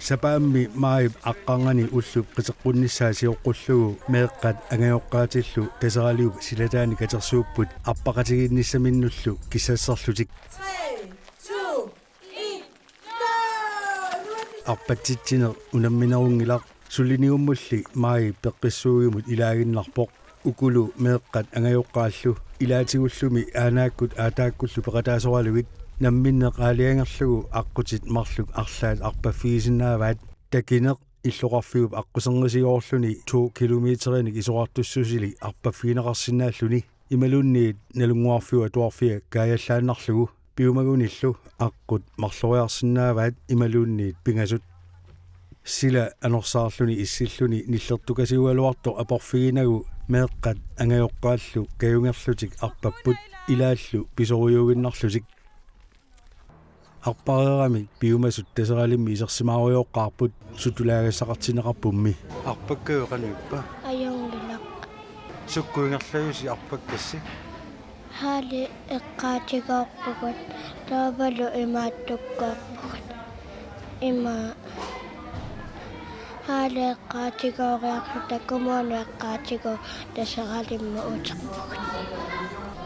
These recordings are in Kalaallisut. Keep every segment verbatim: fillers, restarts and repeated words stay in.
Sapaammi maajip aqqarnganni ullup qiteqqunnissaa sioqqullugu meeqqat angajoqqaatillu Taseraliup silataani katersuupput arpaqatigiinnissaminnullu kissasserlutik. Tre, to, en, go! Arpatsitsineq unamminerunngilaq, suliniummulli maaji peqqissuugimut ilaaginnarpoq. Ukulu meeqqat angajoqqaallu ilaatigullumi aanaakkut aataakkullu peqataasoralugit namminneq aalajangerlugu aqqutit marluk arlaat arpaffigisinnaavaat. Takineq illoqarfiup aqquserngisigoorluni to kilometerinik isorartussusili arpaffigineqarsinnaalluni imaluunniit Nalunnguarfiup Atuarfia kaajallaannarlugu piumagunillu aqqut marloriarsinnaavaat imaluunniit pingasut. Sila anorsaarluni issilluni nillertukasiugaluartoq aporfiginagu meeqqat angajoqqaallu kajungerlutik arpapput ilaallu pisorujuuginnarlutik. Arpareeramik piumasut Taseralimmi isersimaarujoqqaarput sutulaagassaqartinneqarpummi. Arpakkavit qanoq ippa? Ajunngilaq. Sukkut ingerlajusi arpakkassi? Haali eqqaatigoorpugut, taavalu imaattukkoorpugut. Ima haali eqqaatigooriarluta kommuni eqqaatigooq Taseralimmi uterpugut.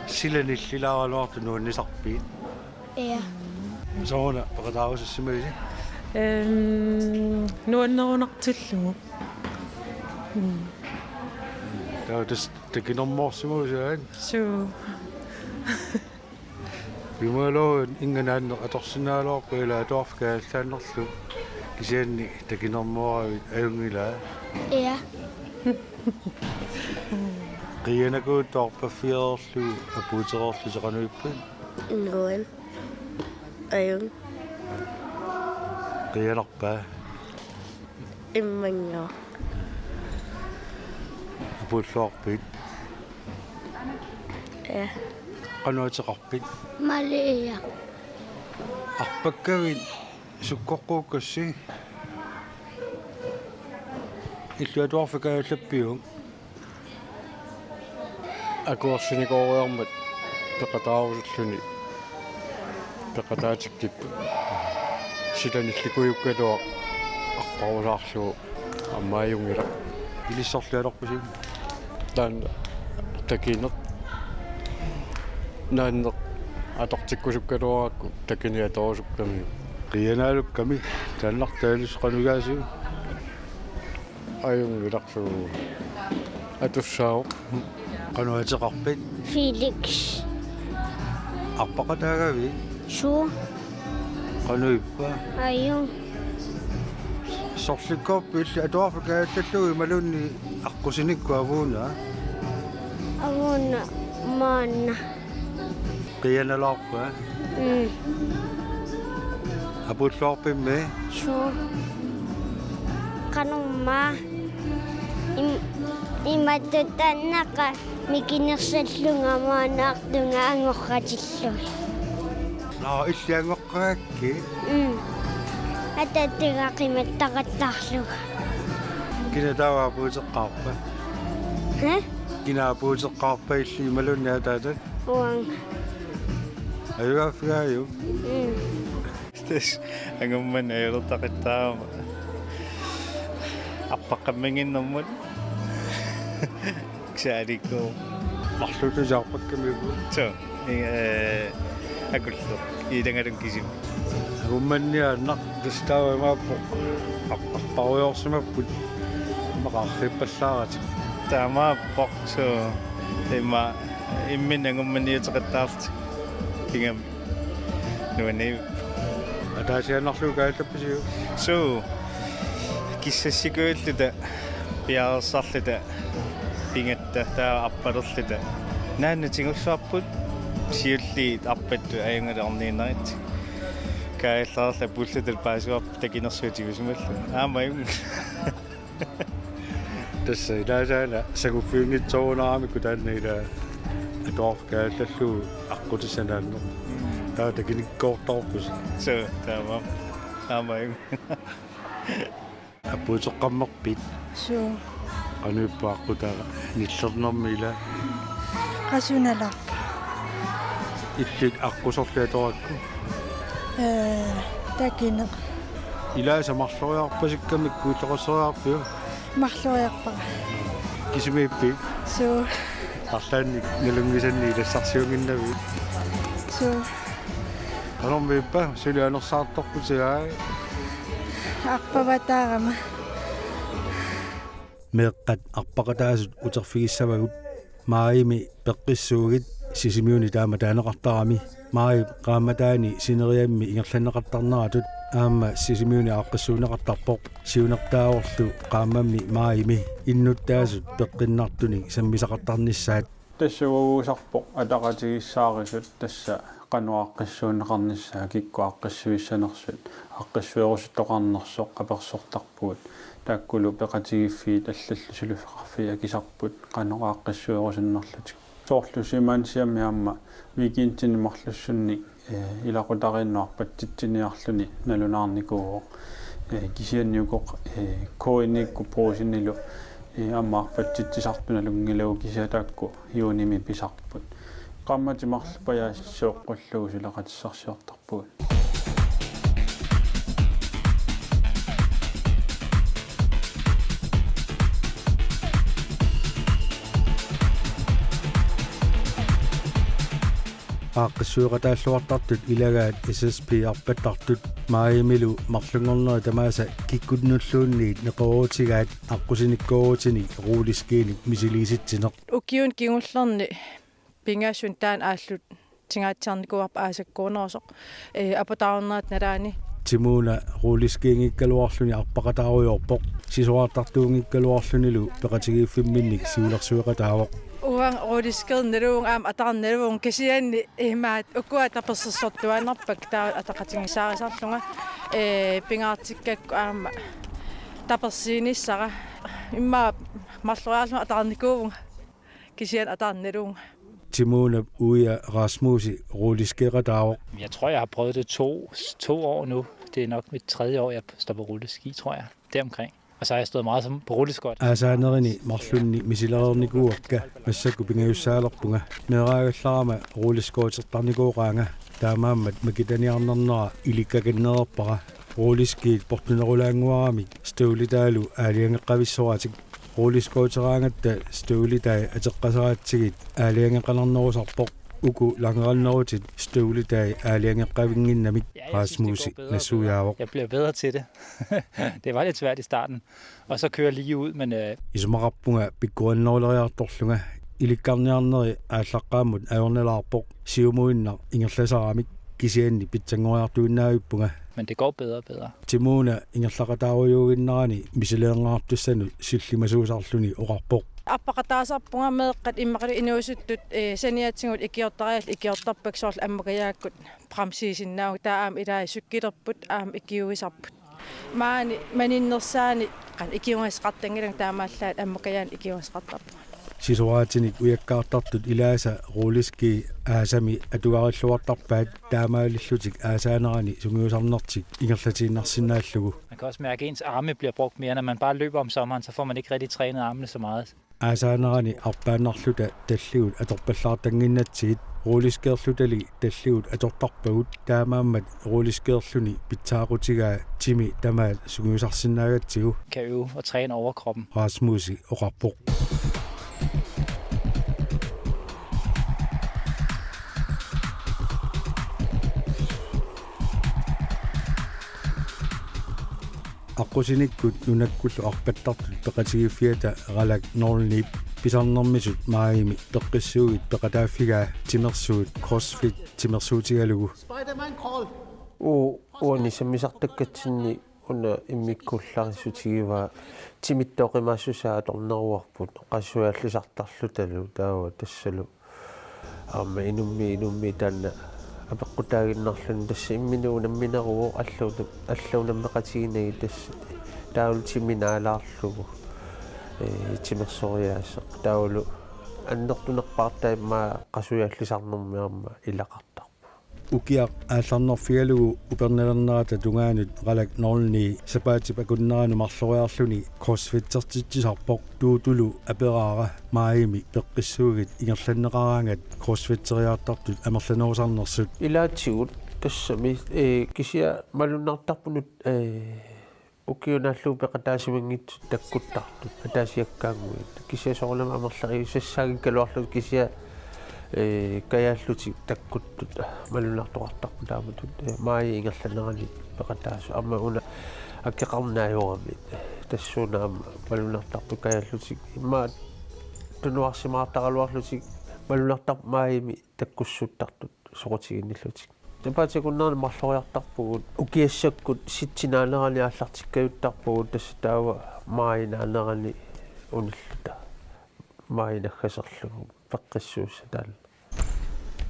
Sila nillilaaraluartoq nuannisarpit? Ja. Sooruna peqataarusussimagisi? Ehm, nuannerunartillugu. Mm. Taava tassa takinermoorsimagusi aamma? Suu. Piumalu inga naanneq atorsinnaagaluarpat ilaa atuarfik kaajallaannarlugu. Kisianni takinermooravit ajunngilaa? Ja. Qiianakuuttoq arpaffigereerlugu apuutereerlusi qanoq ippa? Nuann. Ajunngilaq. Qiianarpa? Immaqa. Apuulluarpit? Ja. Qanoq ateqarpit? Maria. Arpakkavit sukkoqquukkassi? Illuatungaarfik kaajallappiuk? Akuersinikooriarmat peqataarusulluni peqataatikkippat. Sila nillikujukkaluaq arparusaarlugu aamma ajunngilaq. Ilissorlialerpusi? Taanna takineq. Naanneq atortikkusukkaluarakku takineq atorusukkamiuk. Qiianaalukkami taannartaa ilissi qanoq igaasiuk? Ajunngilaq suu. Atussaavoq. Qanoq ateqarpit? Felix. Arpaqataagavit? Suu. Qanoq ippa? Ajunngilaq. Sorlikkoorpit illit atuarfik kaajallallugu imaluunniit aqqusinikkut avuuna? Avuuna maanna. Qiianalaarpa? Mm. Apuulluarpimmi? Suu. Qanormaa im-, imatut taannaqa mikinersallunga maannaartunga angorratillugit. Naa, illit angoqqagakkit? Mm. Ataataga qimattaqattaarlugu. Kina taava apuuteqqaarpa? Hæ? Kina apuuteqqaarpa, illit imaluunniit ataatat? Uanga. Ajugaaffigaaruk? Mm. Tassa angummanni ajulertaqattaarama. Arpaqqamminnginnermut. Saalikku. Marluullusi arpakkamiupput. Suu. I-, eh, akullu. Ilangalun kisimi. Angummanniaannaq tassa taava imaappoq. Ar-, arparujoorsimapput. Immaqa arriippallaaratik. Taamaappoq suu. Immaqa imminut angumaniuteqattaarlutik. Kingam nuanni. Ataasiaannarlugu kaajallappisiuk? Suu. Kissassikuulluta, piareersarluta, pigatta taava arpalerluta. Naanna tigulluarput, siulliit arpattut ajunngilorniinnarit. Kaajallarluta pullutal paasivarput takinersuutigisimalluni. Aamma ajunngilaq. Tassa ilaasaana sakuffiginngitsoorunaaramikku taanna ila atuarfik kaajallallugu aqqutissanaanneq. Taava takinikkoortarpusi. Suu, taamaammat. Aamma ajunngilaq. Appuuteqqammerpit? Suu. Qanoq ippa aqqutaava? Nillernermi ila? Qasunalarpoq. Illit aqquserli atorakku? Ee, takineq. Ilaasa marloriarpasikkamikku illoqasseriarpiuk? Marloriarpara. Kisimiippit? Suu. Arlaannik nalunngisannik ilassarsiunnginnavit? Suu. Qanormi ippa, suli anersaartorputit, aa? Arpavataarama. Meeqqat arpaqataasut uterfigissavagut. Maajimi peqqissuugit, Sisimiuni taama taaneqartarami. Maajip qaammataani sineriammi ingerlanneqartarneratut aamma Sisimiuni aaqqissuunneqartarpoq. Siunertaavorlu qaammammi maajimi innuttaasut peqqinnartunik sammisaqartarnissaat. Tassa uaguusarpoq ataqatigiissaarisut, tassa qanoq aaqqissuunneqarnissaa, kikkut aaqqissuissanersut, aaqqissuerusuttoqarnersoq apersortarpugut. Taakkulu peqatigiiffiit allallu suliffeqarfiit akisarput qanoq aaqqissuerusunnerlutik. Soorlu Simansiami aamma weekendini marlussunni, ee, ilaqutariinnut arpatsitsiniarluni nalunaarnikuuvoq. Ee, kisianni uku, ee, K N I-kkut Brugsenilu, ee, aamma arpatsitsisartut nalunngilagut, kisianni taakku juunimi pisarput. Qaammatit marluk pajaasissuuqqullugu suleqatissarsiortarpugut. Aaqqissueqataalluartartut ilagaat S S P arpattartut maajimilu marlunngornerit tamaasa kikkunnulluunniit neqeroorutigaat aqqusinikkoorutinik ruuliskiinik misiliisitsineq. Ukiuni kingullerni pingasunut taanna aalluttingaatsiarnikuuarput aasakkuunerusoq, ee, aputaarnerat nalaani. Timuuna ruuliskiinngikkaluarluni arpaqataarujoorpoq. Sisorartartuunngikkaluarlunilu peqatigiiffimminnik siulersueqataavoq. Uanga ruuliskiinnalluunniit aamma ataarnalluunniit kisianni imaat ukua tapersersortuaannarpakka taava ataqatigiissaarisarlunga, ee, pingaartikkakku aamma tapersiinissara. Immaqa marloriarlunga ataarnikuuvunga. Kisianni ataarnalluunniit. Timuunap uia Rasmusi ruuliskiiqataavoq. Jeg tror, jeg har prøvet det to, to år nu. Det er nok mit tredje år, jeg står på rulleski, tror jeg. Deromkring. Og så har jeg stået meget som på rulleskøjter. Aasaanerini marlunni misilereernikuuakka, massakkut pingajussaalerpunga. Meeraagallarama rulleskøjtertarnikuugaanga, taamaammat makitaniarnernera ilikkakannereerpara. Rulleskiit portunerulaannguaramik støvletaalu aalajangeqqavissoratik. Rulleskøjteraangatta støvletai ateqqasaratsigit aalajangeqqanernerusarpoq, uku langrenderutit støvletai aalajangeqqavinnginnamik. Ja, jeg synes, det Rasmusi går bedre og bedre. Nassuiaavoq. Jeg bliver bedre til det. Det var lidt svært i starten. Og så køre lige ud, men, øh, Isumaqarpunga pikkorinneruleriartorlunga, ilikkarniarneri aallaqqaammut ajornalaarpoq, siumuinnaq ingerlasaramik, kisianni pitsanngoriartuinnavippunga. Men det går bedre og bedre. Timuuna ingerlaqataarujuuginnarani misileerneqartussanut sillimasuusarluni oqarpoq. Arpaqataasarpunga, meeqqat immaqalu inuusuttut, ee, saniatigut ikiortariallit ikiortarpakka, soorlu ammakajaakkut bremsiisinnaavugut, taava aamma ilai cykelerput aamma ikiuisarput. Maani maninnersaani qanoq ikiugassaqartanngilagut, taamaallaat ammakajaanik ikiugassaqartarpunga. Sisoraatinik ujakkaartartut ilaasa rulleski aasami atugarilluartarpaat, taamaalillutik aasaanerani sungiusarnertik ingerlatiinnarsinnaallugu. Man kan også mærke, at ens arme bliver brugt mere, når man bare løber om sommeren, så får man ikke rigtig trænet armene så meget. Aasaanerani arpaannarluta talligut atorpallaartannginnatsigit, rulleskeerlutali talligut atortarpagut, taamaammat rulleskeerluni pitsaaqutigaa timi tamaat sungiusarsinnaagatsigu. Kan øve og træne overkroppen. Rasmusi oqarpoq. Aqqusinikkut nunakkullu arpattartut peqatigiiffiata Ralak nul ni Pisarnermisut maajimi peqqissuugit peqataaffigaa timersuut CrossFit timersuutigalugu. Spider-Man crawl. Uu, uani sammisartakkatsinni una immikkuullarissutigivaat timittoqimaassusaa atorneruarput qasujallisartarlutalu taava tassalu. Aamma inummi inummi taanna apeqqutaaginnarluni tassa imminut unammineruvoq alluuna alluunammeqatiginagi tassa taavalu timinaalaarlugu ee timersoriaaseq taavalu annertunerpaartaa immaqa qasujallisarnermi aamma ilaqartarpoq. Ukiaq aallarnerfigalugu upernalernerata tungaanut Qalak nul ni sapaatip akunneranut marloriarluni crossfittertitsisarpoq. Tuutulu aperaara maajimi peqqissuugit ingerlanneqaraangat crossfitteriartartut amerlanerusarnersut. Ilaatigut tassami ee kisianni malunnartarpunut ee ukiunaallu peqataasimanngitsut takkuttartut ataasiakkaannguit. Kisianni soorunami amerlaqisassaanngikkaluarlutik kisianni ee kajaallutik takkuttut malunnartoqartarput taamatut ee maaji ingerlanerani peqataasut. Aamma una akeqarneq ajorami tassuuna aamma malunnartarput kajaallutik immaqa tunuarsimaartaraluarlutik malunnartarput maajimi takkussuttartut soqutiginnillutik. Sapaatip akunnerani marloriartarpugut ukiassakkut sitsinaanerani aallartikkajuttarpugut tassa taava maajinaanerani unilluta. Maajinaggaserlugu peqqissuussataal.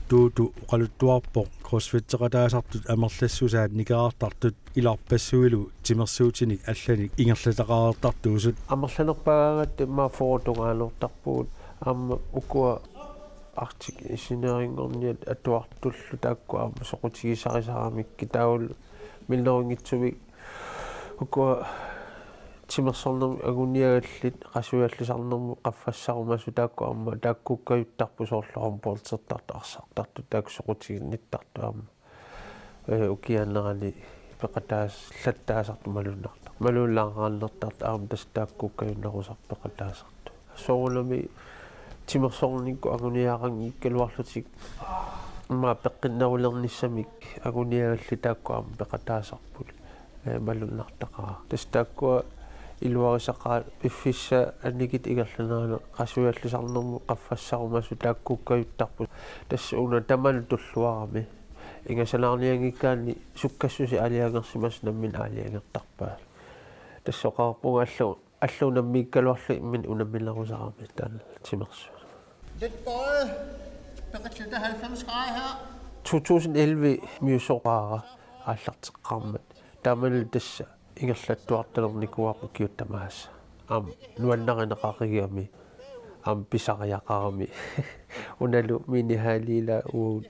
Tuutu oqaluttuarpoq crossfitteqataasartut amerlassusaat nikerartartut ilarpassuilu timersuutinik allanik ingerlataqareertartuusut. Amerlanerpaagaangatta immaqa fyrre tungaanneertarpugut aamma ukua Arctic Engineeringerniat atuartullu taakku aamma soqutigisarisaramikkit taavalu minnerunngitsumik ukua timersornermut anguniagallit qasujallisarnermut qaffassarumaasut taakku aamma taakkuukkajuttarput soorlu håndboldertartut arsartartut taakku soqutiginnittartut aamma ee ukiaanerani peqataasallattaasartut malunnartartut malunnartartut aamma tassa taakkuukkajunnerusartut peqataasartut. Soorunami timersornikkut anguniagaqanngikkaluarlutik immaqa peqqinnerulernissamik anguniagallit taakku aamma peqataasarput ee malunnartaqaaq. Tassa taakkua iluarisaqaat piffissap annikitsup ingerlanerani qasujallisarnermut qaffassarumaasut taakkuukkajuttarput. Tassa una tamanut tulluarami. Ingasanaarnianngikkaanni sukkassuseq aalajangersimasoq nammineq aalajangertarpaat. Tassa oqarpunga allu allu unammiikkaluarlugu imminut unamminerusarami taanna timersuut. Lidt bøjet. Peqataassat halvfems grader her. To tusind elleve miusoqaara aallarteqqaarmat. Taamani tassa ingerlattuartalernikuuarput ukiut tamaasa. Aamma nuannarineqarigami. Aamma pisariaqarami. Unalu minihalli ilaa uagut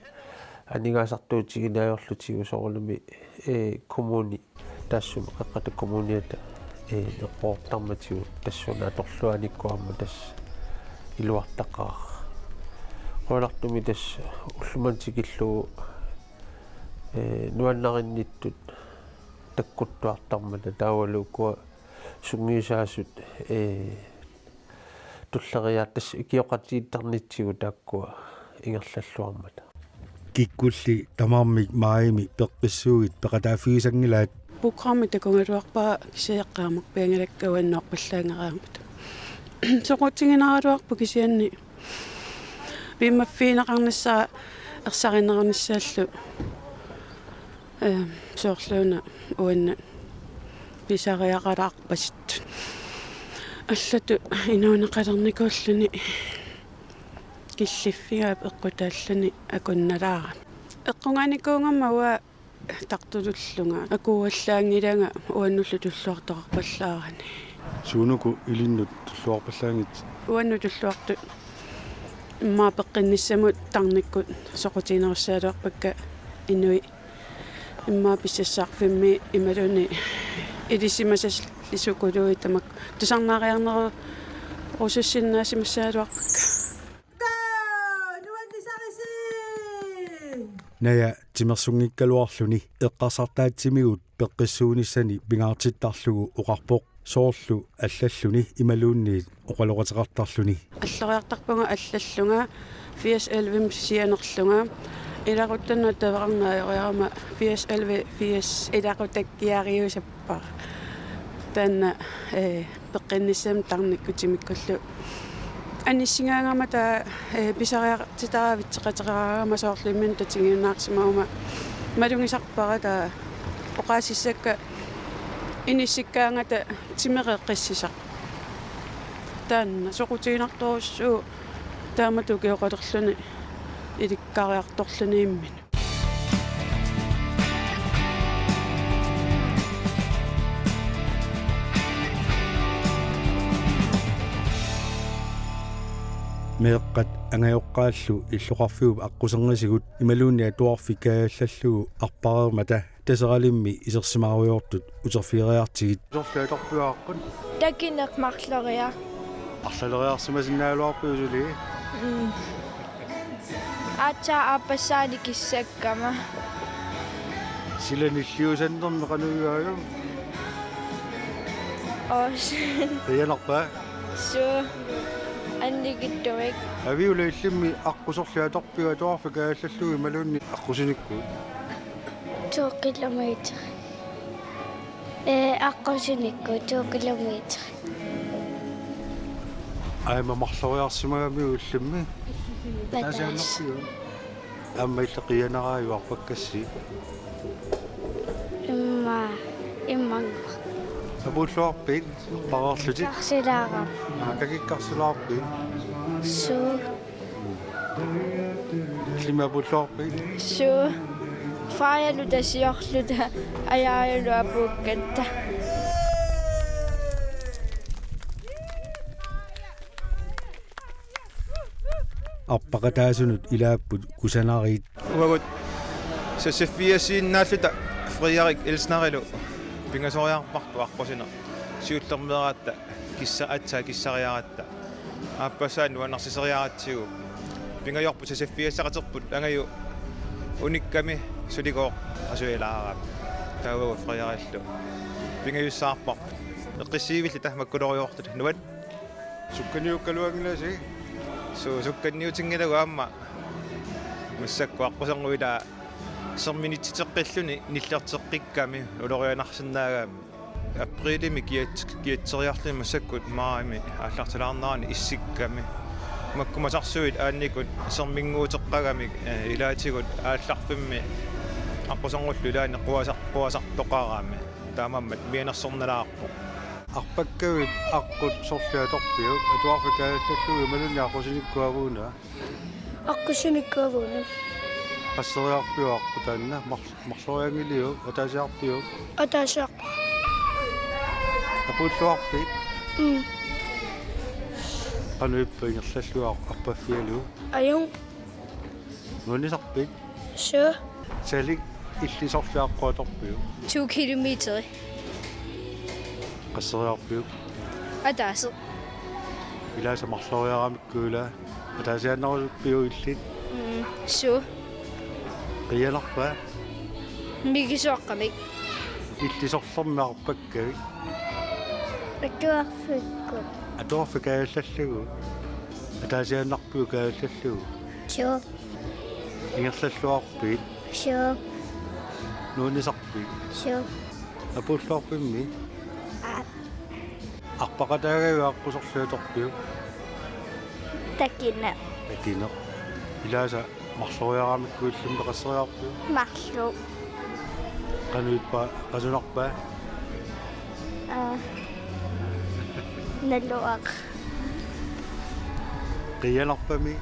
aningaasartuutigineq ajorlutigu soorunami ee kommuni taassuma Qeqqata Kommuniata ee eqqortarmatigut tassuuna atorluarnikku aamma tassa iluartaqaaq. Qularnami tassa ullumimut tikillugu ee nuannarinnittut takkuttuartarmata taavalu ukua sungiusaasut ee tulleriiaat tassa ikioqatigiittarnitsigut taakkua ingerlalluarmata. Kikkulli tamarmik maajimi peqqissuugit peqataaffigisanngilaat. Programmi takugaluarpara kisianni eqqaamarpianngilakka uannoorpallaanngeraangata. Soqutiginaraluarpoq kisianni piumaffigineqarnissaa ersarinnerunissallu. Ee, soorluuna uannut pisariaqalaarpasittut. Allatut inuuneqalernikuulluni killiffigaap eqqutaalluni akunnalaarami. Eqqugaanikuugama uanga tartulullunga akuuallaanngilanga uannullu tulluartoqarpallaarani. Suunuku ilinnut tulluarpallaanngitsoq? Uannut tulluartut immaqa peqqinnissamut tarnikkut soqutiginerussaagaluarpakka inuit immaqa pissarsiarfimmi imaluunniit ilisimasalli sukuluit tamakku tusarnaariarnerusussinnaasimagaluarpakka. Naja timersunngikkaluarluni eqqarsartaatsimigut peqqissuunissani pingaartittarlugu oqarpoq soorlu allalluni imaluunniit oqaloqateqartarluni. Alloriartarpunga allallunga firs elleve sianerlunga. Ilaquttannut taveqarneq ajoriarama firs elleve firs ilaqutakkiariusap- Taanna ee peqqinnissami tarnikkut timikkullu Anissigaangama taava, eh, pisariaqartitara vitseqateqaraangama soorlu imminut tatiginnaarsimaguma malugisarpara taava oqaasissakka inissikkaangata timeqeqqissisaq. Taanna soqutiginartorujussuuvoq taamatut ukioqalerluni ilikkariartorluni imminut. Meeqqat angajoqqaallu illoqarfiup aqqusernisigut imaluunniit atuarfik kaajallallugu arpareermata Taseralimmi isersimarujoortut uterfigeriartigit. Sorliatorpiuaqqut. Takineq marloriaq. Arlaleriarsimasinnaagaluarpiuk suli? Mm. Aatsaat aappassaanik kissakkama. Sila nilliusannermi qanoq iliorpiuk? Os. Qiianarpa? Suu. Annikittumik. Aviula illimmi aqquserliatorpiuk atuarfik kaajallallugu imaluunniit aqqusinikkut? To kilometer. Eh, aqqusinikkut to kilometer. Aamma marloriarsimagamiuk illimmi? Pataas. Taasiannarpiuk? Aamma illit qiianaraajuk arpakkassi? Immaqa, immaqa. Apuulluarpit, pareerlutit? Karsilaarama. Aa, kakikkarsilaarpit? Suu. Illimmi apuulluarpit? Suu. Faajaluta siorluta ajaajulu apuukkatta. Arpaqataasunut ilaapput kusanariit. Uagut seksogfirsiinnaalluta Frederik Elsnerilu pingasoriarparput aqqusineq. Siullermeeratta kissa-, aatsaat kissariaratta. Aappassaa nuannarsiseriaratsigu. Pingajorput seksogfirsaqaterput angaju unikkami sulikooq asuilaarami. Taava Frederikillu pingajussaarparput. Eqqissiivillita makkuloriortut nuan. Sukkaniukkaluanngilasi? Suu, sukkanniutinngilagut aamma. Massakkut aqqusernguit ila serminitsiteqqilluni nillerteqqikkami ulorianarsinnaagami. Aprilimi kiat-, kiatseriarluni massakkut maajimi aallartilaarnerani issikkami. Makku masarsuit aannikut serminnguuteqqagamik, eh, ilaatigut aallarfimmi aqqusernguullu ilaanni quasar-, quasartoqarami. Taamaammat mianersornalaarpoq. Arpakkavit aqqut sorliatorpiuk, atuarfik kaajallallugu imaluunniit aqqusinikkut avuuna? Aqqusinikkut avuuna. Qasseriarpiuk aqqut taanna, mar-, marlorianngiliuk, ataasiarpiuk? Ataasiarpoq. Apuulluarpit? Mm. Qanoq ippa ingerlallugu arpaffigalugu? Ajunngilaq. Nuannisarpit? Suu. Salik illit sorliaq aqquatorpiuk? To kilometer. Qasseriarpiuk? Ataaseq. Ilaasa marloriaramikku ila. Ataasiaannarusuppiuk illit? Mm, suu. Qiianarpa? Mikisuaqqamik. Illit sorlermi arpakkavit? Atuarfikkut. Atuarfik kaajallallugu. Ataasiaannarpiuk kaajallallugu? Suu. Ingerlalluarpit? Suu. Nuannisarpit? Suu. Apuulluarpimmi? Aap. Arpaqataagavit aqqut sorliatorpiuk? Takineq. Takineq. Ilaasa marloriaramikku illimmi qasseriarpiuk? Marluk. Qanoq ippa, qasunarpa? Aa. Naluara. Qiianarpami?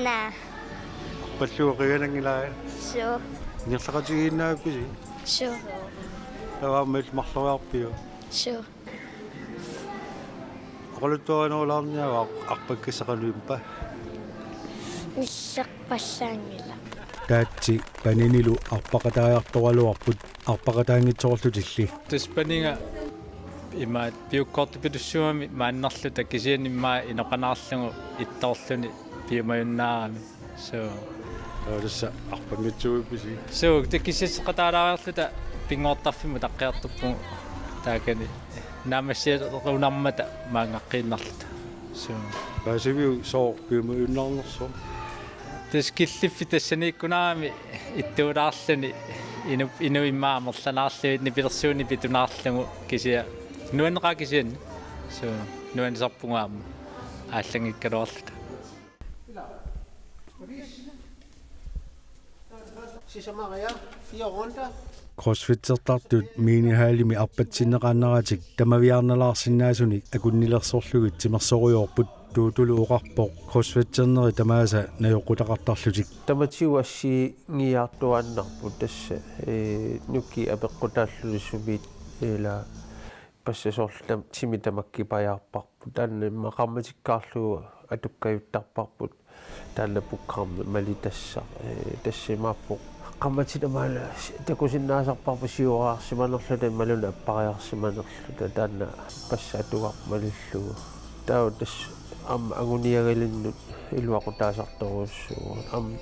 Naa. Arpallugu qiiananngilaat? Suu. Ingerlaqatigiinnavippisi? Suu. Taava aamma illit marloriarpiuk? Suu. Oqaluttuarinerulaarniaruk arpakkassaq qanoq ippa? Nillerpassaanngilaq. Taatsi Paninilu arpaqataajartoraluarput arpaqataanngitsoorlutilli. Tassa Paniga imaat piukkoortupilussuugami maannerluta kisianni immaqa inoqanaarlugu ittoorluni piumajunnaarami. Suu. Taava tassa arpanngitsuuppisi? Suu, taava kisianni seqataalaariarluta pinngortarfimmut utaqqiartorpugut taakani naammassiarunarmata maanngaqqiinnarluta. Suu. Paasiviuk sooq piumajunnaarnersoq? Tassa killiffik tassaniikkunarami ittuulaarluni inu-, inuit immaqa amerlanaarlugit nipilersuut nipitunaarlugu kisianni nuanneqaaq kisianni. Suu, nuannisarpugut aamma. Aallanngikkaluarluta. Sisamaria, fire runder. CrossFittertartut minihallimi arpatsinneqaannaratik tamaviaarnalaarsinnaasunik akunnilersorlugit timersorujoorput. Tuutulu oqarpoq CrossFitternerit tamaasa najoqqutaqartarlutik. Tamatigut assigiiaartuaannarput tassa, ee, nukiit apeqqutaalluni sumiit ila passasoorluta timi tamakkipajaarparput. Taanna immaqa qaammatikkaarlugu atukkajuttarparput. Taanna programmi malitassaq, ee, tassa imaappoq. Qaammatit tamaala takusinnaasarparput siuariarsimanerluta imaluunniit appariarsimanerluta taanna passaatugarput malillugu. Taava tassa aamma anguniagalinnut iluaqutaasartorujussuuvoq. Aamma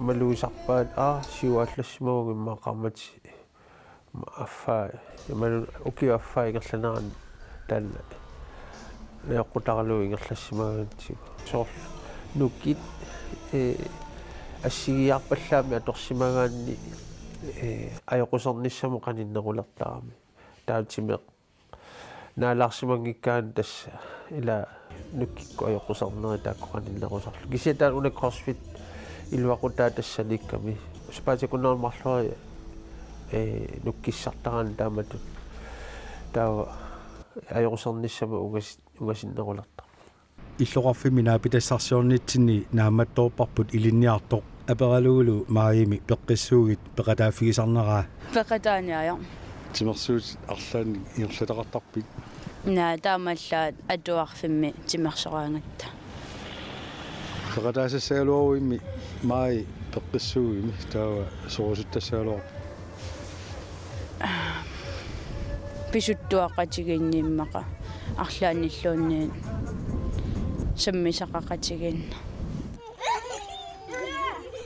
malugisarpaat, aa, siuaarlassimagama immaqa qaammatit affaa, imaluunniit ukiup affaa ingerlanerani taanna najoqqutaralugu ingerlassimagatsigu. Soorlu nukiit, ee, assigiiaarpallaammi atorsimagaanni, ee, ajoqusernissamut qaninnerulertarami. Taava timeq naalaarsimanngikkaanni tassa ila nukikkut ajoqusernerit taakku qaninnerusarlugit. Kisianni taanna una CrossFit iluaqutaa tassaniikkami. Sapaatip akunnera marloriarlunga, ee, nukiissartaraanni taamatut. Taava ajoqusernissamut ungas-, ungasinnerulertarpoq. Illoqarfimmi naapitassarsiornitsinni naammattoorparput ilinniartoq. Aperalugulu Maajimi peqqissuugit peqataaffigisarneraa. Peqataaniaja. Timersuutit arlaannik ingerlataqartarpit? Naa, taamaallaat atuarfimmi timersoraangatta. Peqataasassagaluaruimmi Maaji peqqissuugimi taava sorusuttassagaluarpit? Pisuttuaqatigiinneq immaqa arlaannilluunniit sammisaqaqatigiinneq.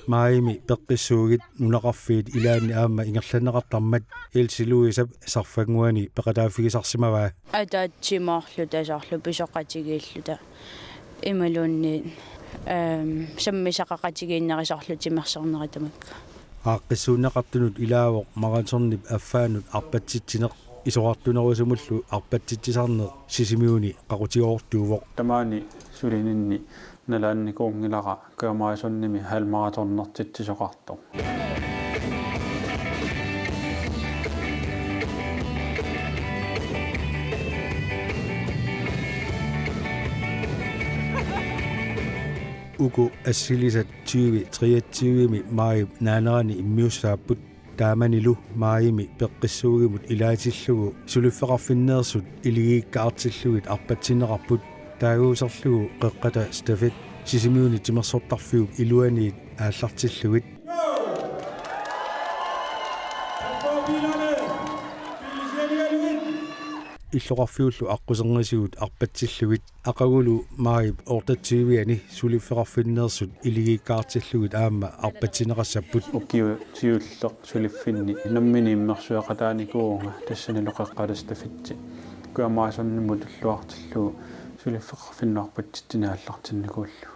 Maajimi peqqissuugit nunaqarfiit ilaanni aamma ingerlanneqartarmat Elsie Louisep Sarfannguani peqataaffigisarsimavaa. Ataatsimoorluta soorlu pisoqatigiilluta imaluunniit, ehm, sammisaqaqatigiinnerit soorlu timersornerit tamakku. Aaqqissuunneqartunut ilaavoq maratonip affaanut arpatsitsineq, isorartunerusumullu arpatsitsisarneq Sisimiuni qaqutigoortuuvoq. Tamaani sulininni nalaannikuunngilara Københavnimi halvmaratonertitsisoqartoq. Uku assilisat tyve treogtyve-mi Maajip naanerani immiussaapput. Taamanilu Maajimi peqqissuugimut ilaatillugu suliffeqarfinneersut iligiikkaartillugit arpatsinneqarput. Taaguuserlugu Qeqqata Stafet Sisimiuni timersortarfiup iluaniit aallartillugit. Illoqarfiullu aqqusernisigut arpatsillugit. Aqagulu Maajip otteogtyve-ani suliffeqarfinneersut iligiikkaartillugit aamma arpatsinneqassapput. Ukiut siulleq suliffinni nammineq immersueqataanikuuvunga, tassanilu Qeqqata Stafetti Københavnimut tulluartillugu suliffeqarfinnut arpatsitsineq aallartinnikuullugu.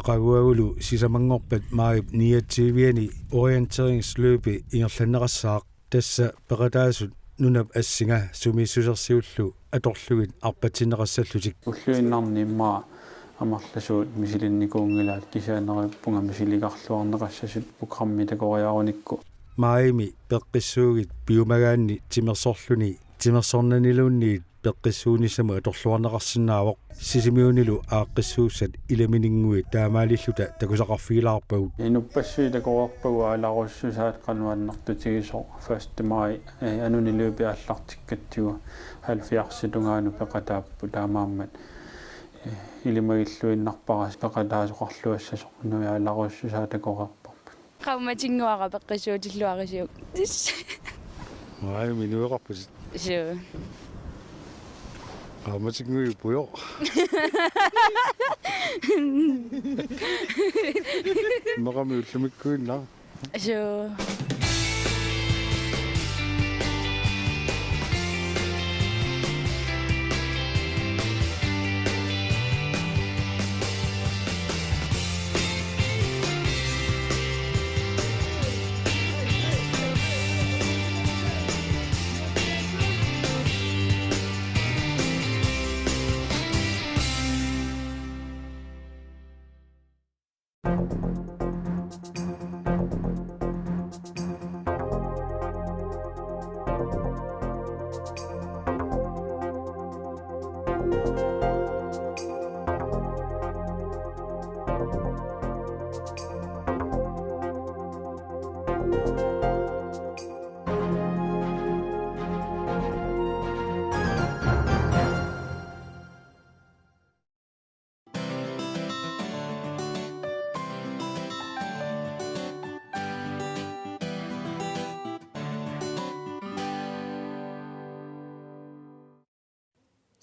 Aqaguagulu sisamanngorpat Maajip niogtyve-ani orienteringsløbi ingerlanneqassaaq. Tassa peqataasut nunap assinga sumiissusersiullu atorlugit arpatsinneqassallutik. Ulluinnarni immaqa amerlasuut misilinnikuunngilaat, kisianni neriuppunga misiligarluarneqassasut programmi takoriarunikku. Maajimi peqqissuugit piumagaanni timersorluni timersornaniluunniit peqqissuunissamut atorluarneqarsinnaavoq. Sisimiunilu aaqqissuussat ilamininnguit taamaalilluta takusaqarfigilaarpagut. Inuppassuit takoreerpagut aalarusussusaat qanoq annertutigisoq første maj, eh, anuni løbi aallartikkatsigu halvfjerdsit tungaanut peqataapput, taamaammat, eh, ilimagilluinnarpara peqataasoqarluassasoq, inuit aalarusussusaat takoreerparput. Qaammatinnguara peqqissuutilluarisiuk. Maajimi inueqarputit. Suu. Qaammatinnguit pujoq. Immaqami ullumikkuinnaq. Suu.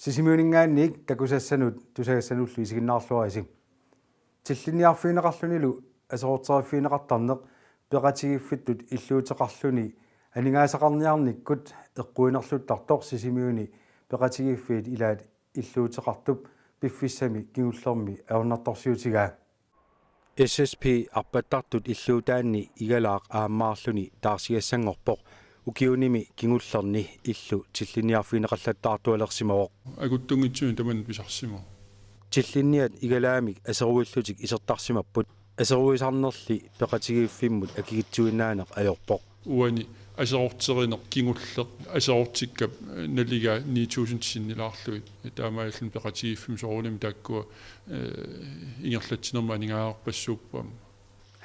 Sisimiuninngaanniit takusassanut tusagassanullu isiginnaarluarisi. Tillinniarfigineqarlunilu aserorteriffigineqartarneq peqatigiiffittut illuuteqarluni aningaasaqarniarnikkut eqquinerluttartoq Sisimiuni peqatigiiffiit ilaat illuuteqartup piffissami kingullermi ajornartorsiutigaa. S S P arpattartut illuutaanni igalaaq aammaarluni taarsigassanngorpoq, ukiunimi kingullerni illu tillinniarfigineqallattaartualersimavoq. Akuttunngitsumik tamanna pisarsimavoq. Tillinniat igalaamik aseruillutik isertarsimapput, aseruisarnerli peqatigiiffimmut akikitsuinnaaneq ajorpoq. Uani aserorterineq kingulleq, aserortikkap naligaa ni tusind sinnilaarlugit. Taamaalilluni peqatigiiffimmut soorunami taakkua, eh, ingerlatsinermut aningaasarpassuupput aamma.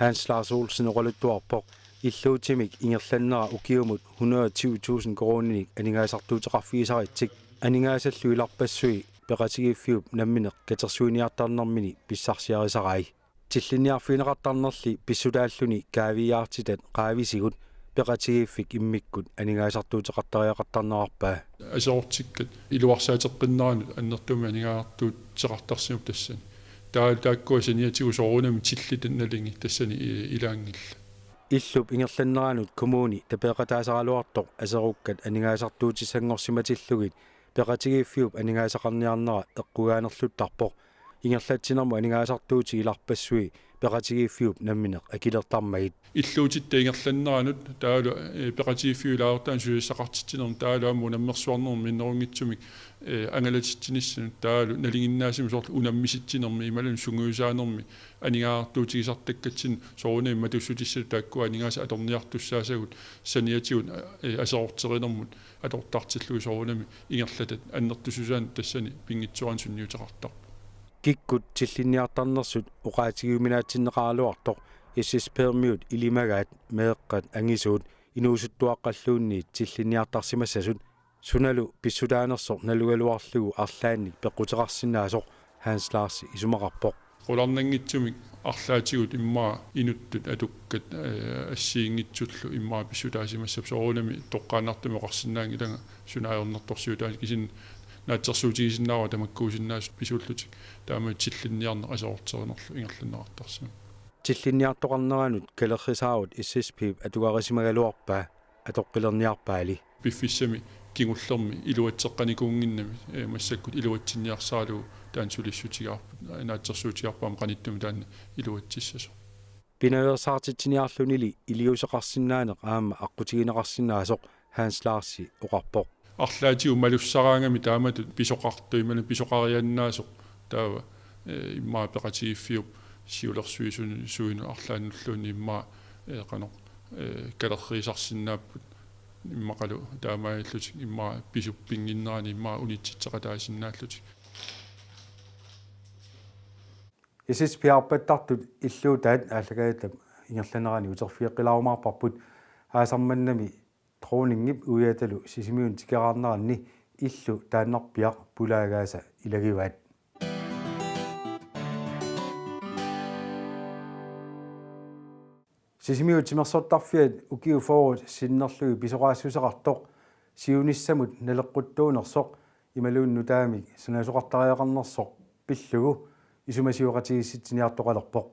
Hans Lars Olsen oqaluttuarpoq, illuutimik ingerlannera ukiumut hundrede og tyve tusind koruuninik aningaasartuuteqarfigisaritsik, aningaasallu ilarpassui peqatigiiffiup nammineq katersuiniartarnermini pissarsiarisarai. Tillinniarfigineqartarnerli pissutaalluni kaaviiaartitat qaavisigut peqatigiiffik immikkut aningaasartuuteqartariaqartarnerarpaa. Aserortikkat iluarsaateqqinneranut annertuumik aningaasartuuteqartarsimapput tassani. Taava taakkua saniatigut soorunami tillitat nalingit tassani i-, ilaanngillat. Illup ingerlanneranut kommuni tapeeqataasaraluartoq aserukkat aningaasartuutissanngorsimatillugit peqatigiiffiup aningaasaqarniarnera eqqugaanerluttarpoq, ingerlatsinermut aningaasartuutit ilarpassui peqatigiiffiup nammineq akilertarmagit. Illuutitta ingerlanneranut taavalu, eh, peqatigiiffiup ilaasortaanut susassaqartitsinermi taavalu aamma unammersuarnermi minnerunngitsumik, eh, angalatitsinissamut taavalu nalinginnaasumik soorlu unammisitsinermi imaluunniit sungiusaanermi aningaasartuutigisartakkatsinnut soorunami matussutissatut taakkua aningaasat atorniartussaasagut saniatigut, eh, aserorterinermut atortartillugit soorunami ingerlatat annertusussaannik tassani pinngitsoorani sunniuteqartarpoq. Kikkut tillinniartarnersut oqaatigiuminaatsinneqaraluartoq S S P-rmiut ilimagaat, meeqqat angisuut, inuusuttuaqqalluunniit tillinniartarsimassasut, sunalu pissutaanersoq nalugaluarlugu arlaannik peqquteqarsinnaasoq Hans Larsi isumaqarpoq. Qularnanngitsumik arlaatigut immaqa inuttut atukkat, eh, assigiinngitsullu immaqa pissutaasimassapput, soorunami toqqaannartumik oqarsinnaannginnama suna ajornartorsiutaanera, kisianni naatsorsuutigisinnaavara tamakkuusinnaasut pisuullutik, taama tillinniarneq aserorterinerlu ingerlanneqartarsimapput. Tillinniartoqarneranut kalerrisaarut S S P-p atugarisimagallarpaa, atoqqilerniarpaali. Piffissami kingullermi iluatseqqanikuunnginnami, eh, massakkut iluatsinniarsaralugu taanna sulissutigaarput, eh, naatsorsuutigaarput aamma qanittumi taanna iluatsissasoq. Pinaveersaartitsiniarlunili iliuuseqarsinnaaneq aamma aqqutigineqarsinnaasoq Hans Larsi oqarpoq. Arlaatigut malussaraangami taamatut pisoqartoq imaluunniit pisoqariannaasoq taava, eh, immaqa peqatigiiffiup siulersuisuinut arlaannulluunniit immaqa, eh, qanoq, eh, kalerriisarsinnaapput immaqalu taamaalillutik immaqa pisuppinnginnerani immaqa unitsitseqataasinnaallutik. S S P-p-arpattartut illuutaat aallakaatitap ingerlanerani uterfigeqqilaarumaarparput, aasaq manna Dronningip uiatalu Sisimiuni tikeraarneranni illu taannarpiaq pulaagaasa ilagivaat. Sisimiut timersortarfiat ukiut fyrret sinnerlugit pisoqaassuseqartoq siunissamut naleqquttuunersoq imaluunniit nutaamik sanasoqartariaqarnersoq pillugu isumasioqatigiissitsiniartoqalerpoq.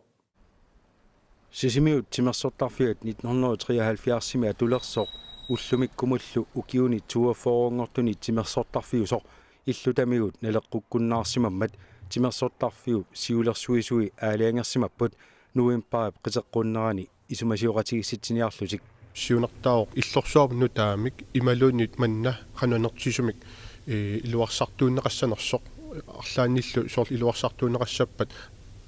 Sisimiut timersortarfiat nitten hundrede og treoghalvfjerdsimi atulersoq ullumikkumullu ukiuni toogfyrrenngortuni timersortarfiusoq illutamigut naleqqukkunnaarsimammat timersortarfiup siulersuisui aalajangersimapput novembarip qiteqqunnerani isumasioqatigiissitsiniarlutik. Siunertaavoq illorsuarmut nutaamik imaluunniit manna qanoq anertisumik, eh, iluarsartuunneqassanersoq, arlaannillu soorlu iluarsartuunneqassappat,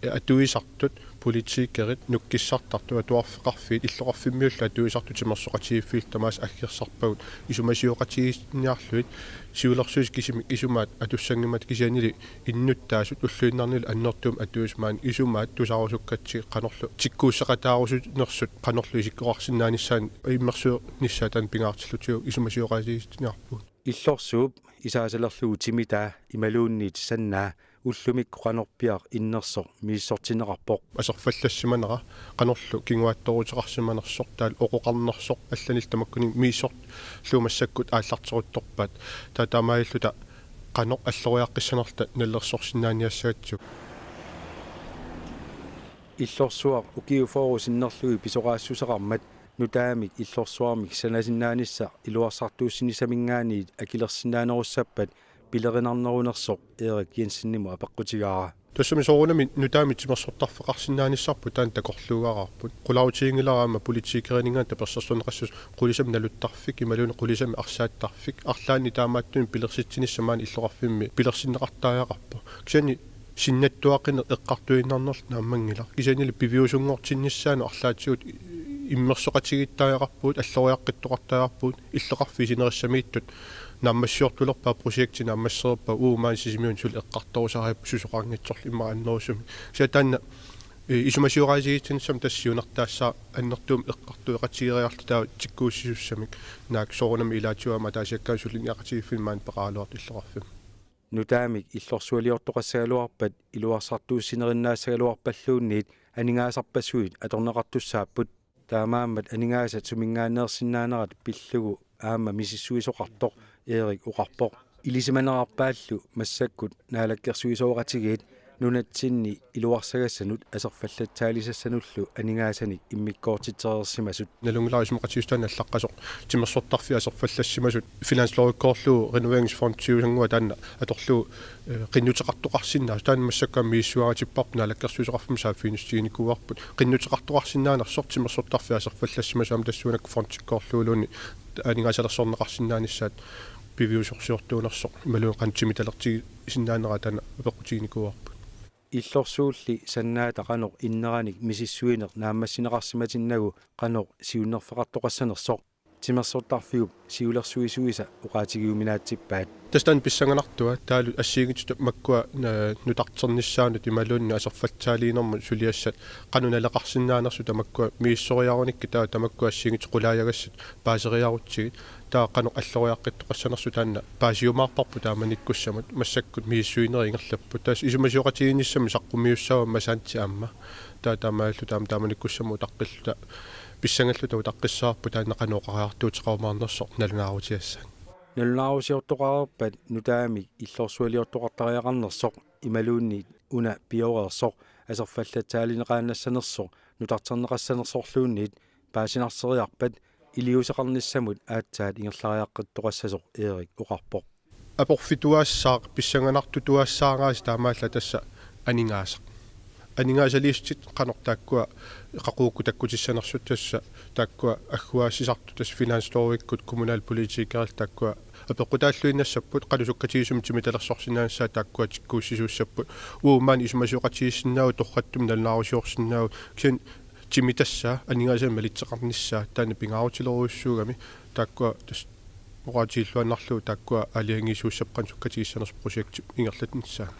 eh, atuisartut, politikerit, nukkissartartut, atuarfeqarfiit, illoqarfimmiullu atuisartut timersoqatigiiffiillu tamaasa aggersarpagut isumasioqatigiissiniarlugit, siulersuisut kisimik isumaat atussanngimmata, kisiannili innuttaasut ulluinnarnilu annertuumik atuisut maani isumaat tusarusukkatsigit qanorlu tikkuusseqataarusunnersut qanorlu isikkoqarsinnaanissaannik immersuinissaa taanna pingaartillutigu isumasioqatigiissiniarpugut. Illorsuup isaasalerlugu timitaa imaluunniit sannaa ullumikkut qanorpiaq innersoq misissortinneqarpoq. Aserfallassimanera qanorlu kinguaattooruteqarsimanersoq, taavalu oqoqarnersoq, allanillu tamakkuninnga misissorlugu massakkut aallarteruttorpaat. Taava taamaalilluta qanoq alloriaqqissanerluta nalilersorsinnaaniassagatsigu. Illorsuaq ukiut fyrre sinnerlugit pisoqaassuseqarmat nutaamik illorsuarmik sanasinnaanissaq iluarsartuussinissaminngaanniit akilersinnaanerussappat pilerinarnerunersoq Erik Jensenimut apeqqutigaara. Tassami soorunami nutaamik timersortarfeqarsinnaanissarput taanna takorluugaraarput. Qularutiginngilara aamma politikerininngaanniit tapersersorneqassasoq qulisami naluttarfik imaluunniit qulisami arsaattarfik. Arlaanni taamaattumik pilersitsinissaq maani illoqarfimmi pilersinneqartariaqarpoq. Kisianni sinnattuaqqineq eqqartuinnarnerlu naammanngilaq. Kisiannili piviusunngortinnissaanut arlaatigut immersoqatigiittariaqarpugut, alloriaqqittoqartariaqarpugut, illoqarfiit sinerissamiittut naammassiortulerpaat, projekti naammassereerpaat, uagut maani Sisimiuni suli eqqartorusariaqarpugut susoqanngitsorlu immaqa annerusumik. Kisianni taanna, eh, isumasioqatigiissinissamut tassa siunertaassaaq annertuumik eqqartueqatigeeriarluta taava tikkuussisussamik, naak soorunami ilaatigut aamma ataasiakkaanut suliniaqatigiiffinni maani peqaraluartoq illoqarfimmi. Nutaamik illorsualiortoqassagaluarpat iluarsartuussinerinnaassagaluarpalluunniit aningaasarpassuit atorneqartussaapput. Taamaammat aningaasat suminngaanneersinnaanerat pillugu aamma misissuisoqartoq Erik oqarpoq. Ilisimanerarpaallu massakkut naalakkersuisooqatigiit nunatsinni iluarsagassanut aserfallatsaalisassanullu aningaasanik immikkoortitsereersimasut. Nalunngilara isumaqatigiissutaanni allaqqasoq timersortarfiit aserfallassimasut finanslovekkoorlugu renoveringsfondiusannguaq taanna atorlugu, eh, qinnuteqartoqarsinnaasoq, taanna massakkut misissuaritipparput, naalakkersuisoqarfimmi saaffiginnissutiginikuuarput. Qinnuteqartoqarsinnaanersoq timersortarfiit aserfallassimasut aamma tassuunakkut fondikkoorluguluunniit aningaasalersorneqarsinnaanissaat piviusorsiortuunersoq imaluunniit qanoq timitalertigisinnaanera taanna apeqqutiginikuuarput. Illorsuulli sannaata qanoq inneranik misissuineq naammassineqarsimatinnagu qanoq siunnerfeqartoqassanersoq timersortarfiup siulersuisuisa oqaatigiuminaatsippaat. Tassa taanna pissanganartua, taavalu assigiinngitsut makkua, eh, nutarternissaannut imaluunniit aserfallatsaaliinermut suliassat qanoq naleqarsinnaanersut tamakkua misissoriarunikkit, taava tamakkua assigiinngitsut qulaajagassat paaseriarutsigit, taava qanoq alloriaqqittoqassanersut taanna paasiumaarparput taamanikkussamut, massakkut misissuinerit ingerlapput. Tassa isumasioqatigiinnissamut saqqummiussaavaa Masanti aamma. Taava taamaalilluta aamma taamanikkussamut utaqqilluta pissangalluta utaqqissavarput taanna qanoq oqariartuuteqarumaarnersoq nalunaarutigassaanngilaq. Nalunaarusiortoqareerpat nutaamik illorsualiortoqartariaqarnersoq imaluunniit una pioreersoq aserfallatsaalineqaannassanersoq nutarterneqassanersorluunniit paasinarseriarpat iliuuseqarnissamut aatsaat ingerlariaqqittoqassasoq Erik oqarpoq. Aporfituaassaaq pissanganartutuaassaaraasi taamaallaat tassa aningaasaq. Aningaasaliissutit qanoq taakkua qaqugukkut takkutissanersut, tassa taakkua agguaassisartut tassa finanslovikkut kommunalpolitikerit taakkua apeqqutaalluinnassapput, qanoq sukkatigisumik timitalersorsinnaanissaat taakkua tikkuussisuussapput. Uagut maani isumasioqatigiissinnaavagut, torrattumik nalunaarusiorsinnaavugut. Kisianni timitassaa, aningaasanik malitseqarnissaa taanna pingaarutilerujussuugami, taakkua tassa oqaatigilluinnarlugu taakkua aalajangiisuussapput qanoq sukkatigissanersoq projektip ingerlanissaa.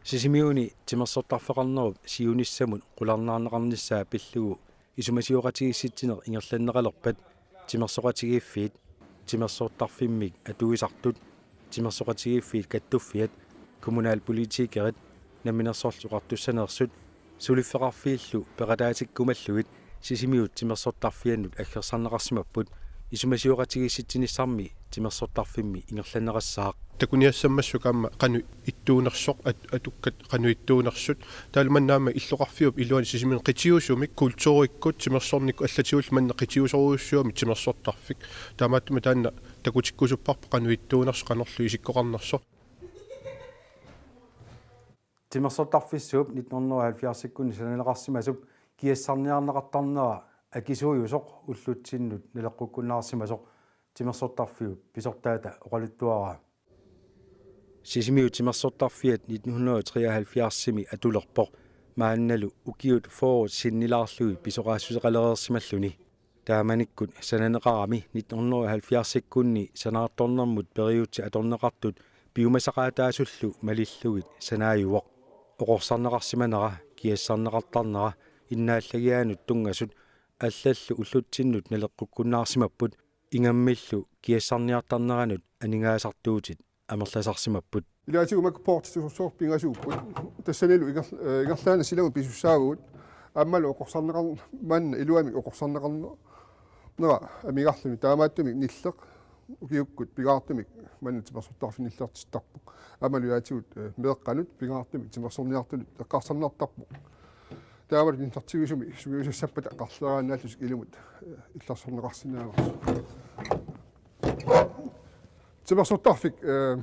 Sisimiuni timersortarfeqarnerup siunissamut qularnaarneqarnissaa pillugu isumasioqatigiissitsineq ingerlanneqalerpat timersoqatigiiffiit, timersortarfimmik atuisartut, timersoqatigiiffiit kattuffiat, kommunalpolitikerit, Namminersorlutik Oqartussaneersut, suliffeqarfiillu peqataatikkumallugit Sisimiut timersortarfiannut aggersarneqarsimapput, isumasioqatigiissitsinissarmi timersortarfimmi ingerlanneqassaaq. Takuniassammassuk aamma qanoq ittuunersoq, at-, atukkat qanoq ittuunersut. Taavalu manna aamma illoqarfiup iluani Sisimiuni qitiusumik, kulturikkut, timersornikkut allatigullu manna qitiusorujussuugami timersortarfik. Taamaattumik taanna takutikkusupparput qanoq ittuunersoq, qanorlu isikkoqarnersoq. Timersortarfissuup nitten hundrede og halvfjerdsikkunni sananeqarsimasup kiassarniarneqartarnera akisuujusoq ullutsinnut naleqqukkunnaarsimasoq timersortarfiup pisortaata oqaluttuaraa. Sisimiut timersortarfiat nitten hundrede og treoghalvfjerdsimi atulerpoq, maannalu ukiut fyrre sinnilaarlugit pisoqaassuseqalereersimalluni. Taamanikkut sananeqarami nitten hundrede og halvfjerdsikkunni sanaartornermut periutsit atorneqartut piumasaqaataasullu malillugit sanaajuvoq. Oqorsarneqarsimanera, kiassarneqartarnera, innaallagiaanut tunngasut allallu ullutsinnut naleqqukkunnaarsimapput, ingammillu kiassarniartarneranut aningaasartuutit amerlasarsimapput. Ilaatigut makku portitusorsuaq pingasuupput. Tassanilu inger-, eh, ingerlaannaq silagut pisussaavugut. Aammalu oqorsarneqar-, manna iluamik oqorsarneqarnera amigarluni, taamaattumik nilleq Ukiukkut pingaartumik manna timersortarfik nillertittarpoq. Aammalu ilaatigut, eh, meeqqanut pingaartumik timersorniartunut eqqarsarnartarpoq. Taavalu nillertigisumi sungiusassappata eqqarleriaannaallutik ilumut, eh, illersorneqarsinnaanersoq. Timersortarfik, eh,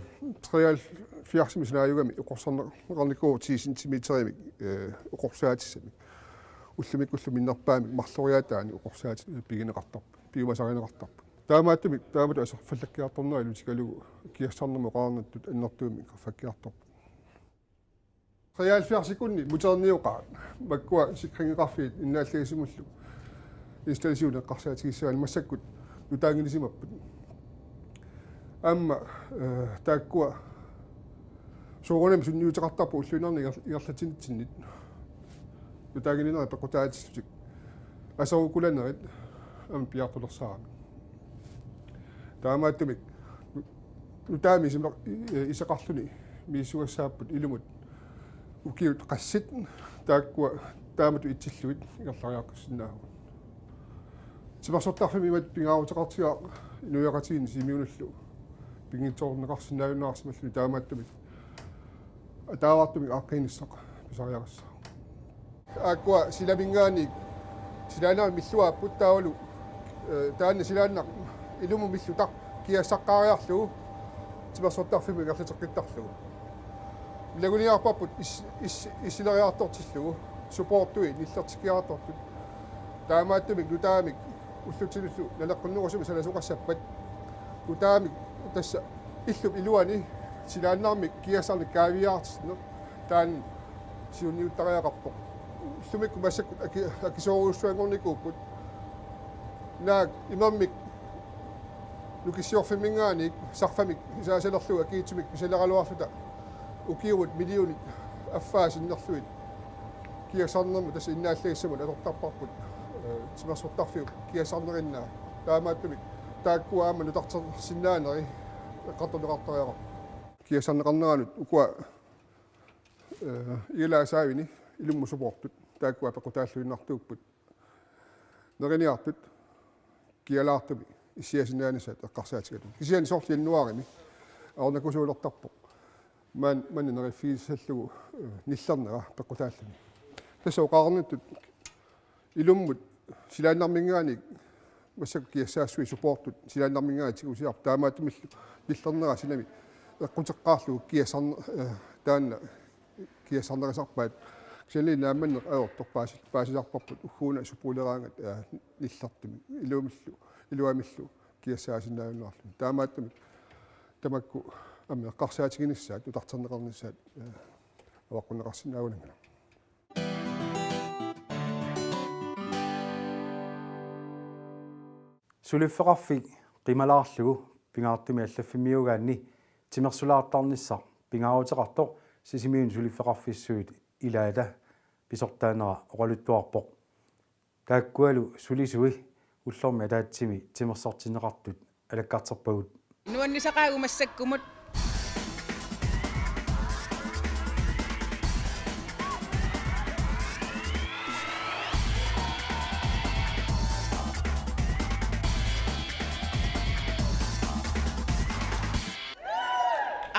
treoghalvfjerdsimi sanaajugami oqorsarneqarnikuuvoq ti centimeterimik, eh, oqorsaatissamik. Ullumikkullu minnerpaamik marloriaataanik oqorsaatit pigineqartarput, piumasarineqartarput. Taamaattumik taamatut aserfallakkiartornera ilutigalugu kiassarnermut oqarnittut annertuumik qaffakkiartorpoq. Treoghalvfjerdsikunni muteernioqaat makkua sikringeqarfiit innaallagissimullu installationi eqqarsaatigissagaanni massakkut nutaanngilisimapput. Aamma, eh, taakkua soorunami sunniuteqartarput ulluinnarni inger-, ingerlatsinitsinnit. Nutaanngilinerit peqqutaatillutik. Aserukulanerit aamma piaartulersaramik. Taamaattumik nu-, nutaamik isima-, i-, iseqarluni misissugassaapput ilumut ukiut qassit taakkua taamatut itsillugit ingerlariaqqissinnaavagut. Timersortarfimmi imatut pingaaruteqartigaaq inuiaqatigiinni Sisimiunullu pinngitsoorneqarsinnaajunnaarsimalluni taamaattumik ataavartumik aaqqiinissaq pisariaqassaaq. Aakkua silaminngaanniit silaannarmik milluaapput taavalu, eh, taanna silaannaq ilumut millutaq kiassaqqaariarlugu timersortarfimmut ingerlateqqittarlugu. Ilaguniarparput is-, is-, issileriartortillugu supportui nillertikkiartortut. Taamaattumik nutaamik ullutsinullu naleqqunnerusumik sanasoqassappat. Nutaamik tassa illup iluani silaannarmik kiassarneq kaaviiaartinneq taanna siunniuttariaqarpoq. Ullumikkut massakkut aki-, akisoorujussuanngornikuupput. Naak imermik nukissiorfimminngaanniit sarfamik isaasalerlugu akiitsumik pisaleraluarluta ukiumut millionit affaa sinnerlugit kiassarnermut tassa innaallagissamut atortarparput, eh, timersortarfiup kiassarnerinnaa. Taamaattumik taakkua aamma nutartersinnaaneri eqqartorneqartariaqarput. Kiassarneqarneranut ukua, eh, igalaap saavini ilummut supportut taakkua peqqutaalluinnartuupput. Neriniartut kialaartumik issiasinnaanissaat eqqarsaatigalugit. Kisianni soorlu januaarimi ajornakusuulertarpoq. Maan-, manna neriffigissallugu, eh, nillernera peqqutaalluni. Tassa oqarnittut ilummut silaannarminngaanniit massakkut kiassaassuit supportut silaannarminngaanniit tigusiarput taamaattumillu nillernera sinami eqquteqqaarlugu kiassarn-, eh, taanna kiassarnerisarpaat. Kisianni naammanneq ajortoq paasi-, paasisarparput ugguuna supporteraangat, eh, nillertumik. Ilumillu, iluamillu kiassaasinnaajunnaarluni. Taamaattumik tamakku aamma eqqarsaatiginissaat, nutarterneqarnissaat, eh, avaqqunneqarsinnaagunanngilaq. Suliffeqarfik qimalaarlugu pingaartumik allaffimmiuugaanni timersulaartarnissaq pingaaruteqartoq Sisimiuni suliffeqarfissuit ilaata pisortaanera oqaluttuarpoq. Taakkualu sulisui ullormi ataatsimi timersortinneqartut alakkarterpagut. Nuannisaqaagut massakkumut.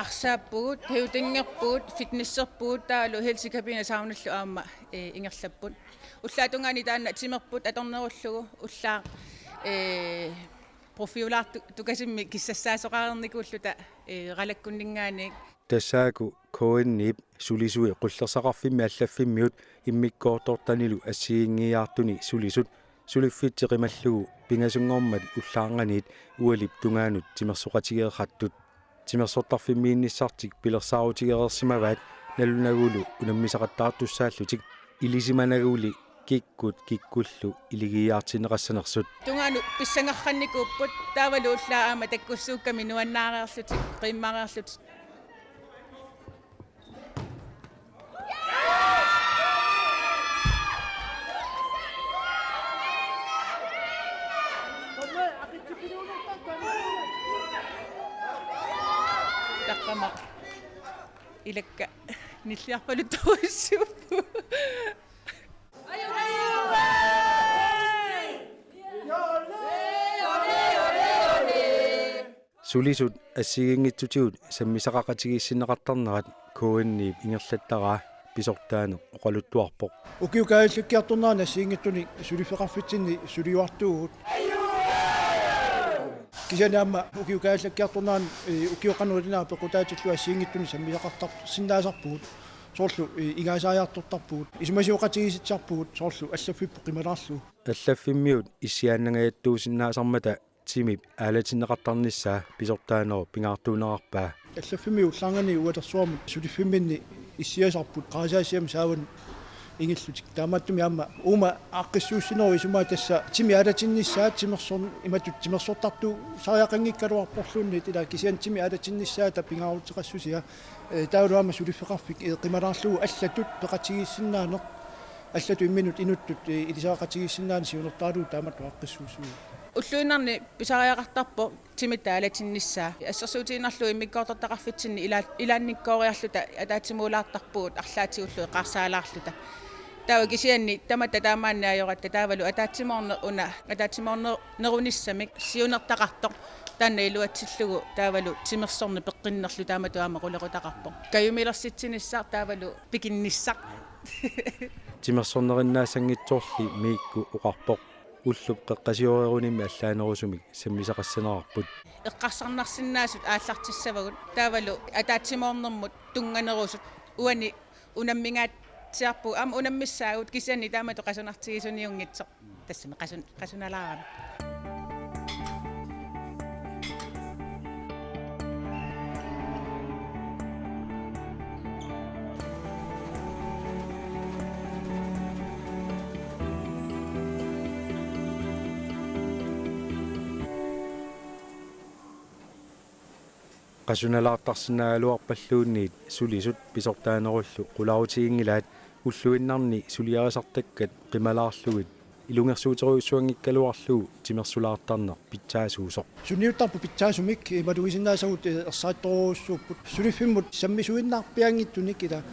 Arsaappugut, høvdingerpugut, fitnesserpugut, taavalu helsekabine saunallu aamma, eh, ingerlapput. Ullaap tungaani taanna timerput atornerullugu ullaaq, eh, profilaartu-, tukasimmik kissassaasoqareernikuulluta, eh, Qalakkunninngaanniit. Tassaaku K N-ip sulisui qullersaqarfimmi allaffimmiut immikkoortortanilu assigiinngiiaartuni sulisut suliffitsi qimallugu pingasunngormat ullaarnganiit ualip tungaanut timersoqatigeeqattut. Timersortarfimmiinnissartik pilersaarutigereersimavaat nalunagulu unammisaqattaartussaallutik ilisimanaguli kikkut kikkullu iligiiaartinneqassanersut. Tungaanut pissangarnikuupput taavalu ullaaq aamma takkussuukkami nuannaareerlutik, qiimmareerlutik. Taqqama. Ilakka nilliarpaluttorujussuupput. Sulisut assigiinngitsutigut sammisaqaqatigiissinneqartarnerat K N-ip ingerlattaraa pisortaaneq oqaluttuarpoq. Ukiut kaajallakkiartornerani assigiinngitsunik suliffeqarfitsinni suliuartuuvugut. Kisianni aamma ukiut kaajallakkiartornerani, eh, ukiut qanoq ilinnaa peqqutaatillugu assigiinngitsunik sammisaqartarsinnaasarpugut. Soorlu, eh, ingaasariartortarpugut. Isumasioqatigiissitsisarpugut soorlu allaffippoq qimalaarlugu. Allaffimmiut issiaannangajattuusinnaasarmata timip aalatinneqartarnissaa pisortaanerup pingaartuunerarpaa. Allaffimmi ullaarnani ualersuarmut suliffimminni issiasarput qarasaasiami saavanut ingillutik. Taamaattumik aamma uuma aaqqissuussinerup isumaa tassa timi aalatinnissaa timersorn-, imatut timersortartuusariaqanngikkaluarporluunniit ilaa kisianni timi aalatinnissaata pingaaruteqassusia, eh, taavalu aamma suliffeqarfik, eh, qimalaarlugu allatut peqatigiissinnaaneq, allatut imminut inuttut, eh, ilisariaqatigiissinnaaneq siunertaralugu taamatut aaqqissuussivoq. Ulluinnarni pisariaqartarpoq timitta aalatinnissaa. Assersuutigiinnarlugu immikkoortortaqarfitsinni ila-, ilaannikkooriarluta ataatsimuulaartarpugut arlaatigullu eqqarsaalaarluta. Taava kisianni tamatta taamaanneq ajoratta taavalu ataatsimoorneq una ataatsimoornerunissamik siunertaqartoq taanna iluatsillugu taavalu timersorneq peqqinnerlu taamatut aamma qulequtaqarpoq. Kajumilersitsinissaq taavalu pikinnissaq. Timersornerinnaassanngitsorli Miikku oqarpoq. Ullup qeqqasioreerunimmi allaanerusumik sammisaqassanerarput. Eqqarsarnarsinnaasut aallartissavagut taavalu ataatsimoornermut tunnganerusut uani unammingaatsiarpugut aamma unammissaagut kisianni taamatut qasunartigisuniunngitsoq. Tassami qasun-, qasunalaarami. Qasunalaartarsinnaagaluarpalluunniit sulisut pisortaanerullu qularutiginngilaat ulluinnarni suliarisartakkat qimalaarlugit ilungersuuterujussuanngikkaluarlugu timersulaartarneq pitsaasuusoq. Sunniuttarput pitsaasumik, eh, malugisinnaasagut, eh, ersarittorujussuupput. Suliffimmut sammisuinnarpianngitsunik ilaa.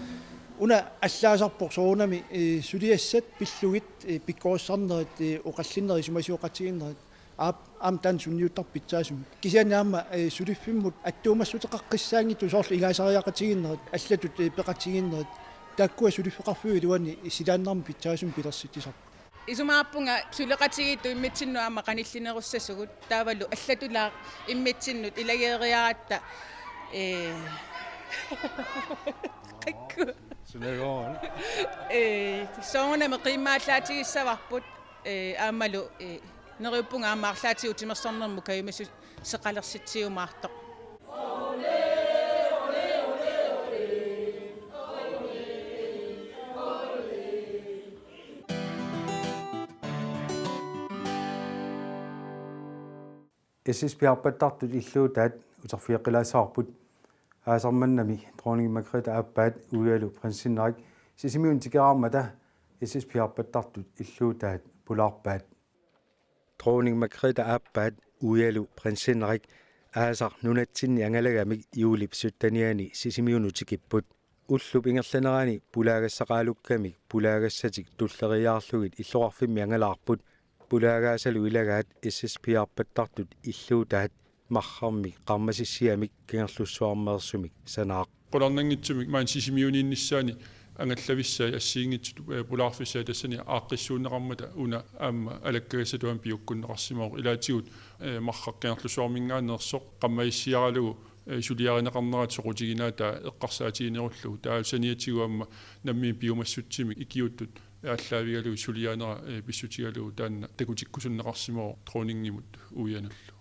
Una allaasarpoq soorunami, eh, suliassat pillugit, eh, pikkorissarnerit, eh, oqallinnerit, isumasioqatigiinnerit. Aap, aamma taanna sunniuttarput pitsaasumik. Kisianni aamma, eh, suliffimmut attuumassuteqaqqissaanngitsut soorlu ingaasariaqatigiinnerit, allatut, eh, peqatigiinnerit. Taakkua suliffeqarfiup iluani silaannarmik pitsaasumik pilersitsisarput. Isumaqarpunga suleqatigiittut immitsinnut aamma qanillinerussasugut taavalu allatulaaq immitsinnut ilageeriaratta, ee, qakku. Sunagoon. Ee, soorunami qiimmaallaatigissavarput, ee, aammalu, ee, neriuppunga aamma arlaatigut timersornermut kajumissuseqalersitsiumaartoq. S S P-arpattartut illuutaat uterfigeqqilaassavarput. Aasaq mannami Dronning Margrethe aappaat uialu prinsinnerik Sisimiunut tikeraarmata S S P-arpattartut illuutaat pulaarpaat. Dronning Margrethe aappaat uialu prinsinnerik aasaq nunatsinni angalagamik juulip syttenianni Sisimiunut tikipput. Ullup ingerlanerani pulaagassaqaalukkamik pulaagassatik tulleriiaarlugit illoqarfimmi angalaarput. Pulaagaasalu ilagaat S S P-arpattartut illuutaat marrarmik qarmasissiamik Kangerlussuarmeersumik sanaaq. Qularnanngitsumik maani Sisimiuniinnissaani angallavissaat assigiinngitsut, eh, pulaarfissaat tassani aaqqissuunneqarmata una aamma alakkagassatut aamma piukkunneqarsimavoq ilaatigut, eh, marraq Kangerlussuarminngaanneersoq qarmasissiaralugu, eh, suliarineqarnerata soqutiginaata eqqarsaatiginerullugu taava saniatigut aamma nammineq piumassutsimi ikiuuttut aallaavigalugu suliaanera, eh, pissutigalugu taanna takutikkusunneqarsimavoq dronningimut uianullu.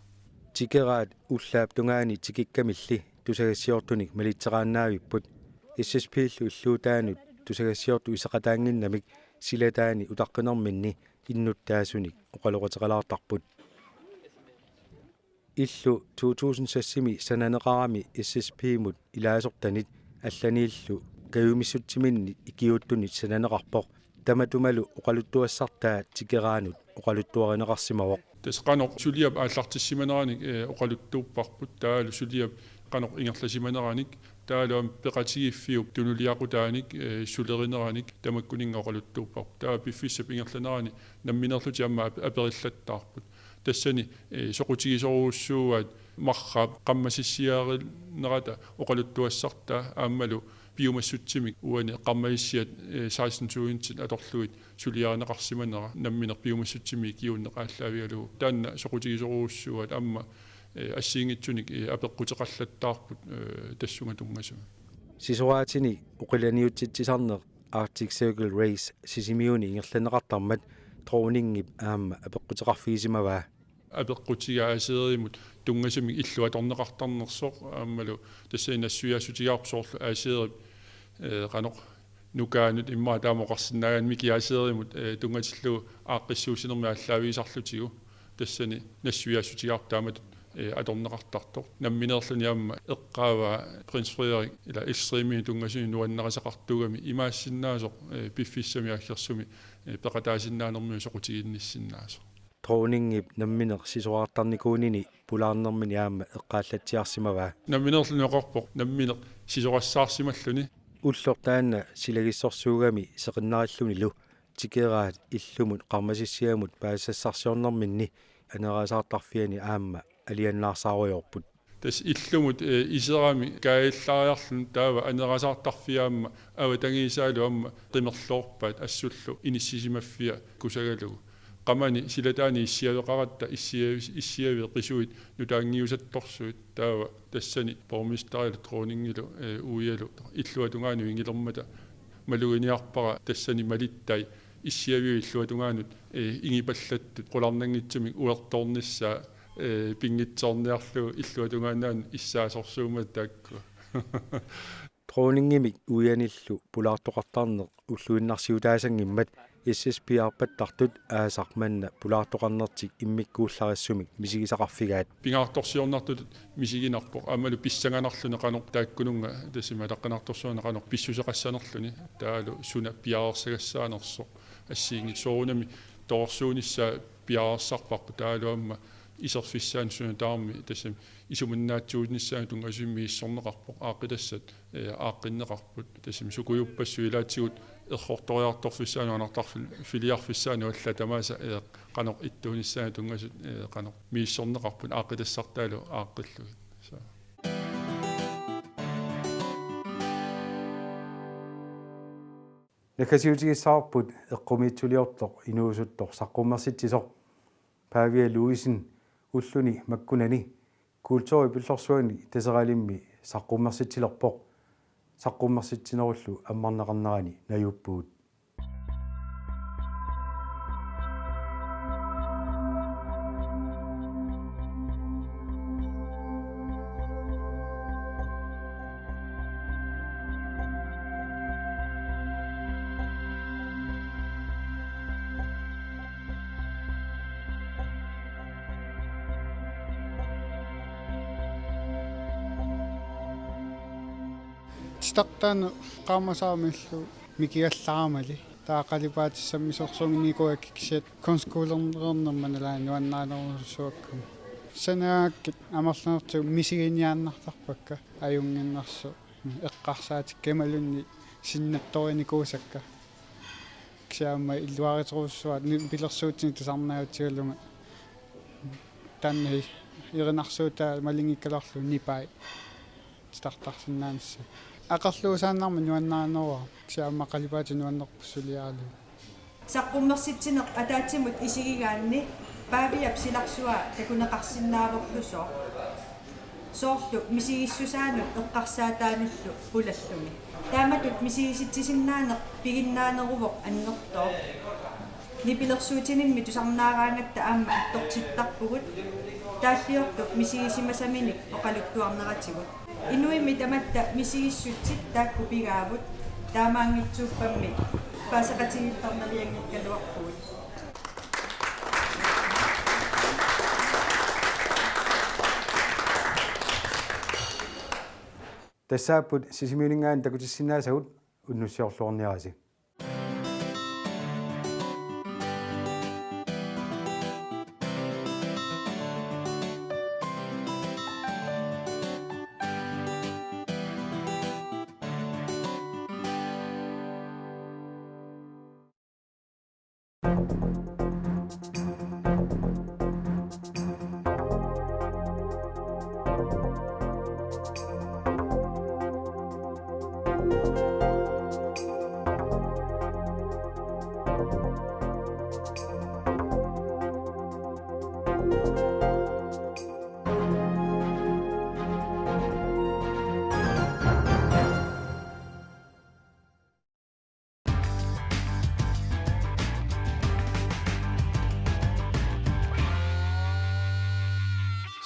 Tikeraat ullaap tungaani tikikkamilli tusagassiortunik malitseqaannaavipput. S S P-llu illuutaanut tusagassiortut iseqataannginnamik silataani utaqqinerminni innuttaasunik oqaloqateqalaartarput. Illu to tusind seksimi sananeqarami S S P-mut ilaasortanit allaniillu kajumissutsiminnik ikiuuttunit sananeqarpoq. Tamatumalu oqaluttuassartaa tikeraanut oqaluttuarineqarsimavoq. Tassa qanoq suliap aallartissimaneranik, eh, oqaluttuupparput, taavalu suliap qanoq ingerlasimaneranik, taavalu aamma peqatigiiffiup tunuliaqutaanik, eh, sulerineranik tamakkuninnga oqaluttuupparput. Taava piffissap ingerlanerani nammineerlutik aamma ap-, aperillattaarput. Tassani, eh, soqutigisorujussuuaat marraap qarmasissiarinerata oqaluttuassartaa aammalu piumassutsimik uani qarmasissiat, eh, seksten tusind atorlugit suliarineqarsimanera nammineq piumassutsimik ikiuunneq aallaavigalugu. Taanna soqutigisorujussuuaat aamma, eh, assigiinngitsunik, eh, apeqquteqallattaarput, eh, tassunga tunngasumik. Sisoraatinik oqilaniutsitsisarneq Arctic Circle Race Sisimiuni ingerlanneqartarmat Dronningip aamma apeqquteqarfigisimavaa. Apeqqutigaa A C R-imut tunngasumik illuatungaanneqartarnersoq aammalu tassani nassuiaassutigaarput soorlu A C R-ip, eh, qanoq nukaanut immaqa taama oqarsinnaagaanni mikigaa A C R-imut, eh, tunngatillugu aaqqissuussinermi aallaavigisarlutigu tassani nassuiaassutigaarput taamatut, eh, atorneqartartoq. Nammineerluni aamma eqqaavaa Prins Frederik ila Extrememi tunngasuni nuannarisaqartuugami imaassinnaasoq, eh, piffissami aggersumi, eh, peqataasinnaanermini soqutiginnissinnaasoq. Dronningip nammineq sisoraartarnikuunini pulaarnermini aamma eqqaallatsiarsimavaa. Nammineerluni oqarpoq nammineq sisorassaarsimalluni. Ulloq taanna silagissorsuugami seqinnarillunilu tikeraat illumut qarmasissiamut paasisassarsiornerminni anerasaartarfiani aamma alianaarsaarujorput. Tassa illumut, eh, iserami kaajallariarluni taava anerasaartarfia aamma avatangiisaalu aamma qimerloorpaat assullu inissisimaffia kusagalugu. Qamani silataani issiaveqaratta issiavi-, issiaviit qisuit nutaanngiusattorsuit taava tassani borgmesterilu Dronningilu, eh, uialu illuatungaanut ingilermata maluginiarpara tassani malittai issiaviit illuatungaanut, eh, ingipallattut qularnanngitsumik uertoornissaa, eh, pinngitsoorniarlugu illuatungaanut issaasorsuummata taakku. Dronningimik uianillu pulaartoqartarneq ulluinnarsiutaasanngimmat S S P-arpattartut aasaq manna pulaartoqarnertik immikkuullarissumik misigisaqarfigaat. Pingaartorsiornartutut misiginarpoq aammalu pissanganarluni qanoq taakkununnga tassami ataqqinartorsuarni qanoq pissuseqassanerluni taavalu suna piareersagassaanersoq assigiinngitsoq soorunami torersuunissaa piareersarparput taavalu aamma iserfissaanut suna tamarmi tassami isumannaatsuunissaanut tunngasumik misissorneqarpoq aaqqitassat, eh, aaqqinneqarput tassami sukujuppassuit ilaatigut errortoriartorfissaanut anartarfil-, filiarfissaanut allat tamaasa, eh, qanoq ittuunissaanut tunngasut, eh, qanoq misissorneqarput aaqqitassartaalu aaqqillugit. Så. Naggasiutigissavarput eqqumiitsuliortoq inuusuttoq saqqummersitsisoq Pavia Louisen ulluni makkunani kulturip pillorsuani Taseralimmi saqqummersitsilerpoq. Saqqummersitsinerullu ammarneqarnerani najuuppugut. Titartaanut qaamasaamillu mikigallaramali. Taava qalipaatissammisorsuunnginnikuuakka kisiat kunstskolernimma nalaani nuannarinerujussuakka. Sanakkit amerlanertigut misiginiaannartarpakka ajunnginnersoq eqqarsaatikka imaluunniit sinnattorinikuusakka. Kisianni aamma illuariterujussuuaat ni-, nipilersuutinik tusarnaarutigalunga. Taanna hi-, erinarsuutaa malinngikkaluarlugu nipai titartarsinnaanissaat. Aqerluusaannarmat nuannarineruara, kisianni aamma qalipaatit nuannerput suliaralugu. Saqqummersitsineq ataatsimut isigigaanni Paviap silarsua takuneqarsinnaavorlusoq. Soorlu misigissusaanut eqqarsaataanullu pulalluni. Taamatut misigisitsisinnaanera piginnaaneruvoq annertooq. Nipilersuutininni tusarnaaraangatta aamma attortittarpugut. Taalliortup misigisimasaminik oqaluttuarneratigut. Inuimmi tamatta misigissutsit taakku pigaavut, taamaanngitsuuppammi paaseqatigiittarnavianngikkaluarpugut. Tassaapput Sisimiuninngaanniit takutissinnaasagut, unnussiorluarniarisi.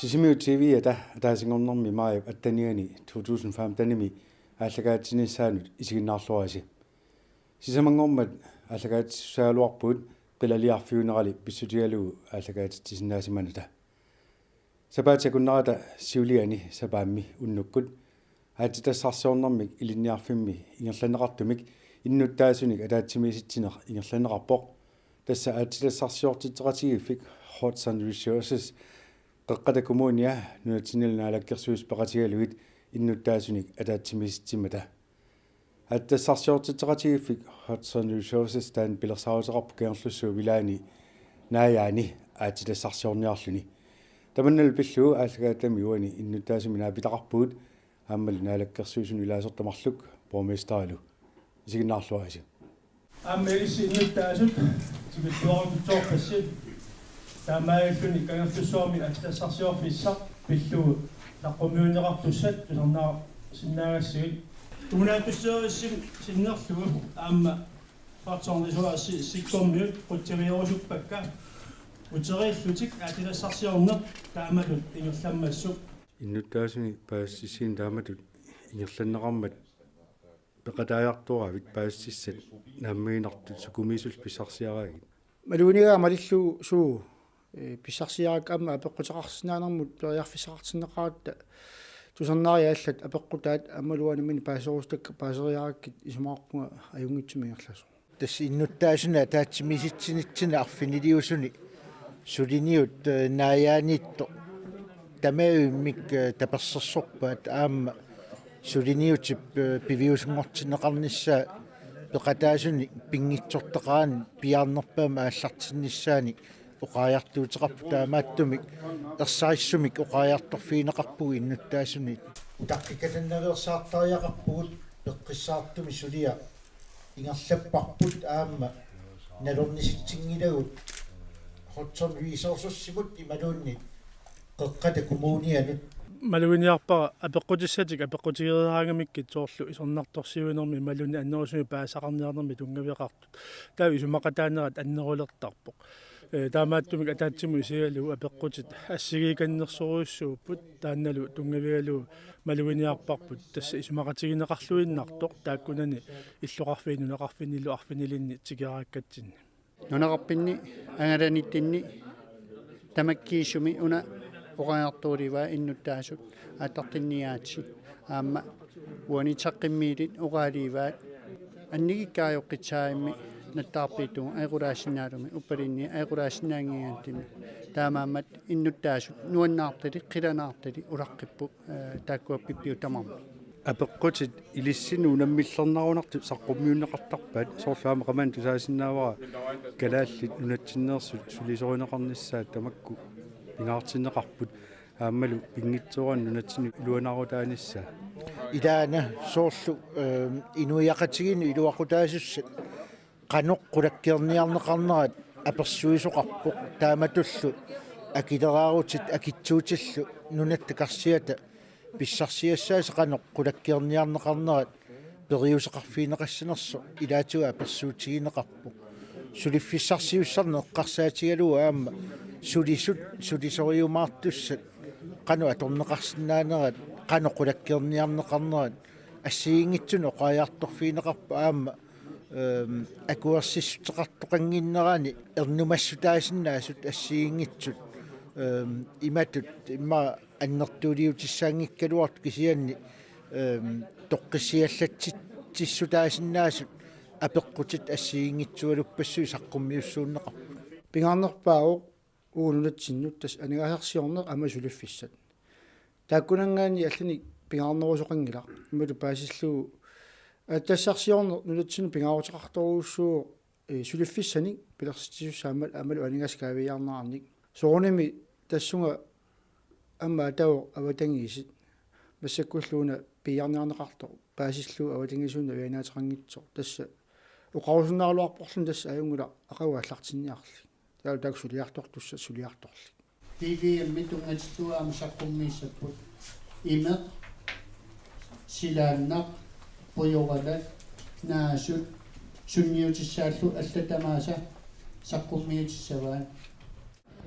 Sisimiut T V-ata ataasinngornermi maajip atteniani to tusind femtenimi aallakaatitsinissaanut isiginnaarluarisi. Sisamanngormat aallakaatitsissagaluarpugut qilaliarfiunerali pissutigalugu aallakaatitsisinnaasimanata. Sapaatip akunnerata siuliani sapaammi unnukkut aatsitassarsiornermik ilinniarfimmi ingerlanneqartumik innuttaasunik ataatsimiisitsineq ingerlanneqarpoq. Tassa aatsitassarsiortitseqatigiiffik Hudson Resources Qeqqata Kommunia nunatsinnilu naalakkersuisut peqatigalugit innuttaasunik ataatsimiisitsimmata. Aatsitassarsiortitseqatigiiffik Hudson Resources taanna pilersaaruteqarpoq Kangerlussuup ilaani Naajaani aatsitassarsiorniarluni. Tamannalu pillugu aallakaatitami uani innuttaasumik naapitaqarpugut aammalu naalakkersuisunut ilaasortat marluk borgmesterilu. Isiginnaarluarisi. Aamma ilissi innuttaasut tikilluaqqutsoorpassi taamaalilluni Kangerlussuarmi aatsitassarsiorfissaq pillugu saqqummiunneqartussat tusarnaarsinnaagassiuk. Kommunalbestyrelsimi sinnerlugu aamma Hudson Resources sikkormiut qutsavigerusuppakka uteriillutik aatsitassarsiorneq taamatut ingerlammassuk. Innuttaasunik paasissutissiineq taamatut ingerlanneqarmat peqataajartoraavit paasissutissat naammaginartut sukumiisullu pissarsiaraagit? Malugineqaaq malillugu suu, ee, pissarsiarakku aamma apeqquteqarsinnaanermut periarfissaqartinneqaratta tusarnaariallat apeqqutaat aammalu uani nammineq paaserusutakka paaseriarakkit isumaqarpunga ajunngitsumik ingerlasoq. Tassa innuttaasunik ataatsimiisitsinissaanut arfiniliusunik suliniut, ee, Naajaaniittoq tamavimmik, ee, tapersersorpaat aamma suliniutip, ee, piviusunngortinneqarnissaa peqataasunik pinngitsoortaqarani piaarnerpaamik aallartinnissaanik oqariartuuteqarpoq taamaattumik ersarissumik oqariartorfigineqarpugut innuttaasunit. Utaqqikatannaveersaartariaqarpugut peqqissaartumik suliaq ingerlapparput aamma nalornisitsinngilagut Hudson Resourcesimut imaluunniit Qeqqata Kommunianut. Maluginiarpara apeqqutissatik apeqqutigereeraangamikkit soorlu isornartorsiuinermi imaluunniit annerusumik paasisaqarniarnermi tunngaveqartut. Taava isumaqataanerat annerulertarpoq. Ee, taamaattumik ataatsimut isigalugu apeqqutit assigiikannersorujussuupput taannalu tunngavigalugu maluginiarparput tassa isumaqatigineqarluinnartoq taakkunani illoqarfinni nunaqarfinnilu arfinilinni tikerakkatsinni. Nunaqarfinni angalanitsinni tamakkiisumik una oqariartuulivaat innuttaasut aallartinniaatsit aamma uani saqqummiillit oqaaliivaat annigikkaajoqqitsaarimi nattaarpiittugu ajoqutaasinnaalluni uppalinni ajoqutaasinnaanngigaangatsinni taamaammat innuttaasut nuannaartalik qilanaartalik ulaqqipput, ee, taakkua pippiutamam. Apeqqutit ilissinnut unammillernarunartut saqqummiunneqartarpaat soorlu aamma qamani tusaasinnaavara Kalaallit Nunatsinneersut sulisorineqarnissaat tamakku pingaartinneqarput aammalu pinngitsoorani nunatsinnut iluanaarutaanissaa. Ilaana soorlu, ee, inuiaqatigiinnut iluaqutaasussat qanoq qulakkeerniarneqarnerat apersuisoqarpoq taamatullu akileraarutit akitsuutillu nunatta karsiata pissarsiassaasa qanoq qulakkeerniarneqarnerat periuseqarfigineqassanersoq ilaatigut apersuutigineqarpoq. Suliffissarsiussarneq eqqarsaatigalugu aamma sulisut sulisoriumaartussat qanoq atorneqarsinnaanerat qanoq qulakkeerniarneqarnerat assigiinngitsunik oqariartorfigineqarpoq aamma, ehm, akuersissuteqartoqannginnerani ernumassutaasinnaasut assigiinngitsut, ehm, imatut immaqa annertuuliutissaanngikkaluartut kisianni, ehm, toqqissiallatsitsissutaasinnaasut apeqqutit assigiinngitsualuppassuit saqqummiussuunneqarput. Pingaarnerpaavoq uagut nunatsinnut tassa aningaasarsiorneq aamma suliffissat. Taakkunanngaanniit allanik pingaarnerusoqanngilaq. Imatut paasillugu aatsitassarsiorneq nunatsinnut pingaaruteqartorujussuuvoq, ee, suliffissanik pilersitsisussaammat aammalu aningaasat kaaviiaarnerannik. Soorunami tassunga aamma ataavoq avatangiisit. Massakkullu una piiarniarneqartoq paasillugu avatangiisuuneq avianaateqanngitsoq. Tassa oqarusunnaaraluarporluni tassa ajunngilaq aqagu aallartinniarlik. Taava taakku suliartortussat suliartorlik. P V M-i tunngatillugu aamma saqqummiissapput. Imeq, silaannaq, pujoralak, naasut, sunniutissaallu allat tamaasa saqqummiutissavaat.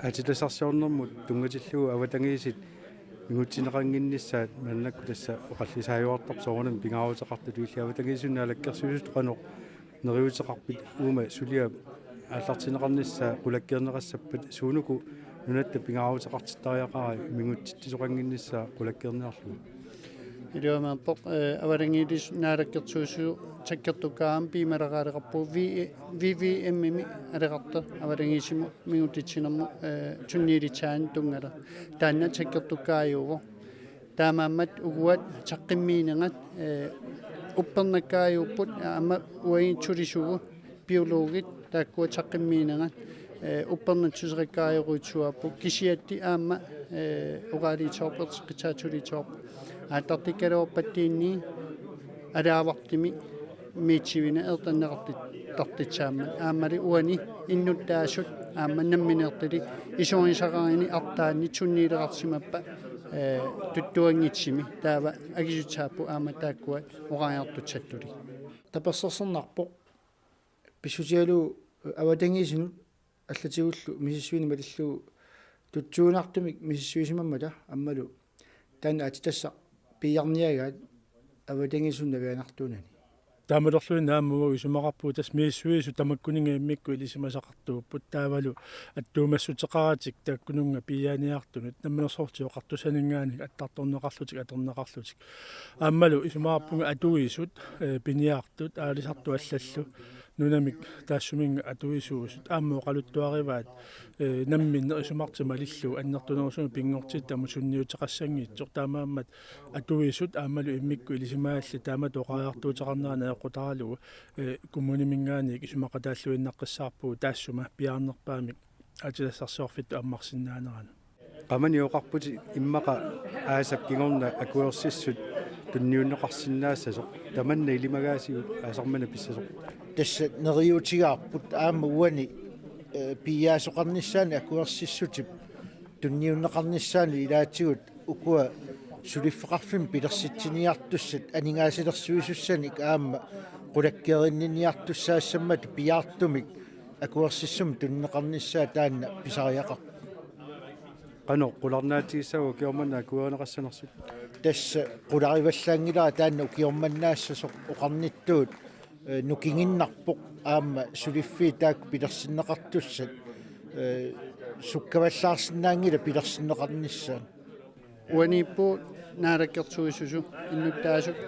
Aatsitassarsiornermut tunngatillugu avatangiisit mingutsinneqannginnissaat maannakkut tassa oqallisaajuartarpoq soorunami pingaaruteqartutut. Illit avatangiisinut naalakkersuisutut qanoq neriuuteqarpit uuma suliap aallartinneqarnissaa qulakkeerneqassappat, suunuku nunatta pingaaruteqartittariaqarai mingutsitsisoqannginnissaa qulakkeerniarlugu? Iluamik aamma, eh, avatangiilisut naalakkersuisut sakkortukkaangamik piumaleraaleqarpugut V-, V V M-imi aleqartoq avatangiisimut mingutsitsinermut, eh, sunniilissaanik tunngavoq. Taanna sakkortukkaajuvoq. Taamaammat uagut saqqummiinerat, eh, uppernakkaajupput aamma uagut sulisugut biologit taakkua saqqummiinerat, eh, uppernatsuseqakkaajujussaapput, kisianni aamma, eh, oqaluuserisarput, erseqqissaarusulisarput. Aallartikkaluarpattuunniit alaavartumik miitsivineq eqqartorneqartut-, -tartussaammat. Aammali uani innuttaasut aamma nammineerlutik isumagisaqarani artaannik sunniileqarsimappat, eh, tuttuanngitsumik. Taava akisussaapput aamma taakkua oqariartussattunik. Tapersersornarpoq pissutigalugu avatangiisinut allatigullu misissuineq malillugu tutsuiginartumik misissuisimammata aammalu taanna aatsitassaq piiarniagaat avatangiisinut navianartuunani. Taamatorluinnaq aamma uagut isumaqarpugut tassa misissuisut tamakkuninnga immikkut ilisimasaqartuupput, taavalu attuumassuteqaratik taakkununnga piiaaniartunut Namminersorlutik Oqartussaninngaanniit attartorneqarlutik atorneqarlutik. Aammalu isumaqarpunga atuisut, eh, piniartut, aalisartut allallu nunamik taassuminnga atuisuusut aamma oqaluttuarivaat, eh, namminneq isumartik malillugu annertunerusumik pinngortittamut sunniuteqassanngitsoq. Taamaammat atuisut aammalu immikkut ilisimagallit taamatut oqariartuuteqarnerat najoqqutaralugu, eh, kommuniminngaanniit isumaqataalluinnaqqissaarpugut taassuma piaarnerpaamik aatsitassarsiorfittut ammarsinnaanerani. Qamani oqarputit immaqa aasap kingorna akuersissut tunniunneqarsinnaassasoq. Tamanna ilimagaasiuk aasaq manna pissasoq? Tassa neriuutigaarput aamma uani, eh, piiaasoqarnissaanik akuersissutip tunniunneqarnissaanut ilaatigut ukua suliffeqarfimmik pilersitsiniartussat aningaasalersuisussanik aamma qulakkeerinninniartussaassammata piaartumik akuersissumik tunineqarnissaa taanna pisariaqarpoq. Qanoq qularnaatigissaagut ukioq manna akuerineqassanersut? Tassa qularivallaanngilara taanna ukioq mannaassasoq oqarnittut, eh, nukinginnarpoq aamma suliffiit taakku pilersinneqartussat, eh, sukkavallaarsinnaanngilaq pilersinneqarnissaat. Uaniippugut naalakkersuisut innuttaasut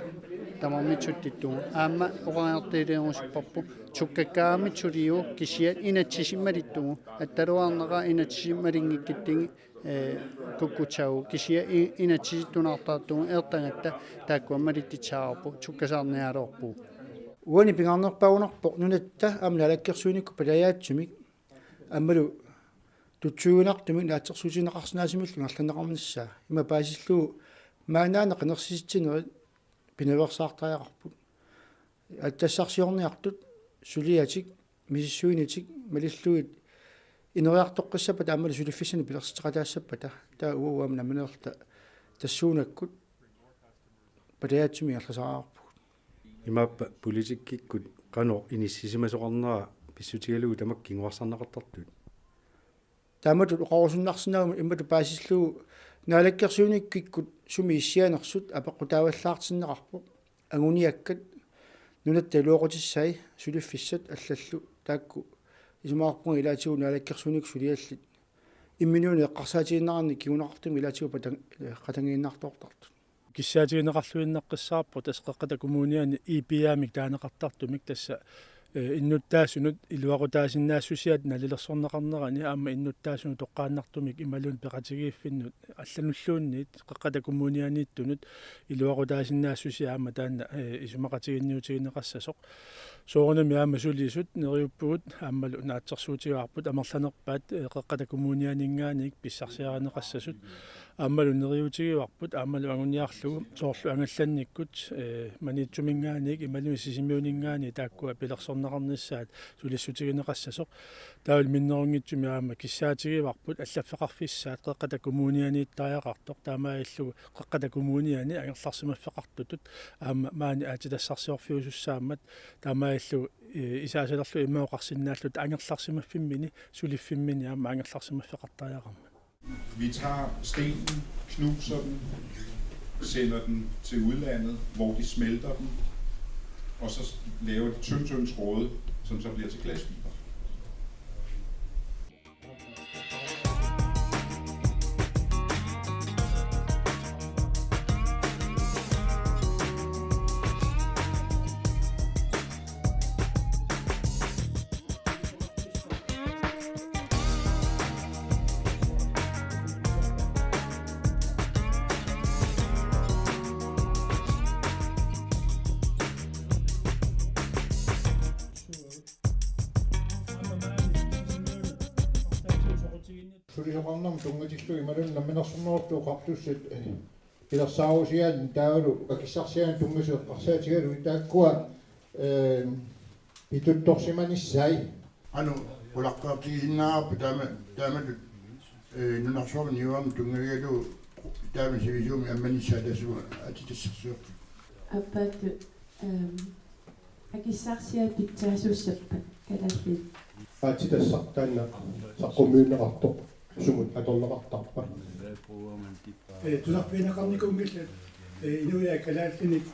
tamarmik suttittugut. Aamma oqariartuulerusupparput sukkakkaangamik suliuvoq kisianni inatsisit malittugut. Attaluarnaqaaq inatsisit malinngikkatsigit, eh, kukkussaagut. Kisianni i-, inatsisit tunaartartugut, eertagatta taakkua malittutut saarput, sukkasaarniaraluarpugut. Uani pingaarnerpaagunarpoq nunatta aamma naalakkersuinikkut palaajaatsumik aammalu tutsuiginartumik naatsorsuutigineqarsinnaasumillu ingerlanneqarnissaa. Ima paasillugu maannaannaq qinersisitsinerit pinaveersaartariaqarput. Aatsitassarsiorniartut suliatik misissuinitik malillugit ineriartoqqissappata aammalu suliffissanik pilersitseqataassappata, taava uagut aamma nammineerluta tassuunakkut palaajaatsumik ingerlasariaqarpugut. Imaappa politikkikkut qanoq inissisimasoqarnera pissutigalugu tamakku kinguarsarneqartartut? Taamatut oqarusunnarsinnaaguma imatut paasillugu naalakkersuinikkut sumi issianersut apeqqutaavallaartinneqarpoq. Anguniakkat, nunatta iluaqutissai, suliffissat allallu taakku isumaqarpunga ilaatigut naalakkersuinikkut suliallit imminut eqqarsaatigineqarnerat kinguneqartumik ilaatigut patan-, eh, qatangiinnartoortartut. Kissaatigineqarluinnaqqissaarpoq tassa Qeqqata Kommuniani I P A-mik taaneqartartumik, tassa, eh, innuttaasunut iluaqutaasinnaassusiata nalilersorneqarnerani aamma innuttaasunut toqqaannartumik imaluunniit peqatigiiffinnut allanulluunniit Qeqqata Kommunianiittunut iluaqutaasinnaassusia aamma taanna, eh, isumaqatiginniutigineqassasoq. Soorunami aamma sulisut neriuppugut aammalu naatsorsuutigaarput amerlanerpaat, eh, Qeqqata Kommunianinngaanniit pissarsiarineqassasut. Aammalu neriuutigaarput aammalu anguniarlugu soorlu angallannikkut, eh, Maniitsuminngaanniit imaluunniit Sisimiuninngaanniit taakkua pilersor- Naqarnissaat sulissutigineqassasoq. Taavalu minnerunngitsumik aamma kissaatigivarput allaffeqarfissaat Qeqqata Kommunianiittariaqartoq, taamaalillugu Qeqqata Kommuniani angerlarsimaffeqartutut aamma maani aatsitassarsiorfiusussaammat, taamaalillugu, eh, isaasalerlu immaqa oqarsinnaalluta angerlarsimaffimmini suliffimmini aamma angerlarsimaffeqartariaqarmat. Vi tager stenen, knuser den, sender den til udlandet, hvor de smelter den, og så laver de tynd, tynd tråde, som så bliver til glasfiber. Sulisoqarnermut tunngatillugu imaluunniit Namminersornerullutik Oqartussat, eh, pilersaarusiaanni taavalu akissarsiaanut tunngasut eqqarsaatigalugit taakkua, eh, pituttorsimanissai. Qanoq qulakkeertigisinnaavarput taama, taamatut, eh, nunarsuarmi niuernermut tunngavigalugu taama sivisuumik ammanissaa taassuma aatsitassarsiortut. Aappaattut, ehm, akissarsiat pitsaassappat kalaallit. Aatsitassaq taanna saqqummiunneqartoq sumut atorneqartarpa? Eh, tusarfigineqarnikuunngillat, eh, inuiaat kalaallinik,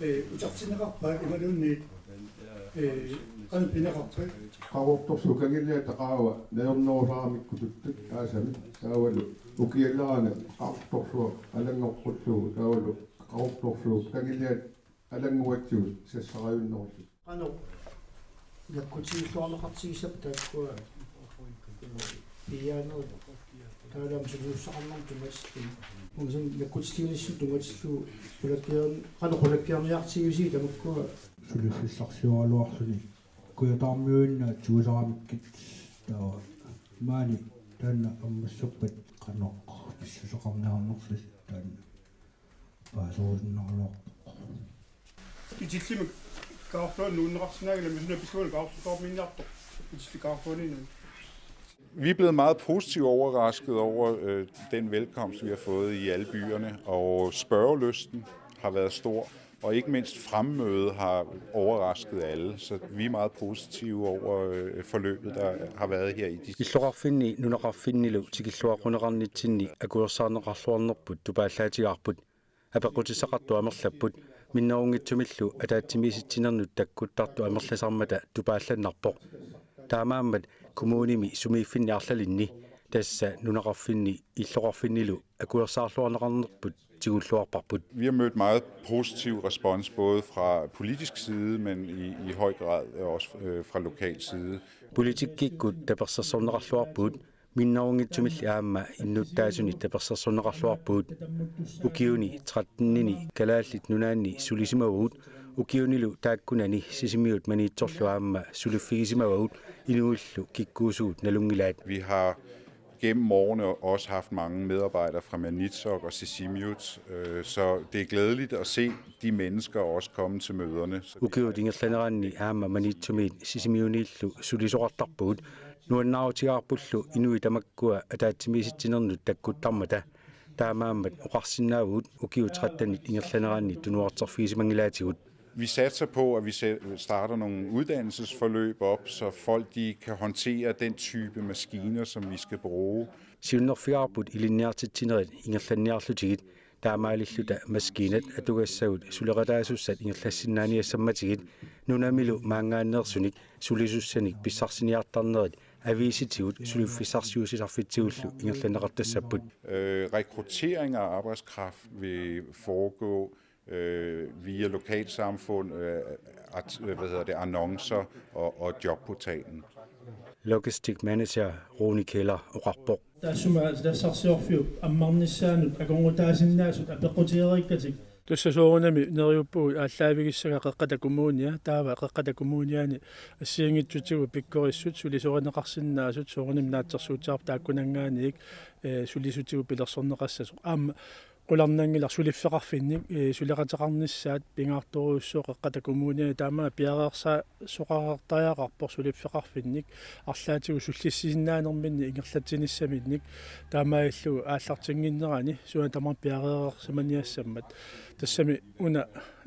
eh, utertinneqarpaat imaluunniit, eh, qanoq pineqarpat? Qaqortorsuup kangilliata qaava najornerusaramikkututtut aasamik taavalu ukiallaraanni Qaqortorsuaq alanngoqqullugu taavalu Qaqortorsuup kangilliata alannguatsigut sassarajunnerullugu. Qanoq nakkutigilluarneqartigissappat taakkua piiaanerit taavalu aamma sulisussaqarnermut tunngatillugu. Uunga nakkutiginissamut tunngatillugu qulakkeerni-, qanoq qulakkeerniartigisigit tamakkua? Suliffissarsioraluarluni Kujataarmiuinnaat tigusaramikkit taava maani taanna ammassappat qanoq pissuseqarniarnerlusi taanna paaserusunnaraluarpoq. Itillimik kaartuan nuunneqarsinnaanngilaq, misuna pillugu kaartutoorminniartoq itilli kaartuaninnut. Vi er blevet meget positivt overrasket over øh, den velkomst, vi har fået i alle byerne, og spørgelysten har været stor, og ikke mindst fremmødet har overrasket alle, så vi er meget positive over øh, forløbet, der har været her i de Illoqarfinni nunaqarfinnilu tikilluaqquneqarnitsinni akuersaarneqarluarnerput tupaallaatigaarput. Apeqqutissaqartut amerlapput, minnerunngitsumillu ataatsimiisitsinernut takkuttartut amerlasarmata tupaallannarpoq. Taamaammat kommunimi sumiiffinni arlalinni, tassa nunaqarfinni illoqarfinnilu akuersaarluarneqarnerput tigulluarparput. Vi har mødt meget positiv respons, både fra politisk side, men i, i høj grad også øh, fra lokal side. Politikkikkut tapersersorneqarluarpugut, minnerunngitsumilli aamma innuttaasunik tapersersorneqarluarpugut. Ukiuni tretten-ini Kalaallit Nunaanni sulisimavagut, ukiunilu taakkunani Sisimiut Maniitsorlu aamma suliffigisimavagut, inuillu kikkuusugut nalunngilaat. Vi har gennem årene også haft mange medarbejdere fra Maniitsoq og Sisimiut, øh, så det er glædeligt at se de mennesker også komme til møderne. Ukiut ingerlaneranni aamma Maniitsumiit Sisimiuniillu sulisoqartarpugut, nuannaarutigaarpullu inuit tamakkua ataatsimiisitsinernut takkuttarmata. Taamaammat oqarsinnaavugut ukiut tretten-it ingerlaneranni tunuarterfigisimanngilaatigut. Vi satser på, at vi se- starter nogle uddannelsesforløb op, så folk de kan håndtere den type maskiner, som vi skal bruge. Siunnerfigaarput ilinniartitsinerit ingerlanniarlutigit, taamaalilluta maskiinat atugassagut suleqataasussat ingerlassinnaaniassammatigit, nunamilu maanngaanneersunik sulisussanik pissarsiniartarnerit aviisitigut suliffissarsiuussisarfitsigullu ingerlanneqartassapput. Øh, rekruttering af arbejdskraft vil foregå øh, via lokalsamfund, øh, at, hvad hedder det, annoncer og, og jobportalen. Logistik manager Rune Keller oqarpoq. Taassuma aatsitassarsiorfiup ammarnissaanut akornutaasinnaasut apeqqutigereerikkatik. Tassa soorunami neriuppugut aallaavigissagaa Qeqqata Kommunia, taava Qeqqata Kommuniani assigiinngitsutigut pikkorissut sulisorineqarsinnaasut soorunami naatsorsuutsiarput taakkunanngaanniit, eh, sulisutigut pilersorneqassasoq. Aamma qularnanngilaq suliffeqarfinnik, ee, suleqateqarnissaat pingaartorujussuuvoq Qeqqata Kommuniani, taamaammat piareersaa-, soqareertariaqarpoq suliffeqarfinnik arlaatigut sullissisinnaanerminni ingerlatsinissaminnik, taamaalillutik aallartinnginnerani suna tamarmi piareersimaniassammat. Tassami una,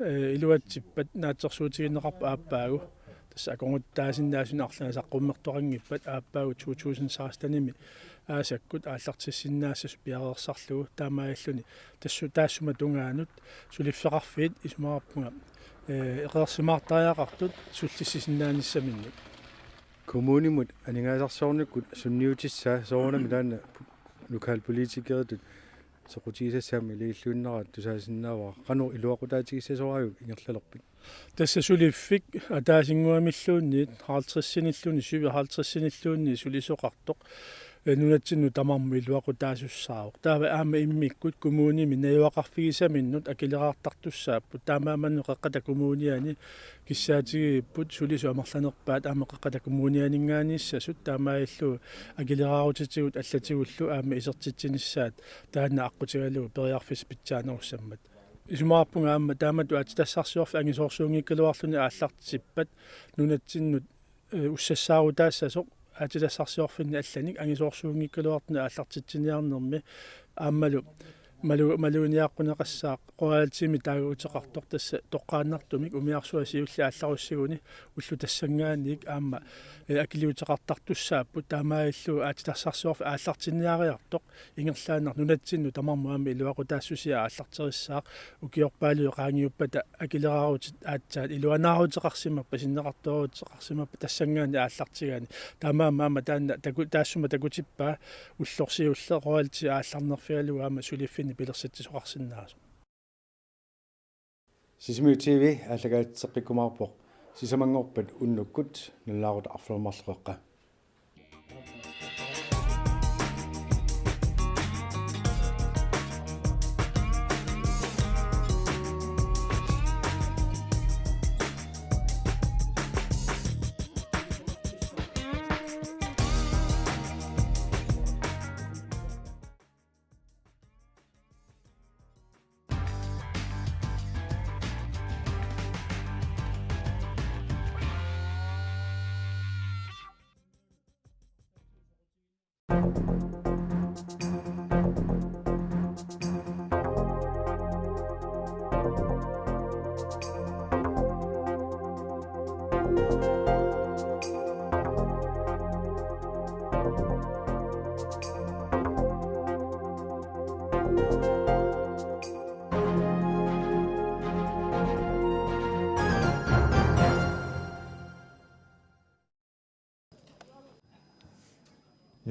ee, iluatsippat naatsorsuutigineqarpoq aappaagu. Tassa akornutaasinnaasunut arlaannik saqqummertoqanngippat aappaagu to tusind sekstenimi aasakkut aallartissinnaassasut piareersarlugu, taamaalilluni tassu-, taassuma tungaanut suliffeqarfiit isumaqarpunga, ee, eqeersimaartariaqartut sullissisinnaanissaminnik. Kommunimut aningaasarsiornikkut sunniutissaa soorunami taanna lokalpolitikeritut soqutigisassat aamma iligilluinnaraat tusaasinnaavara. Qanoq iluaqutaatigissasoraaguk ingerlalerpit? Tassa suliffik ataasinnguamilluunniit halvtredsinilluunniit, syvoghalvtredsinilluunniit sulisoqartoq, ee, nunatsinnut tamarmut iluaqutaasussaavoq. Taava aamma immikkut kommunimi najugaqarfigisaminnut akileraartartussaapput. Taamaammat Qeqqata Kommuniani kissaatigigipput sulisut amerlanerpaat aamma Qeqqata Kommunianinngaanneersussasut, taamaalillutik akileraarutitigut allatigullu aamma isertitsinissaat taanna aqqutigalugu periarfissaq pitsaanerussammat. Isumaqarpunga aamma taamatut aatsitassarsiorfik angisoorsuunngikkaluarluni aallartippat nunatsinnut, ee, ussassaarutaassasoq aatsitassarsiorfinni allanik angisoorsuunngikkaluartuni aallartitsiniarnermi aammalu malu-, maluginiaqquneqassaaq royaltymik taaguuteqartoq, tassa toqqaannartumik umiarsuaq siulleq aallarussiguni ullut tassanngaanniit aamma, ee, akiliuteqartartussaapput, taamaalillutik aatsitassarsiorfik aallartinniariartoq ingerlaannaq nunatsinnut tamarmut aamma iluaqutaassusia aallarterissaaq, ukiorpaaluit qaangiuppata akileraarutit aatsaat iluanaaruteqarsimappat, sinneqartooruteqarsimappat tassanngaanniit aallartigaanni. Taamaammat aamma taanna taku-, taassuma takutippaa ulloq siulleq royalty aallarnerfigalugu aamma suliffinnik pilersitsisoqarsinnaasoq. Sisimiut T V aallakaatitseqqikkumaarpoq. Sisamanngorpat unnukkut, nalunaaqutaq arfineq-marluk qeqqa.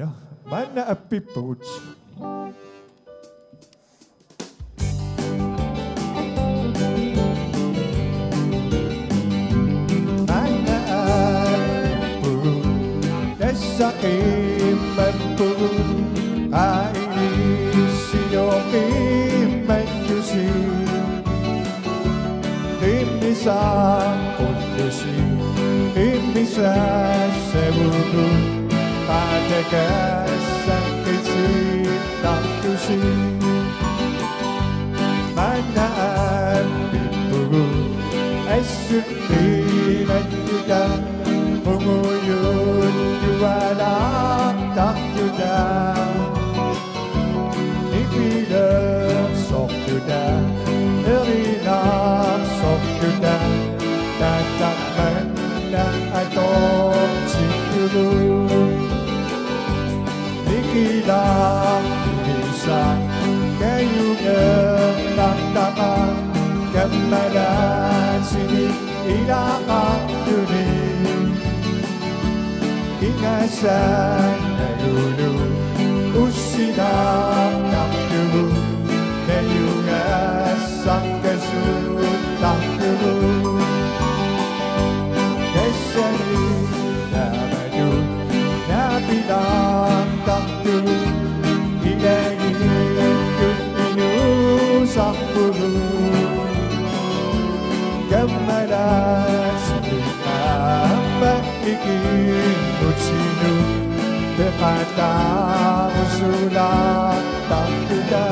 Ja, maanna appippugut. Maanna appippugut, tassa qimmappugut, qaa ilissi qimmallusi. Qimmisaqqullusi, qimmisassagugut, qaatakassaq qitittarlusi. Maanna appippugut, assut qiimalluta, qungujuttualaartarluta. Nipilersorluta, erinarsorluta, tatammanna atortillugu. Nikilaartuisa, kajungertartaqaaq, kammalaatinik ilaqarluni. Ingasaannagulu ussilaartarlugu, najugassaqqasuuttarlugu. Tassani taamatut naapilaartartugut, ilagiittut inuusarpugut. Kammalaatinik aamma ikinngutinut peqataarusuulaartarluta.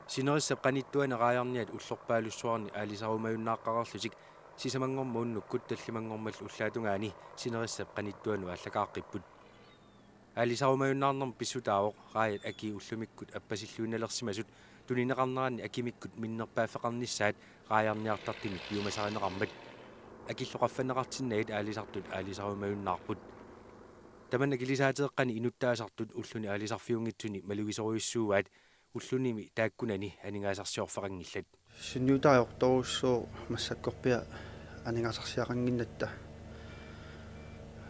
Sinerissap qanittuani raajarniat ullorpaalussuarni aalisarumajunnaaqareerlutik sisamanngormat unnukkut tallimanngormallu ullaatungaani sinerissap qanittuanut aallakaaqqipput. Aalisarumajunnaarnermut pissutaavoq raajat akii ullumikkut appasilluinnalersimasut tunineqarneranni akimikkut minnerpaaffeqarnissaat raajarniartartunit piumasarineqarmat. Akillu qaffanneqartinnagit aalisartut aalisarumajunnaarput. Tamanna kilisaateeqqani inuttaasartut ulluni aalisarfiunngitsuni malugisorujussuuaat ullunimi taakkunani aningaasarsiorfeqanngillat. Sunniutaajortorujussuuvoq massakkorpiaq aningaasarsiaqannginnatta.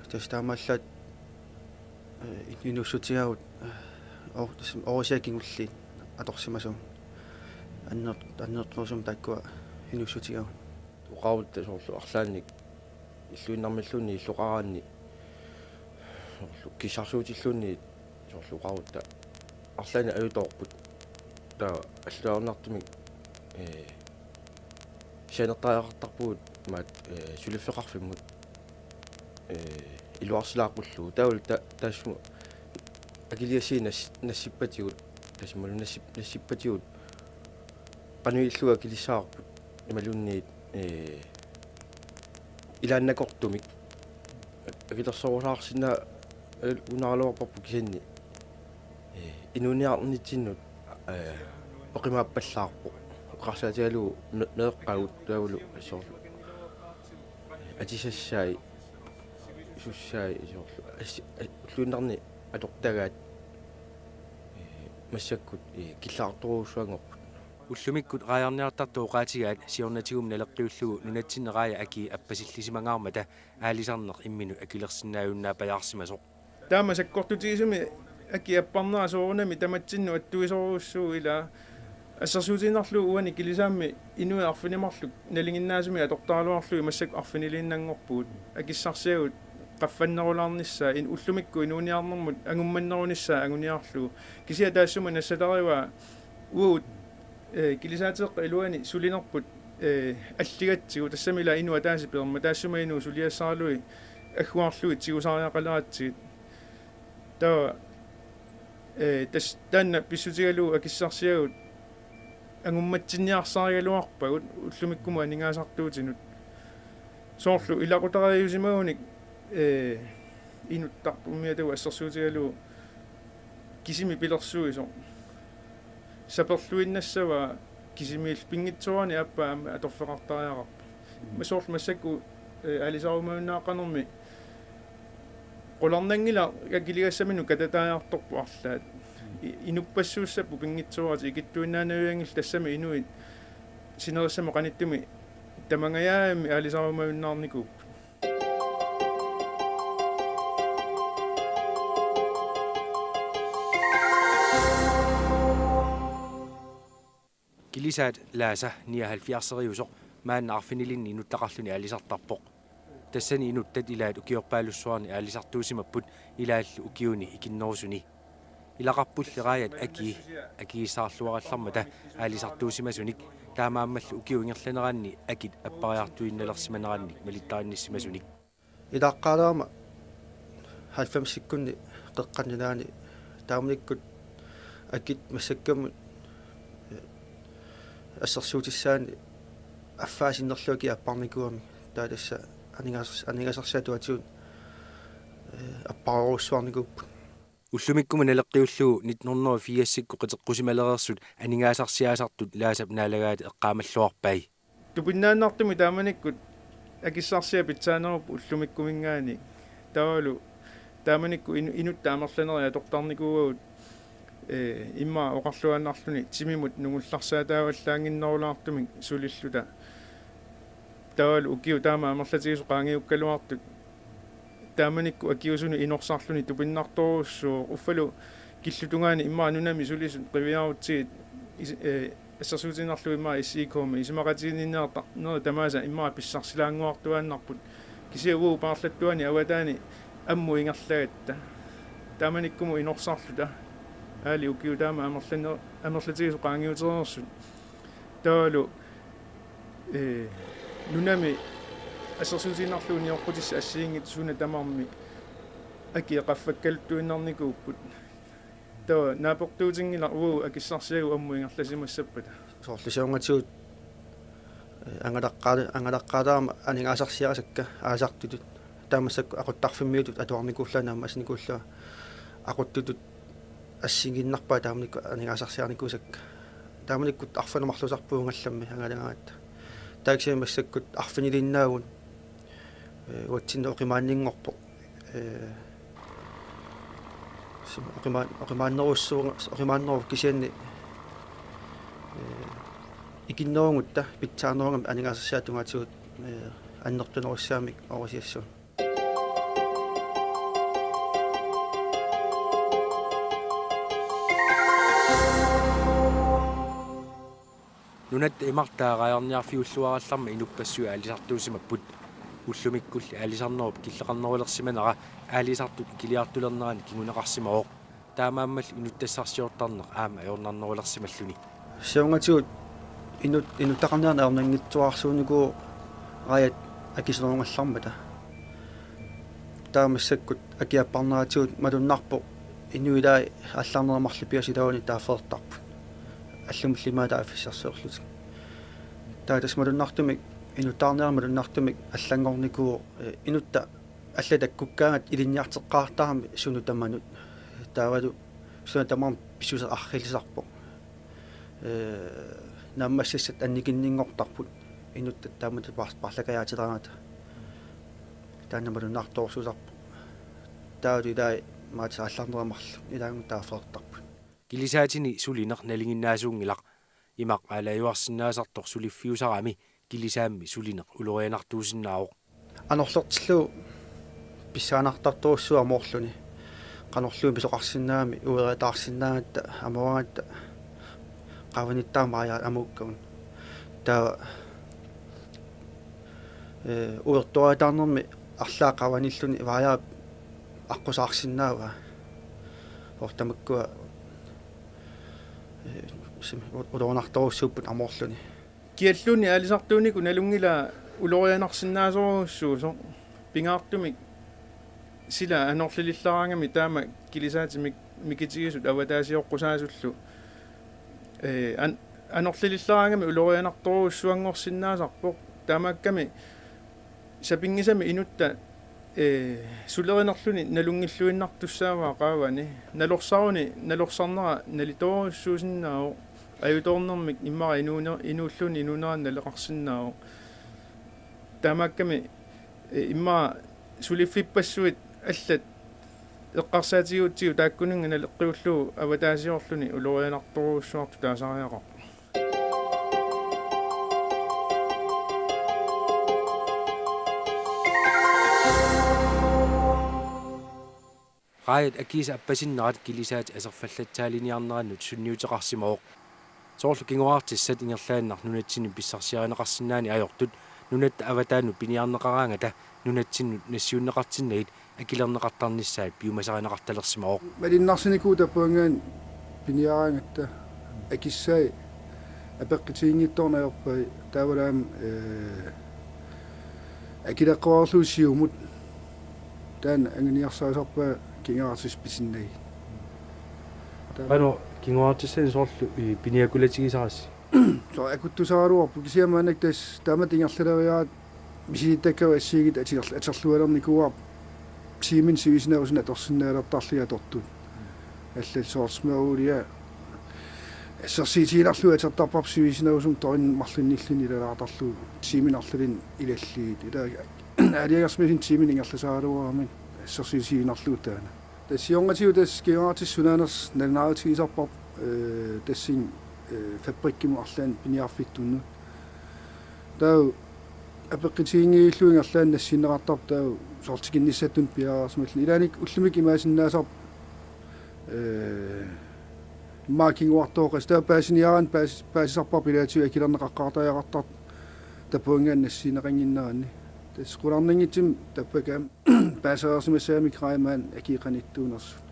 Tassa taamaallaat, eh, in-, inuussutigaagut, eh, or-, tassa orusia kingulliit atorsimasugut. Anner-, annertunerusumik taakkua inuussutigaagut. Oqarutta soorlu arlaannik illuinnarmilluunniit illoqaraanni soorlu kissarsuutilluunniit soorlu oqarutta arlaannik ajutoorput. Taava alloriarnartumik, ee, sianertariaqartarpugut maat, ee, suliffeqarfimmut, ee, iluarsilaaqqullugu. Taavalu ta-, taassuma akiligassiat nas-, nassippatigut, tassamalu nassip-, nassippatigut qanoq ilillugu akilissavarput imaluunniit, ee, ilaannakortumik akilersorusaarsinnaa-, ee, unaaluarparput kisianni, ee, inuuniarnitsinnut, ee, oqimaappallaarpoq. Oqarsaatigalugu me-, meeqqagut taavalu soorlu atisassai, sussai soorlu as-, a-, ulluinnarni atortagaat, ee, massakkut, ee, killeqartorujussuanngorput. Ullumikkut raajarniartartut oqaatigaat siornatigummi naleqqiullugu nunatsinni raajat akii appasillisimangaarmata aalisarneq imminut akilersinnaajunnaappajaarsimasoq. Taama sakkortutigisumik akii apparnera soorunami tamatsinnut attuisorujussuuvoq, ilaa assersuutigiinnarlugu uani kilisaammi inuit arfineq-marluk nalinginnaasumik atortaraluarlugit massakkut arfiniliinnanngorpugut. Akissarsiagut qaffannerulaarnissaat, in-, ullumikkut inuuniarnermut angummannerunissaa anguniarlugu. Kisianni taassuma nassatarigaa uagut, ee, kilisaateeqqap iluani sulinerput, ee, alligatsigu, tassami ilaa inuk ataaseq peermat, taassuma inuk suliassaralugit agguarlugit tigusariaqaleratsigit. Taava, ee, tas-, taanna pissutigalugu akissarsiagut angummatsinniarsarigaluarpagut ullumikkumut aningaasartuutinut. Soorlu ilaqutariiusimagunik, ee, inuttarput umiatagut assersuutigalugu kisimi pilersuisoq. Saperluinnassavaa kisimiillu pinngitsoorani aappaa aamma atorfeqartariaqarpoq. Ma-, soorlu massakkut, ee, aalisarumajunnaaqanermi qularnanngilaq akiligassaminut katataajartorpoq arlaat. I-, inuppassuussapput pinngitsooratik ikittuinnaanavianngillat, tassami inuit sinerissamut qanittumi tamangajaammi aalisarumajunnaarnikuupput. Kilisaat Laasa nioghalvfjerdseriusoq maanna arfinilinni inuttaqarluni aalisartarpoq. Tassani inuttat ilaat ukiorpaalussuarni aalisartuusimapput ilaallu ukiuni ikinnerusuni. Ilaqarpulli Raajat akii akigissaarluarallarmata aalisartuusimasunik, taamaammallu ukiup ingerlaneranni akit appariartuinnalersimanerannik malittarinnissimasunik. Ilaaqqaalaama halvfemsikkunni qeqqani ilaani taamanikkut akit massakkamut, eh, assersuutissaanni affaa sinnerlugu akii apparnikuugamik, taava tassa aningaasers-, aningaasarsiaatut atuutigut, eh, apparujussuarnikuupput. Ullumikkumut naleqqiullugu nitten hundrede og firsikkut qiteqqusimalereersut aningaasarsiaasartut Laasap naalagaata eqqaamalluarpai. Tupinnaannartumik taamanikkut akissarsiat pitsaanerupput ullumikkuminngaanniit. Taavalu taamanikkut inu-, inuttat amerlanerit atortarnikuuagut, eh, immaqa oqarluaannarluni timimut nungullarsaataavallaannginnerulaartumik sulilluta. Taavalu ukiut taama amerlatigisut qaangiukkaluartut taamanikkut akiusunut inorsarluni tupinnartorujussuuvoq. Uffalu killutungaani immaqa nunami sulisut qiviarutsigit is-, eh, assersuutigiinnarlugu immaqa S I K-mi isumaqatiginninnerit tamaasa immaqa pissarsilaannguartuaannarput. Kisianni uagut paarlattuani avataani ammut ingerlagatta. Taamanikkumut inorsarluta. Aali ukiut taama amerlane-, amerlatigisut qaangiutereersut. Taavalu, eh, nunami assersuutigiinnarlugu nioqqutissat assigiinngitsut suna tamarmi akii qaffakkaluttuinnarnikuupput. Taava naapertuutinngilaq uagut akissarsiagut ammut ingerlasimassappata. Soorlu siornatigut, eh, angalaqqaali-, angalaqqaalaarama aningaasarsiarisakka aalisartutut. Taava massakkut aquttarfimmiutut atuarnikuullunga naammassinikuullunga aquttutut assigiinnarpaat taamanikkut aningaasarsiarinikuusakka. Taamanikkut arfineq-marlusarput uungallammi angalagaangatta. Taava kisianni massakkut arfiniliinnaavugut, eh, uatsinnut oqimaanninngorpoq. Eh, sim-, oqimaa-, oqimaannerussuunga-, oqimaanneruvoq kisianni, eh, ikinnerugutta pitsaanerugamik aningaasarsiaatut tungaatigut, eh, annertunerussagamik oorisiassagut. Nunatta imartaa raajarniarfiulluarallarmat inuppassuit aalisartuusimapput. Ullumikkulli aalisarnerup killeqarnerulersimanera aalisartut ikiliartulernerani kinguneqarsimavoq. Taamaammallu inuttassarsiortarneq aamma ajornarnerulersimalluni. Siornatigut inut-, inuttaqarniarneq ajornanngitsuararsuunikuuvoq Raajat akisunerungallarmata. Taava massakkut akii apparneratigut malunnarpoq inuit ilaat aallarnerit marluk piassavaat ilaanni taaffertarput. Allamullu imaat taaffissiorsiorlutik. Taava tassa malunnartumik, inuttaqarniarneq malunnartumik allanngornikuuvoq, eh, inuttat allat takkukkaangatta ilinniarteqqaartaramik sunut tamanut. Taavalu suna tamarmi pissuseq arriillisarpoq. Eh, naammassassat annikinninngortarput inuttat taamatut paar-, paarlakajaatilerangata. Taanna malunnartorujussuusarpoq. Taavalu ilaat imaat aallarnerit marluk ilaanni taaffertarput. Kilisaatini sulineq nalinginnaasuunngilaq. Imaq aalajuarsinnaasartoq suliffiusarami kilisaammi sulineq ulorianartuusinnaavoq. Anorlertillugu pissanganartartorujussuuvoq amoorluni. Qanorluunniit pisoqarsinnaammat, ueriataarsinnaagatta, amooragatta, qaavanittaaq Mariaap amuukkagut. Taava, eh, uertuariataarnermi arlaat qaavanilluni Mariaap aqqusaarsinnaavaa. Soorlu tamakkua, eh, sim-, u-, ulorianartorujussuupput amoorluni. Kialluunniit aalisartuunikuuvoq nalunngilaa ulorianarsinnaasorujussuusoq, pingaartumik sila anorlilillaraangami taama kilisaatit mik-, mikitigisut avataasioqqusaasullu. Eh, an-, anorlilillaraangami ulorianartorujussuanngorsinnaasarpoq. Taamaakkami sapinngisamik inuttat, eh, sulerinerluni nalunngilluinnartussaavaa qaavani. Nalorsaruni nalorsarnera nalitoorujussuusinnaavoq. Ajutoornermik immaqa inuune-, inuulluunniit inuunerani naleqarsinnaavoq. Taamaakkami, eh, immaqa suliffippassuit allat eqqarsaatigiutsigu taakkuninnga naleqqiullugu avataasiorluni ulorianartorujussuartut taasariaqarpoq. Raajat akiisa appasinnerat kilisaatit aserfallatsaaliniarnerannut sunniuteqarsimavoq. Soorlu kingoraartissat ingerlaannaq nunatsinnut pissarsiarineqarsinnaaneq ajortut nunatta avataanut piniarneqaraangata nunatsinnut nassiunneqartinnagit akilerneqartarnissaat piumasarineqartalersimavoq. Malinnarsinikuuvoq tappavanngaanniit piniaraangatta akissai apeqqutiginngitsoorneq ajorpai taavalu aamma, ee, akileqqaarlugu siumut taanna anguniarsarisarpaa kingoraartissat pitinnagit. Taava qanoq kingoraartissanik soorlu, ee, piniakkulatigisarassi? Soorlu akuttusaraluarpoq kisianni maannakkut tassa taamatut ingerlaleriaratta misilittakkavut assigiinngitsut aterl-, aterlualernikuuarput tiiminik sivisinarusunik atorsinnaalertarlugit atortut. Allallu soorlu smergeliaq assersuutigiinnarlugu atortarparput sivisinarusumik torinnut marlunnilluni ilalaartarlugu tiiminik arlalinnik ilallugit. Ilaa aalajangersimasuni tiiminik ingerlasaraluaramik assersuutigiinnarlugu taanna. Tassa siornatigut tassa kingoraartissat sunaanersut nalunaarutigisarpavut, ee, tassani, ee, fabrikkimut arlaannik piniarfittunnut. Taava apeqqutiginngilluinnarlugu ingerlaannaq nassiunneqartarpoq taava soorlu tikinnissatut piareersimalluni. Ilaanni ullumikkut imaasinnaasarpoq, ee, immaqa kinguartooqqasoq taava paasiniaraanni paas-, paasisarparput ilaatigut akilerneqaqqaartariaqartartoq tappavanngaanniit nassiunneqannginneranni. Tassa qularnanngitsumik tappakka aamma paasereersimassagamikku raajaat maani akii qanittuunersut.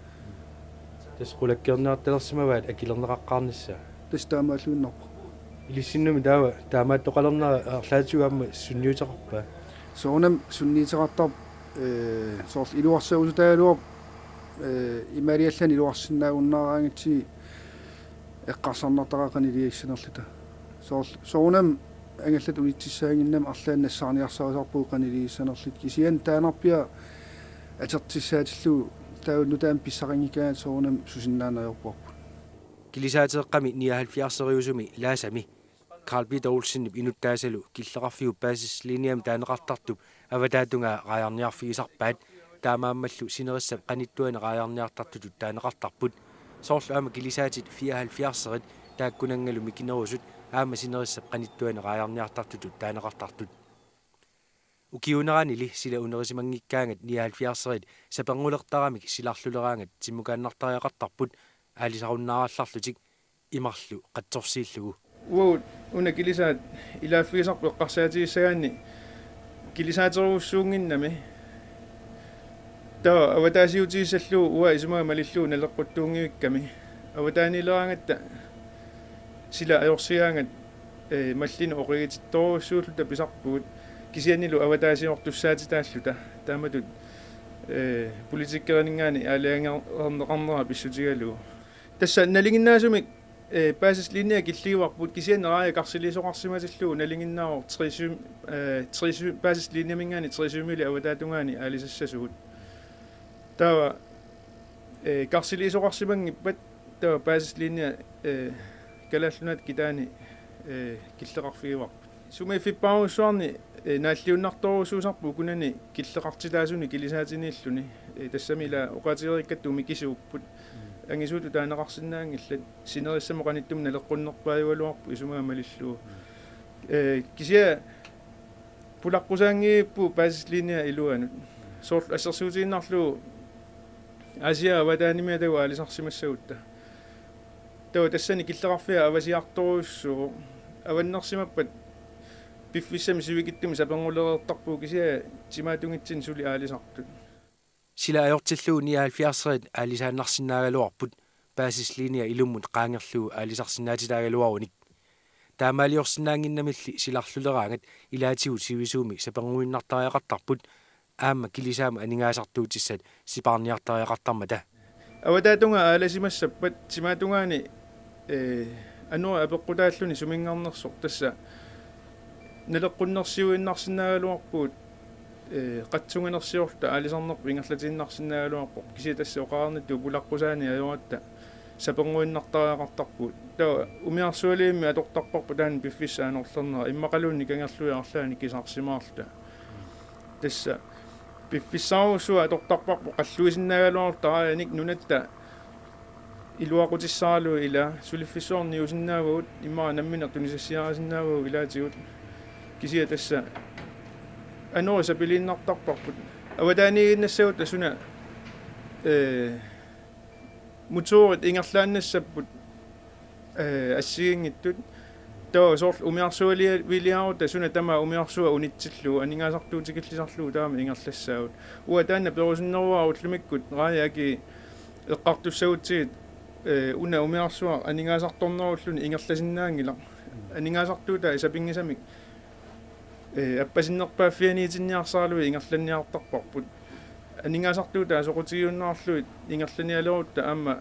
Tassa qulakkeerniartalersimavaat akilerneqaqqaarnissaa? Tassa taamaalluinnarpoq. Ilissinnumi taava taamaattoqalernera arlaatigut aamma sunniuteqarpa? Soorunami sunniuteqartarpoq, ee, soorlu iluarserusutaagaluarpoq, ee, imaaliallaannaq iluarsinnaagunnaaraangatsigit eqqarsarnartaqaat qanoq iliuussanerluta. Soorlu, soorunami angallatut unitsissaannginnami arlaannik nassaarniarsarisarpugut qanoq iliuussanerluta. Kisianni taannarpiaq atortussaatillugu taava nutaamik pissaqanngikkaangatta soorunami susinnaanngilluinnarparput. Kilisaateeqqami nioghalvfjerdseriusumi Laasami Carl Peter Olsenip inuttaasalu killeqarfiup paasislinjami taaneqartartup avataatungaa raajarniarfigisarpaat, taamaammallu sinerissap qanittuani raajarniartartutut taaneqartarput. Soorlu aamma kilisaatit fireoghalvfjerdserit taakkunanngalu mikinerusut aamma sinerissap qanittuani raajarniartartutut taaneqartartut. Ukiuuneranili sila unerisimanngikkaangat nioghalvfjerdserit saperngullertaramik silarluleraangat timmukaannartariaqartarput aalisarunnaarallarlutik imarlu qatsorsiillugu. Uagut una kilisaat ilaaffigisarput eqqarsaatigissagaanni kilisaaterujussuunnginnami. Taava avataasiutigissallugu uanga isumaga malillugu naleqquttuunngivikkami. Avataaniileraangatta sila ajorsigaangat, ee, mallinnik oqigitittorujussuulluta pisarpugut kisiannili avataasiortussaatitaalluta. Taamatut, ee, politikkerininngaanniit aalajangerneqarnera pissutigalugu. Tassa nalinginnaasumik, ee, paasislinja killiuarput kisianni raaja karsiliisoqarsimatillugu nalinginnaavoq Tressø-, ee, Tressø-, paasislinjaminngaanniit Tressømili avataatungaani aalisassasugut. Taava, ee, karsiliisoqarsimanngippat taava paasislinja, ee, Kalaallit Nunaata kitaani, ee, killeqarfigivarput. Sumiiffippassuarni, ee, naalliunnartorujussuusarput ukunani killeqartitaasuni kilisaatiniilluni. Ee, tassami ila oqaatigereerikkatta mikisuupput. Angisuutut taaneqarsinnaanngillat. Sinerissamut qanittumut naleqqunnerpaajugaluarpoq isumaga malillugu. Ee, kisianni pulaqqusaanngivippugut paasislinja iluanut. Soorlu assersuutigiinnarlugu Aasiaat avataanimi atagu aalisarsimassagutta. Taava tassani killeqarfiat avasiartorujussuuvoq. Avannersimappat piffissami sivikitsumi saperngullereertarpugut kisianni timaatungitsinni suli aalisartut. Sila ajortillugu nioghalvfjerdserit aalisaannarsinnaagaluarput, paasislinja ilummut qaangerlugu aalisarsinnaatitaagaluarunik. Taamaaliorsinnaannginnamilli silarluleraangat ilaatigut sivisuumik saperngujunnaartariaqartarput aamma kilisaamut aningaasartuutissat sipaarniartariaqartarmata. Avataatungaa aalasimassappat timaatungaani, ee, anori apeqqutaalluni suminngaanneersoq tassa naleqqunnersiuinnarsinnaagaluarpugut, ee, qatsunganersiorluta aalisarnerput ingerlatiinnarsinnaagaluarpoq kisianni tassa oqarnittut pulaqqusaani ajoratta saperngujunnaartariaqartarpugut. Taava umiarsualivimmik atortarparput taanna piffissap anorlernera immaqaluunniit kangerlui arlaannik kisarsimaarluta. Tassa piffissarujussuaq atortarparput qalluisinnaagaluarluta raajanik nunatta iluaqutissaralugu ila suliffissuarniusinnaavagut immaqa nammineq tunisassiarisinnaavagut ilaatigut kisianni tassa anori sapiliinnartarparput. Avataaniiginnassagut tassuna, ee, motorit ingerlaannassapput Ee, assigiinngitsut. Taava soorlu umiarsualiviiliarutta suna tamaat umiarsuaq unitsillugu aningaasartuutikillisarlugu taama ingerlassaagut. Uanga taanna perusunneruara ullumikkut raajat akii eqqartussagutsigit, ee, una umiarsuaq aningaasartornerulluni ingerlasinnaanngilaq. Aningaasartuutai sapinngisamik ee, appasinnerpaaffianiitinniarsaralugit ingerlanniartarparput. Aningaasartuutai soqutigiunnaarlugit ingerlanialerutta aamma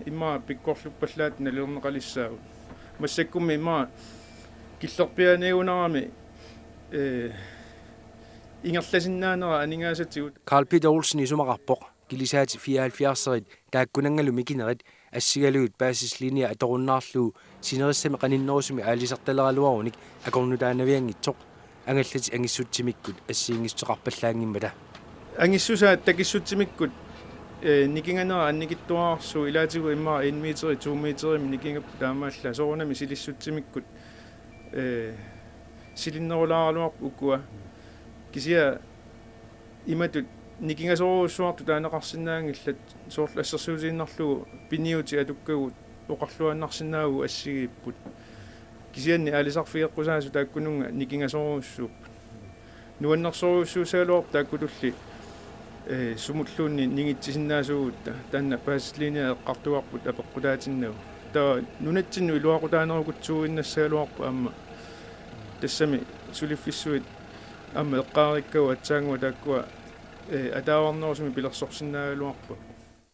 immaqa pikkorluppallaat nalilerneqalissaagut. Massakkummi immaqa killerpiaaniagunarami, ee, ingerlasinnaanera aningaasatigut. Carl Peter Olsen isumaqarpoq kilisaatit fireoghalvfjerdserit taakkunanngalu mikinerit assigalugit paasisliinia atorunnaarlugu sinerissami qaninnerusumi aalisartaleraluarunik akornutaanavianngitsoq, angallatit angissutsimikkut assigiinngissuteqarpallaanngimmata. Angissusaat takissutsimikkut, ee, nikinganera annikitsuararsuuvoq, ilaatigut immaqa en meteri, to meterimik nikingapput taamaallaat, soorunami silissutsimikkut, ee, silinnerulaaraluarput ukua. Kisianni imatut nikingasorujussuartut taaneqarsinnaanngillat, soorlu assersuutigiinnarlugu piniutit atukkagut oqarluaannarsinnaavugut assigiipput. Kisianni aalisarfigeqqusaasut taakkununnga nikingasorujussuupput. Nuannersorujussuussagaluarpoq taakkutulli, ee, sumulluunniit ningitsisinnaasuugutta, taanna paasisliinia eqqartugarput apeqqutaatinnagu. Taava nunatsinnut iluaqutaanerukutsuuginnassagaluarpoq aamma. Tassami suliffissuit aamma eqqaarikkavut aatsaannguaq taakkua, ee, ataavarnerusumik pilersorsinnaagaluarput.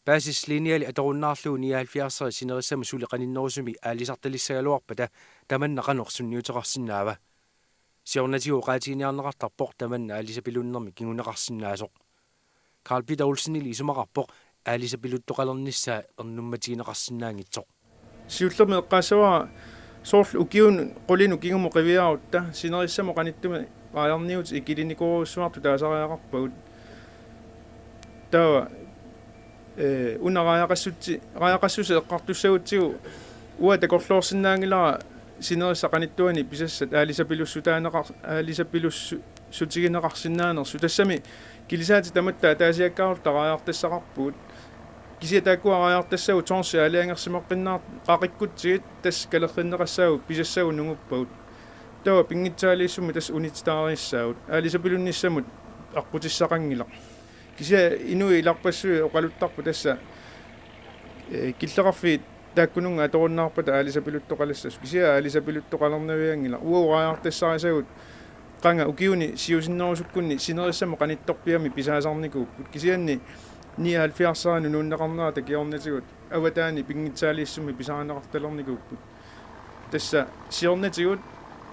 Paasisliiniali atorunnaarlugu nioghalvfjerdserit sinerissamut suli qaninnerusumi aalisartalissagaluarpata tamanna qanoq sunniuteqarsinnaava? Siornatigut oqaatiginiarneqartarpoq tamanna aalisapilunnermi kinguneqarsinnaasoq. Carl Peter Olsenili isumaqarpoq aalisapiluttoqalernissaa ernummatigineqarsinnaanngitsoq. Siullermik eqqaassavara soorlu ukiunut qulinut kingumut qiviarutta sinerissamut qanittumi raajarniutit ikilinikorujussuartut taasariaqarpagut. Taava, ee, una raajaqassutsi-, raajaqassuseq eqqartussagutsigu uanga takorloorsinnaanngilara sinerissap qanittuani pisassat aalisapilussutaaneqar-, aalisapilussu-, sutigineqarsinnaanersut. Tassami kilisaatit tamatta ataasiakkaarluta raajartassaqarpugut. Kisianni taakkua raajartassagut tonsii aalajangersimaqqinnaar-, qaqikkutsigit tassa kalerrinneqassaagut pisassagut nunguppagut. Taava pinngitsaaliissummi tassa unitsitaarissaagut. Aalisapilunnissamut aqqutissaqanngilaq. Kisianni inuit ilarpassui oqaluttarput tassa, ee, killeqarfiit taakkununnga atorunnaarpata aalisapiluttoqalassasoq. Kisianni aalisapiluttoqalernavianngilaq. Uagut raajartassarisagut qanga ukiuni siusinnerusukkunni sinerissamut qanittorpiamik pisaasarnikuupput. Kisianni nioghalvfjerdserit nunuunneqarnerat takiornatigut avataani pinngitsaaliissummik pisarineqartalernikuupput. Tassa siornatigut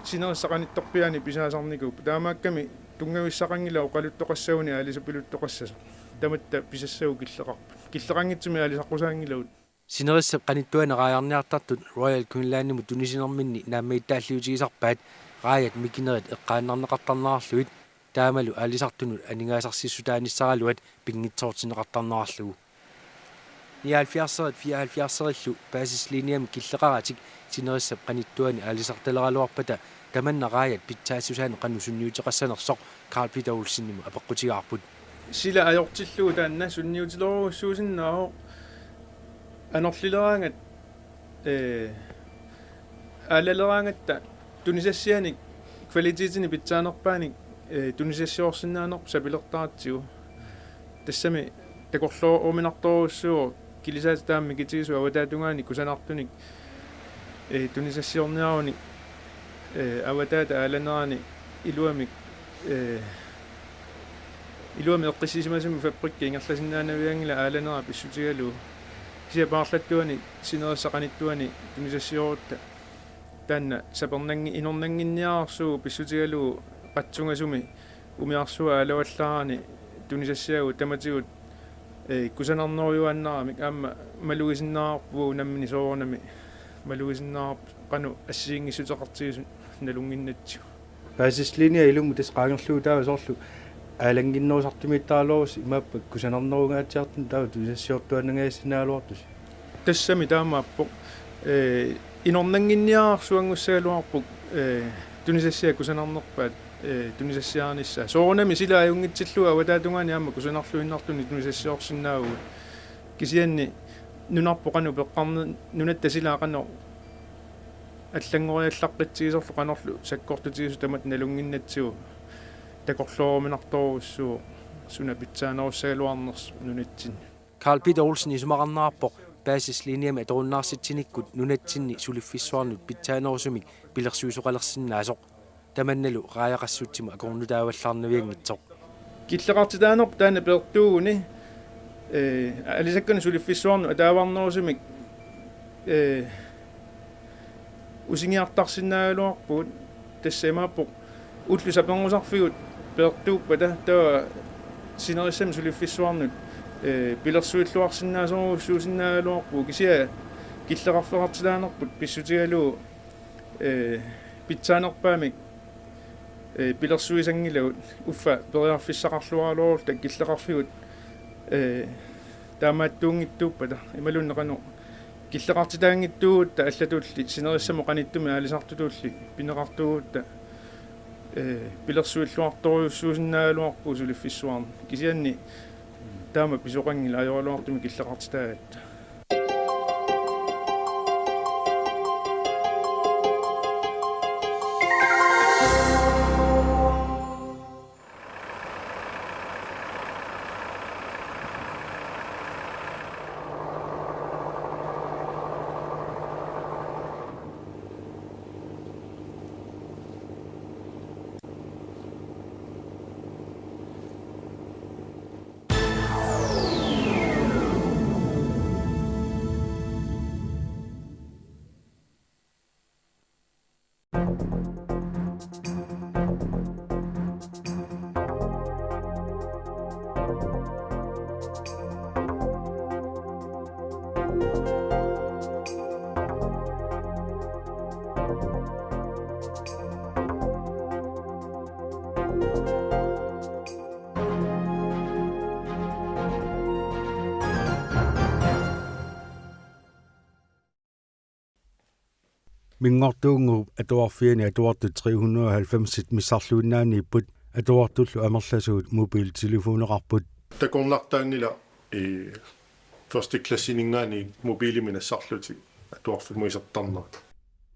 sinerissap qanittorpiaanik pisaasarnikuupput. Taamaakkami tunngavissaqanngilaq oqaluttoqassaguni aalisapiluttoqassasoq. Tamatta pisassagut killeqarput. Killeqanngitsumik aalisaqqusaanngilagut. Sinerissap qanittuani raajarniartartut Royal Greenlandimut tunisinerminni naammagittaalliutigisarpaat raajat mikinerit eqqaannarneqartarnerarlugit taamalu aalisartunut aningaasarsissutaanissaraluat pinngitsoortinneqartarnerarlugu. Nioghalvfjerdserit fireoghalvfjerdserillu paasisliiniami killeqaratik sinerissap qanittuani aalisartaleraluarpata tamanna raajat pitsaassusaanut qanoq sunniuteqassanersoq Carl Peter Olsenimut apeqqutigaarput. Sila ajortillugu taanna sunniutilerujussuusinnaavoq anorlileraangat, ee, aalaleraangatta tunisassianik kvalitetinik pitsaanerpaanik, ee, tunisassiorsinnaanerput sapilertaratsigu. Tassami takorlooruminartorujussuuvoq kilisaatit taama mikitigisut avataatungaani kusanartunik, ee, tunisassiorniarunik, ee, avataata aalanerani iluamik, ee, iluamik eqqissisimasumik fabrikki ingerlasinnaanavianngilaq aalanera pissutigalugu. Kisianni paarlattuani sinerissap qanittuani tunisassiorutta taanna sapernanngi-, inornannginniararsuuvoq pissutigalugu qatsungasumi umiarsuaq aalavallaarani tunisassiagut tamatigut, ee, kusanarnerujuaannaramik aamma malugisinnaavarput uagut nammineq soorunami malugisinnaavarput qanoq assigiinngissuteqartigisut nalunnginnatsigu. Paasisliinia ilummut tassa qaangerlugu taava soorlu aalannginnerusartumiittaraluarussi imaappa kusanarnerungaatsiartunut taava tunisassiortuaannangajassinnagaluartusi. Tassami taamaappoq, ee, inornannginniararsuanngussagaluarput, ee, tunisassiat kusanarnerpaat, ee, tunisassiarinissaat. Soorunami sila ajunngitsillugu avataatungaani aamma kusanarluinnartunik tunisassiorsinnaavugut. Kisianni nunarput qanoq peqqarne-, nunatta sila qanoq allanngoriallaqqitsigisorlu qanorlu sakkortutigisut tamatta nalunnginnatsigu takorlooruminartorujussuuvoq suna pitsaanerussagaluarnersoq nunatsinni. Carl Peter Olsen isumaqarnerarpoq Basislinjemi atorunnaarsitsinikkut nunatsinni suliffissuarnut pitsaanerusumik pilersuisoqalersinnaasoq. Tamannalu raajaqassutsimut akornutaavallaarnavianngitsoq. Killeqartitaanerput taanna peertuuguni, ee, aalisakkanut suliffissuarnut ataavarnerusumik, ee, usingiartarsinnaagaluarpugut, tassa imaappoq ullut sapernusarfigut peertuuppata taava sinerissami suliffissuarnut, ee, pilersuilluarsinnaasorujussuusinnaagaluarpugut, kisianni killeqarfeqartitaanerput pissutigalugu, ee, pitsaanerpaamik, ee, pilersuisanngilagut uffa periarfissaqarluaraluarutta killeqarfigut, ee, taamaattuunngitsuuppata imaluunniit qanoq killeqartitaanngitsuugutta allatulli sinerissamut qanittumik aalisartutulli pineqartuugutta, ee, pilersuilluartorujussuusinnaagaluarpugut suliffissuarnut. Kisianni taama pisoqanngilaq, ajoraluartumik killeqartitaagatta. Minngortuunnguup Atuarfiani atuartut tre hundrede og halvfems missarluinnaaniipput, atuartullu amerlasuut mobiltelefoneqarput. Takornartaanngilaq, ee, første klassininngaanniit mobilimik nassarlutik atuarfimmut isertarnerat.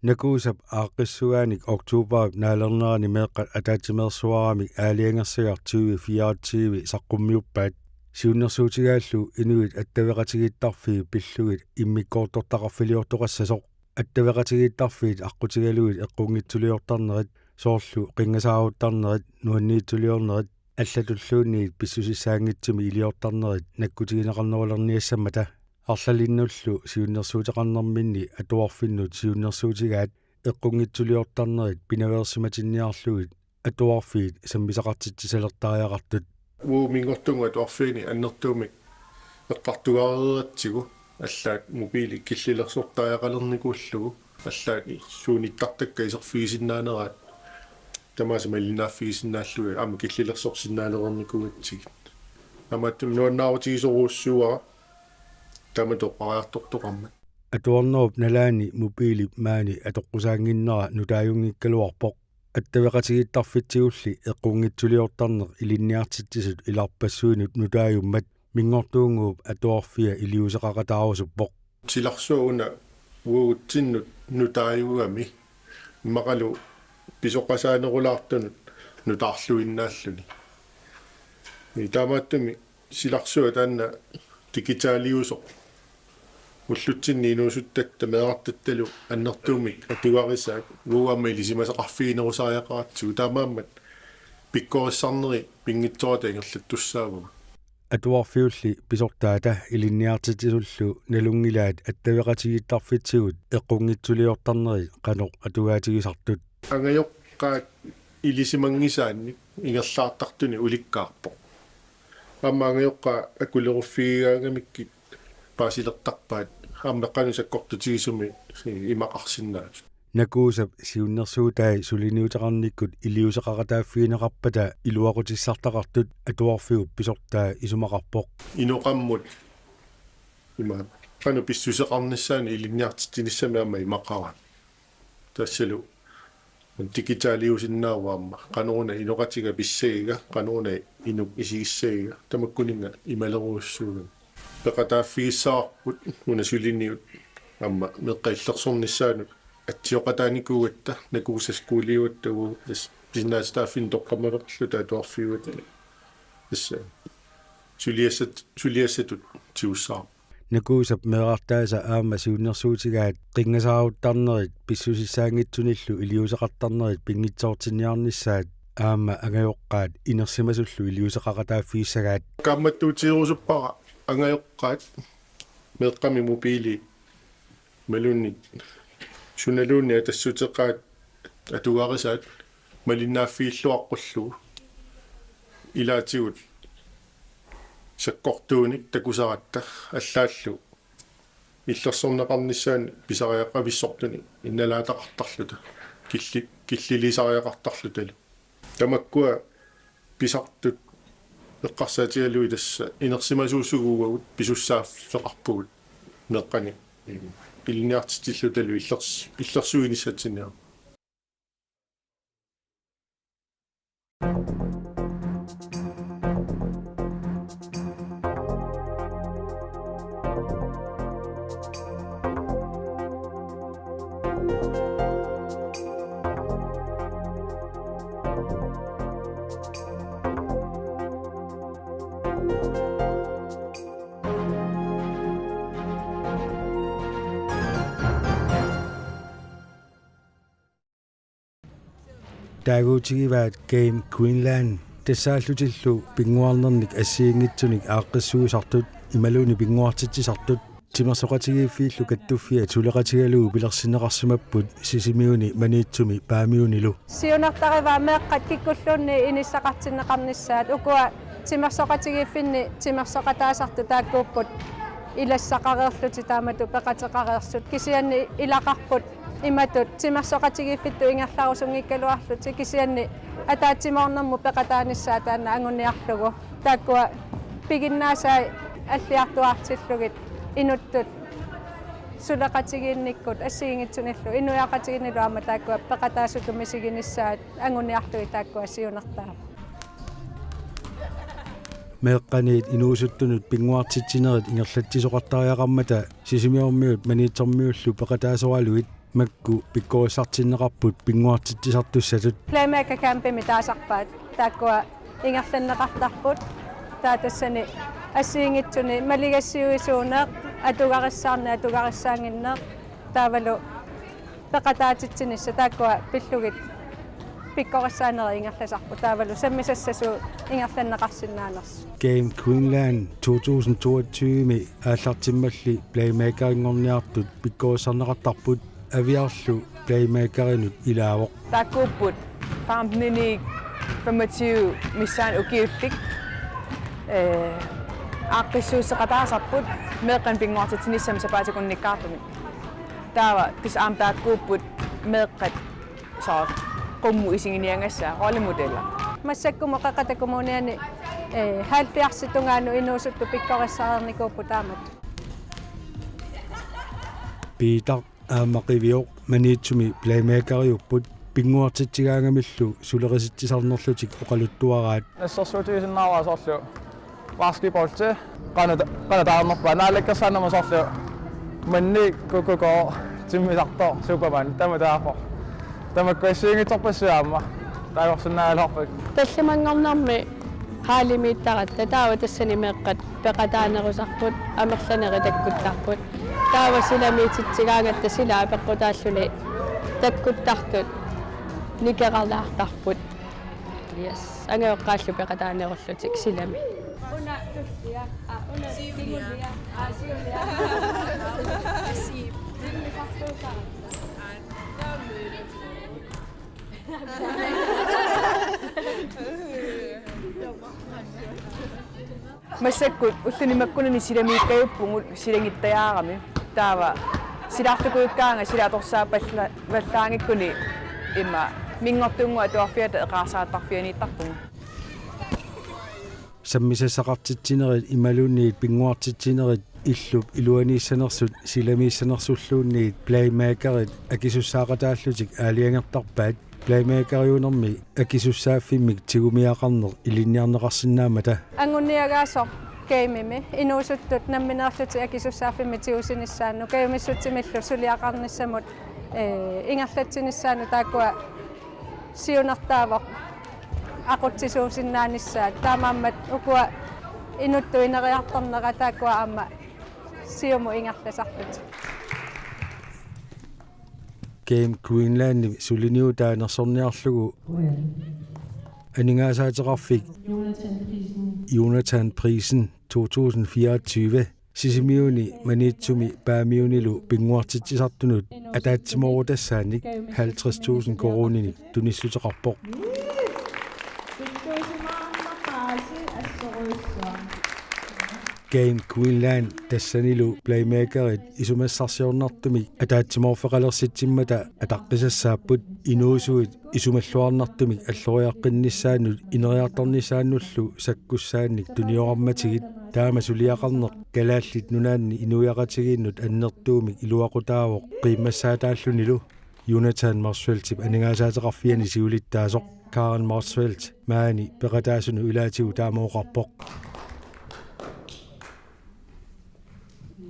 Nakuusap aaqqissugaanik oktobarip naalernerani meeqqat ataatsimeersuaramik aalajangersagaq tyve fireogtyve saqqummiuppaat. Siunnersuutigaallu inuit attaveqatigiittarfii pillugit immikkoortortaqarfiliortoqassasoq. Attaveqatigiittarfiit aqqutigalugit eqqunngitsuliortarnerit, soorlu qinngasaaruttarnerit, nuanniitsuliornerit, allatulluunniit pissusissaanngitsumik iliortarnerit nakkutigineqarnerulerniassammata. Arlalinnullu siunnersuuteqarnerminni atuarfinnut siunnersuutigaat eqqunngitsuliortarnerit pinaveersimatinniarlugit atuarfiit sammisaqartitsisalertariaqartut. Uagut Minngortuunnguup Atuarfiani annertuumik eqqartugaareeratsigu allaat mobilit killilersortariaqalernikuullugu, allaat suunittartakkat iserfigisinnaaneraat tamaasa malinnaaffigisinnaallugit aamma killilersorsinnaalereernikuugatsigit. Taamaattumik nuannaarutigisorujussuuara taama toqqariartortoqarmat. Atuarnerup nalaani mobilip maani atoqqusaannginnera nutaajunngikkaluarpoq. Attaveqatigiittarfitsigulli eqqunngitsuliortarneq ilinniartitsisut ilarpassuinut nutaajummat Minngortuunnguup Atuarfia iliuuseqaqataarusuppoq. Silarsuaq una uagutsinnut nutaajugami immaqalu pisoqasaanerulaartunut nutaarluinnaalluni. Taamaattumik silarsuaq taanna digitaliusoq ullutsinni inuusuttatta meerartattalu annertuumik atugarisaat uagut aamma ilisimasaqarfiginerusariaqaratsigu, taamaammat pikkorissarneri pinngitsoorata ingerlattussaavagut. Atuarfiulli pisortaata ilinniartitsisullu nalunngilaat attaveqatigiittarfitsigut eqqunngitsuliortarnerit qanoq atugaatigisartut. Angajoqqaat ilisimanngisaannik ingerlaartartunik ulikkaarpoq. Aamma angajoqqaat akuleruffigigaangamikkit paasilertarpaat aamma qanoq sakkortutigisumik imaqarsinnaasut. Nakuusap siunnersuutai suliniuteqarnikkut iliuuseqaqataaffigineqarpata iluaqutissartaqartut atuarfiup pisortaa isumaqarpoq. Inoqammut ima qanoq pissuseqarnissaanut ilinniartitsinissami aamma imaqarami. Tassalu digitaliusinnaavoq aamma. Qanoruna inoqatiga pissagiga, qanoruna inuk isigissagiga, tamakkuninnga imalerujussuugami. Peqataaffigissavarput una suliniut aamma meeqqat illersornissaannut atsioqataanikuugatta, Nakuusa Skooliugatta uagut tassa pisinnaatitaaffimmi toqqammaveqarluta atuarfiugatta. Tassa suliassat-, suliassatut tigussavarput. Nakuusap meerartaasa aamma siunnersuutigaat qinngasaaruttarnerit pissusissaanngitsunillu iliuuseqartarnerit pinngitsoortinniarnissaat aamma angajoqqaat inersimasullu iliuuseqaqataaffigissagaat. Kaammattuutigerusuppara angajoqqaat meeqqami mobiili imaluunniit sunaluunniit atassuteqaat atugarisaat malinnaaffigilluaqqullugu ilaatigut sakkortuunik takusaratta allaallu illersorneqarnissaanut pisariaqavissortunik innalaataqartarluta killi-, killiliisariaqartarlutalu. Tamakkua pisartut eqqarsaatigalugit tassa inersimasuusugut uagut pisussaaffeqarpugut meeqqanik ilinniartitsillutalu illers-, illersuinissatsinniarneq. Taaguutigivaat Game Greenland tassaallutillu pinnguarnernik assigiinngitsunik aaqqissuisartut imaluunniit pinnguartitsisartut. Timersoqatigiiffiillu kattuffiat suleqatigalugu pilersinneqarsimapput Sisimiuni, Maniitsumi Paamiunilu. Siunertarivaa meeqqat kikkulluunniit inissaqartinneqarnissaat, ukua timersoqatigiiffinni timersoqataasartut taakkuupput ilassaqareerlutik taamatut peqateqareersut, kisianni ilaqarput imatut timersoqatigiiffittut ingerlarusunngikkaluarlutik, kisianni ataatsimoornermut peqataanissaat taanna anguniarlugu. Taakkua piginnaasai alliartuaartillugit inuttut suleqatigiinnikkut assigiinngitsunillu inuiaqatigiinnilu aamma taakkua peqataasutut misiginissaat anguniarlugit taakkua siunertaraat. Meeqqaniit inuusuttunut pinnguartitsinerit ingerlatsisoqartariaqarmata Sisimiormiut Maniitsormiullu peqataasoralugit makku pikkorissartinneqarput pinnguartitsisartussatut. Playmaker Campimi taasarpaat taakkua ingerlanneqartarput. Taava tassani assigiinngitsuni maligassiuisuuneq, atugarissaarneq, atugarissaannginneq, taavalu peqataatitsinissaq, taakkua pillugit pikkorissaanerit ingerlasarput, taavalu sammisassasuut ingerlanneqarsinnaanersut. Game Greenland to tusind toogtyve-mi aallartimmalli Playmakerinngorniartut pikkorissarneqartarput Aviarlu Playmakerinut ilaavoq. Taakkuupput femten-inik femogtyve missaani ukiullit, ee, aaqqissuusseqataasarput meeqqanik pinnguartitsinissamik sapaatip akunnikkaartumik. Taava tassa aamma taakkuupput meeqqat soorlu qummut isiginiagassaat, rollemodeller. Massakkumut Qeqqata Kommuniani, ee, halvfjerdsit tungaanut inuusuttut pikkorissareernikuupput taamatut. Piitaq aamma Qivioq Maniitsumi Playmakeriupput, pinnguartitsigaangamillu sulerisitsisarnerlutik oqaluttuaraat. Nassersuutigisinnaavara soorlu basketballi qanoq ta-, qanoq taarnerpaat, naalakkersuinermut soorlu manni kukkuko timmisartoq Superman, taama taarpoq. Tamakku assigiinngitsorpassuit aamma taagorsinnaagaluarput. Tallimanngornermi haalimiittaratta, taava tassani meeqqat peqataanerusarput, amerlanerit takkuttarput. Taava silamiititsigaangatta sila apeqqutaalluni takkuttartut nikeralaartarput. Yes, angajoqqaallu peqataanerullutik silami. Una tullia, a, una tingulia, a, siulia. Massakkut ulluni makkunani silamiikkajuppugut silangittajaarami. Taava silaartukujukkaangat sila atorsaapalla-, -vallaanngikkuni immaqa minngortunnguaq atuarfiata eqaarsaattarfianiittarpugut. Sammisassaqartitsinerit imaluunniit pinnguartitsinerit illup iluaniissanersut silamiissanersulluunniit Playmakerit akisussaaqataallutik aalajangertarpaat, Playmakeriunermi akisussaaffimmik tigumiaqarneq ilinniarneqarsinnaammata. Anguniagaasoq gamemi inuusuttut nammineerlutik akisussaaffimmik tigusinissaannut kajumissutsimillu suliaqarnissamut Ee, ingerlatsinissaanut taakkua siunertaavoq aqutsisuusinnaanissaat. Taamaammat ukua inuttut ineriartornerat taakkua aamma siumut ingerlasarput. Game Greenlandimi suliniutaa nersorniarlugu aningaasaateqarfik Jonathan Priisen to tusind fireogtyve Sisimiuni, Maniitsumi Paamiunilu pinnguartitsisartunut ataatsimoorutassaanik halvtreds tusind koruuninik tunissuteqarpoq. Game Greenland tassanilu playmakerit isumassarsiornartumik ataatsimoorfeqalersitsimmata ataqqisassaapput. Inuusuit isumalluarnartumik alloriaqqinnissaannut ineriartornissaannullu sakkussaannik tuniorarmatigit. Taama suliaqarneq Kalaallit Nunaanni inuiaqatigiinnut annertuumik iluaqutaavoq qiimmassaataallunilu. Jonathan Motzfeldtip aningaasaateqarfiani siulittaasoq Karen Motzfeldt maani peqataasunut ilaatigut taama oqarpoq.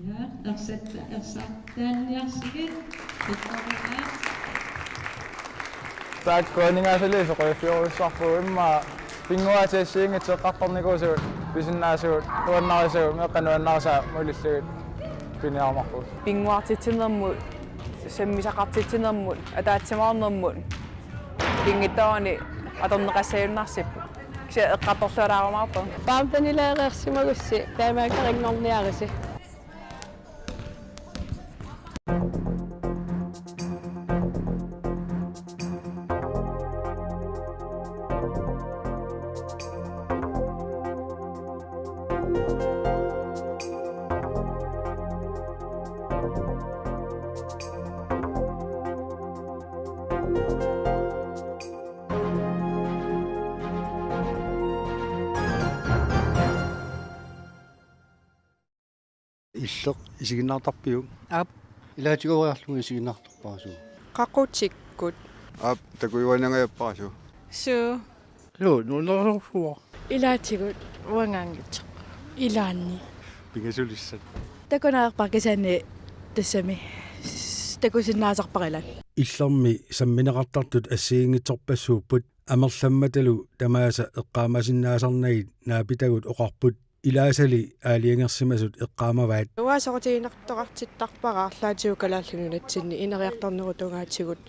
Ja, ersatta-, ersartaanniarsigit. Taakku aningaasaliisut qujaffiorujussuarput, immaqa pinnguaatit assigiinngitsut eqqartornikuusugut, pisinnaasugut, nuannarisagut, meeqqat nuannarisaat malillugit piniarumaarpugut. Pinnguartitsinermut, sammisaqartitsinermut, ataatsimoornermut pinngitsoorani atorneqassagunarsipput. Kisianni eqqartorlualaarumaarpunga. Femtenileereersimagussi playmakerinngorniaritsi. Illeq isiginnaartarpiuk? Aap. Ilaatigooriarlugu isiginnaartarpara suu? Qaqutikkut. Aap, takujuaannangajappara suu? Suu. Suu, nuunnerusorsuaq. Ilaatigut uangaanngitsoq. Ilaanni. Pingasulissat. Takuneqarpara kisianni tassami s-, takusinnaasarpara ilaanni. Illermi sammineqartartut assigiinngitsorpassuupput, amerlammatalu tamaasa eqqaamasinnaasarnagit naapitagut oqarput. Ilaasali aalajangersimasut eqqaamavaat. Uanga soqutiginartoqartittarpara arlaatigut Kalaallit Nunatsinni ineriartornerup tungaatigut,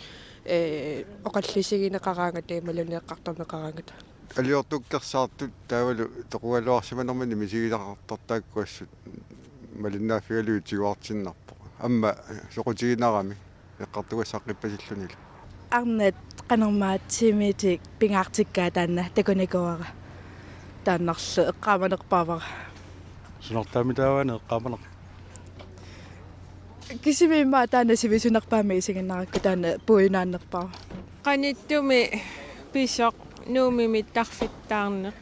ee, oqallisigineqaraangata imaluunniit eqqartorneqaraangata. Aliortukkersaartut taavalu toqugaluarsimanerminni misigisaqartartaakkuassut malinnaaffigalugit tiguartinnarpoq. Aamma soqutiginarami. Eqqartugassaaqqippasillunilu. Arnat qanormaa tiimiitik pingaartikkaat taanna takunikuuara. Taannarlu eqqaamanerpaavara. Sunartaami taavaana eqqaamaneq? Kisimi immaqa taanna sivisunerpaamik isiginnarakku taanna puiunaannerpaava. Qanittumi pisoq Nuummi mittarfittaarneq.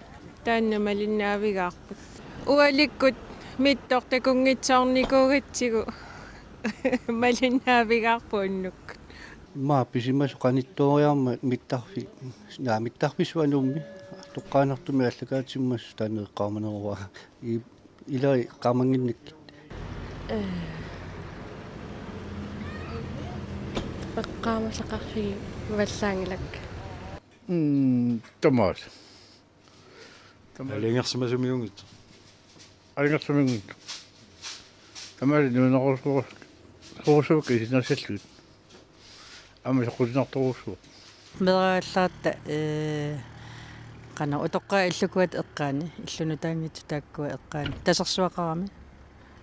Taanna malinnaavigaarput. Ualikkut mittoq takunngitsoornikuugatsigu. Malinnaavigaarput unnuk. Immaqa pisimasoq qanittooriarmat mittarfi-, naa, mittarfissuaq Nuummi. Toqqaannartumik aallakaatitsimasut taanna eqqaamaneruara. I-, ilai eqqaamannginnikkit. Ee. Eqqaamasaqarfigivallaanngilakka. Mm, tamaasa. Tama- Aalajangersimasumiunngitsoq. Aalajangersimasumiunngitsoq. Tamaasa nuunnerusorusukkut isiginnaartarlugit. Aamma soqutiginartorujussuuvoq. Meeraagallaaratta, ee, qanoq utoqqaat illukuat eqqaani, illunnutaanngitsut taakkua eqqaani. Tasersuaqarami.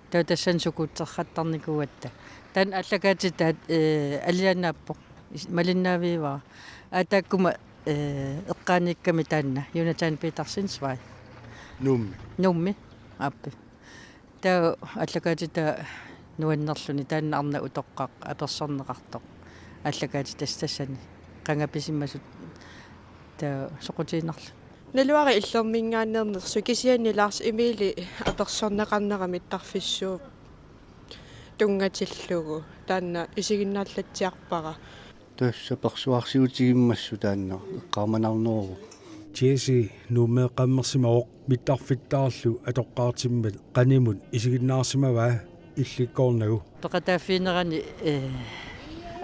Taava tassani sukuutserrattarnikuugatta. Taanna aallakaatitaat, ee, alianaappoq. Is-, malinnaavigivara. Aa, taakkuma, ee, eqqaaniikkami taanna Jonathan Petersens vej. Nuummi. Nuummi. Aappi. Taava aallakaatitaa nuannerluni taanna arnaq utoqqaq apersorneqartoq. Aallakaatitassat tassani. Qanga pisimasut taava soqutiginarluni. Naluara illerminngaanneernersoq kisianni Lars Emili apersorneqarnera mittarfissuup tunngatillugu taanna isiginnaallatsiarpara. Tassa persuarsiutigimmassuk taanna eqqaamanarneruvoq. Jesse Nuummeeqqammersimavoq mittarfittaarlu atoqqaartimmat qanimut isiginnaarsimavaa illikkoornagu. Peqataaffiginerani, ee,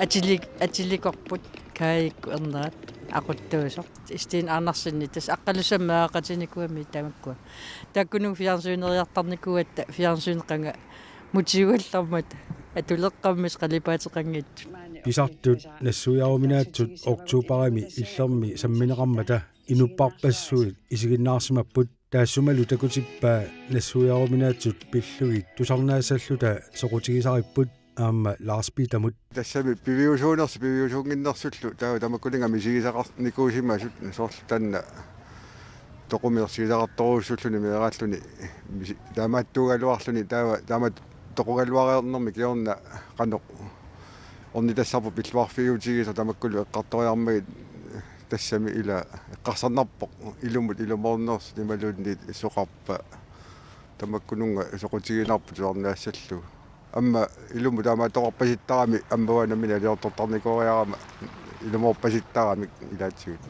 Atilik-, atilikorput Kaajikkut ernerat aquttuusoq. Steen Andersenip tassa Aqqalusammik meeraqatinikuugami tamakkua. Taakkununnga fjernsyneriartarnikuugatta fjernsyneqanga mutiugallarmat atuleqqammat qalipaateqanngitsut. Pisartut nassuiaruminaatsut oktoberimi Illermi sammineqarmata inupparpassuit isiginnaarsimapput. Taassumalu takutippaa nassuiaruminaatsut pillugit tusarnaassalluta soqutigisaripput aamma Lars Petermut. Tassami piviusuunersu-, piviusuunnginnersullu taava tamakkuninnga misigisaqarnikuusimasut, soorlu taanna toquminersigisaqartorujussuulluni meeraalluni misi-, taamaattuugaluarluni taava taamatut toqugaluareernermi kingorna qanoq ornitassarput pilluarfiutigisoq tamakkulu eqqartoriarmagit, tassami ila eqqarsarnarpoq ilumut ilumoornersoq imaluunniit soqarpa tamakkununnga soqutiginarpoq tusarnaassallugu. Aamma ilumut taamaattoqarpasittarami aamma uanga nammineq aliortortarnikuuriarama ilumoorpasittaramik ilaatigut.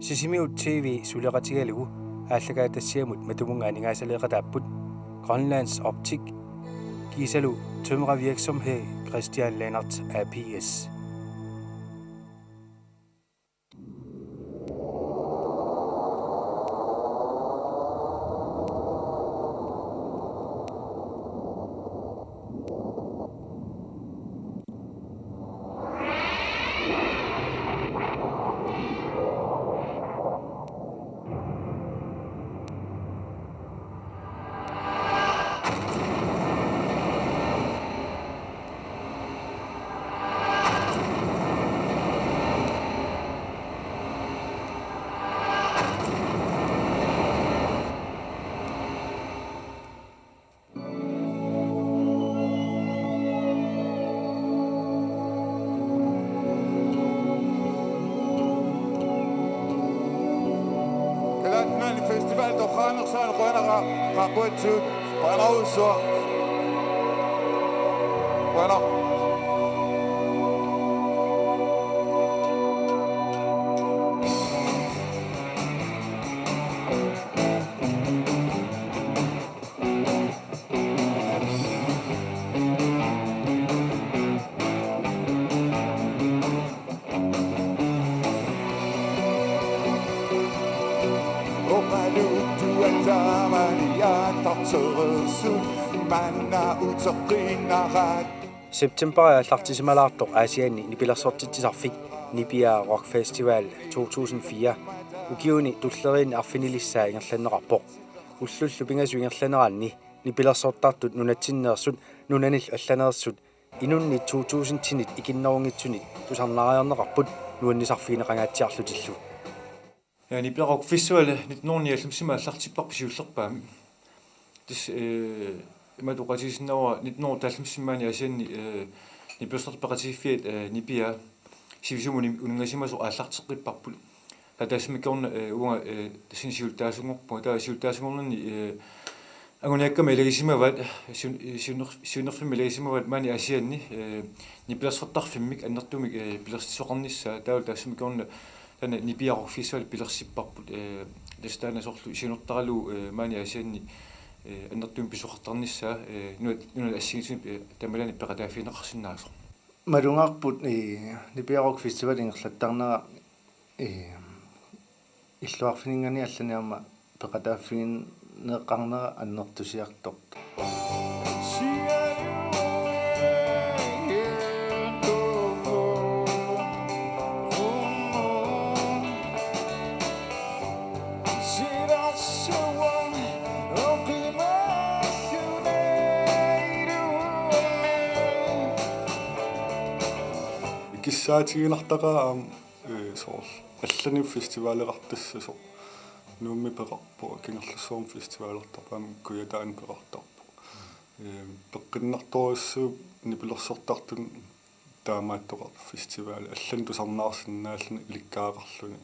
Sisimiut T V suleqatigalugu aallakaatitassiamut matumunnga aningaasaleeqataapput Grønlands Optik kiisalu tømrervirksomhed Christian Lennert A P S. Kalaallit Nunaanni Festival toqqaanersaani qujanaq qaaqquatsigut, qujanarujussuaq. Qujanaq. Oqaluttuataa maani aallartereersut manna uteqqinnarat. September aallartisimalaartoq Aasianni nipilersortitsisarfik Nipia Rock Festival to tusind fire ukiuni tulleriinni arfinilissaa ingerlanneqarpoq. Ullullu pingasut ingerlaneranni nipilersortartut nunatsinneersut nunanillu allaneersut inunnit to tusindinit ikinnerunngitsunit tusarnaariarneqarput nuannisarfigineqangaatsiarlutillu. Ja, Nipia Rock Festival nitten hundrede nioghalvfemsimi aallartipparput siullerpaamik. Tassa, eh, imatut oqaatigisinnaavara nitten hundrede otteoghalvfemsimi maani Aasianni, eh, nipilersortartut peqatigiiffiat, eh, Nipia sivisuumik uni-, uninngasimasoq aallarteqqipparput. Taava taassuma kingorna, eh, uanga, eh, tassani siulittaasunngorpunga, taava siulittaasunngornerni, eh, anguniakkama ilagisimavaat, siun-, siunner-, siunnerfimmi ilagisimavaat maani Aasianni, eh, nipilersortarfimmik annertuumik, eh, pilersitsisoqarnissaa, taava taassuma kingorna taanna Nipia Rock Festival pilersipparput, eh, tassa taanna soorlu siunertaralugu, eh, maani Aasianni, eh, annertuumik pisoqartarnissaa, eh, nunat, nunat assigiinngitsunik, eh, taamaalilluni peqataaffigineqarsinnaasoq. Malugaarput, eh, Nipia Rock Festival ingerlattarnera, eh, illoqarfininngaanniit allanik aamma peqataaffigineqarnera annertusiartortoq. Ikissaatiginartaqaaq aamma, eh, soorlu allanik festivaleqartassasoq. Nuummi peqarpoq, Kangerlussuarmi festivalertarpoq, aamma Kujataani peqartarpoq. Ee, peqqinnartorujussuuvoq nipilersortartut taamaattoqartut festivalit allanut tusarnaarsinnaalluni ilikkagaqarluni.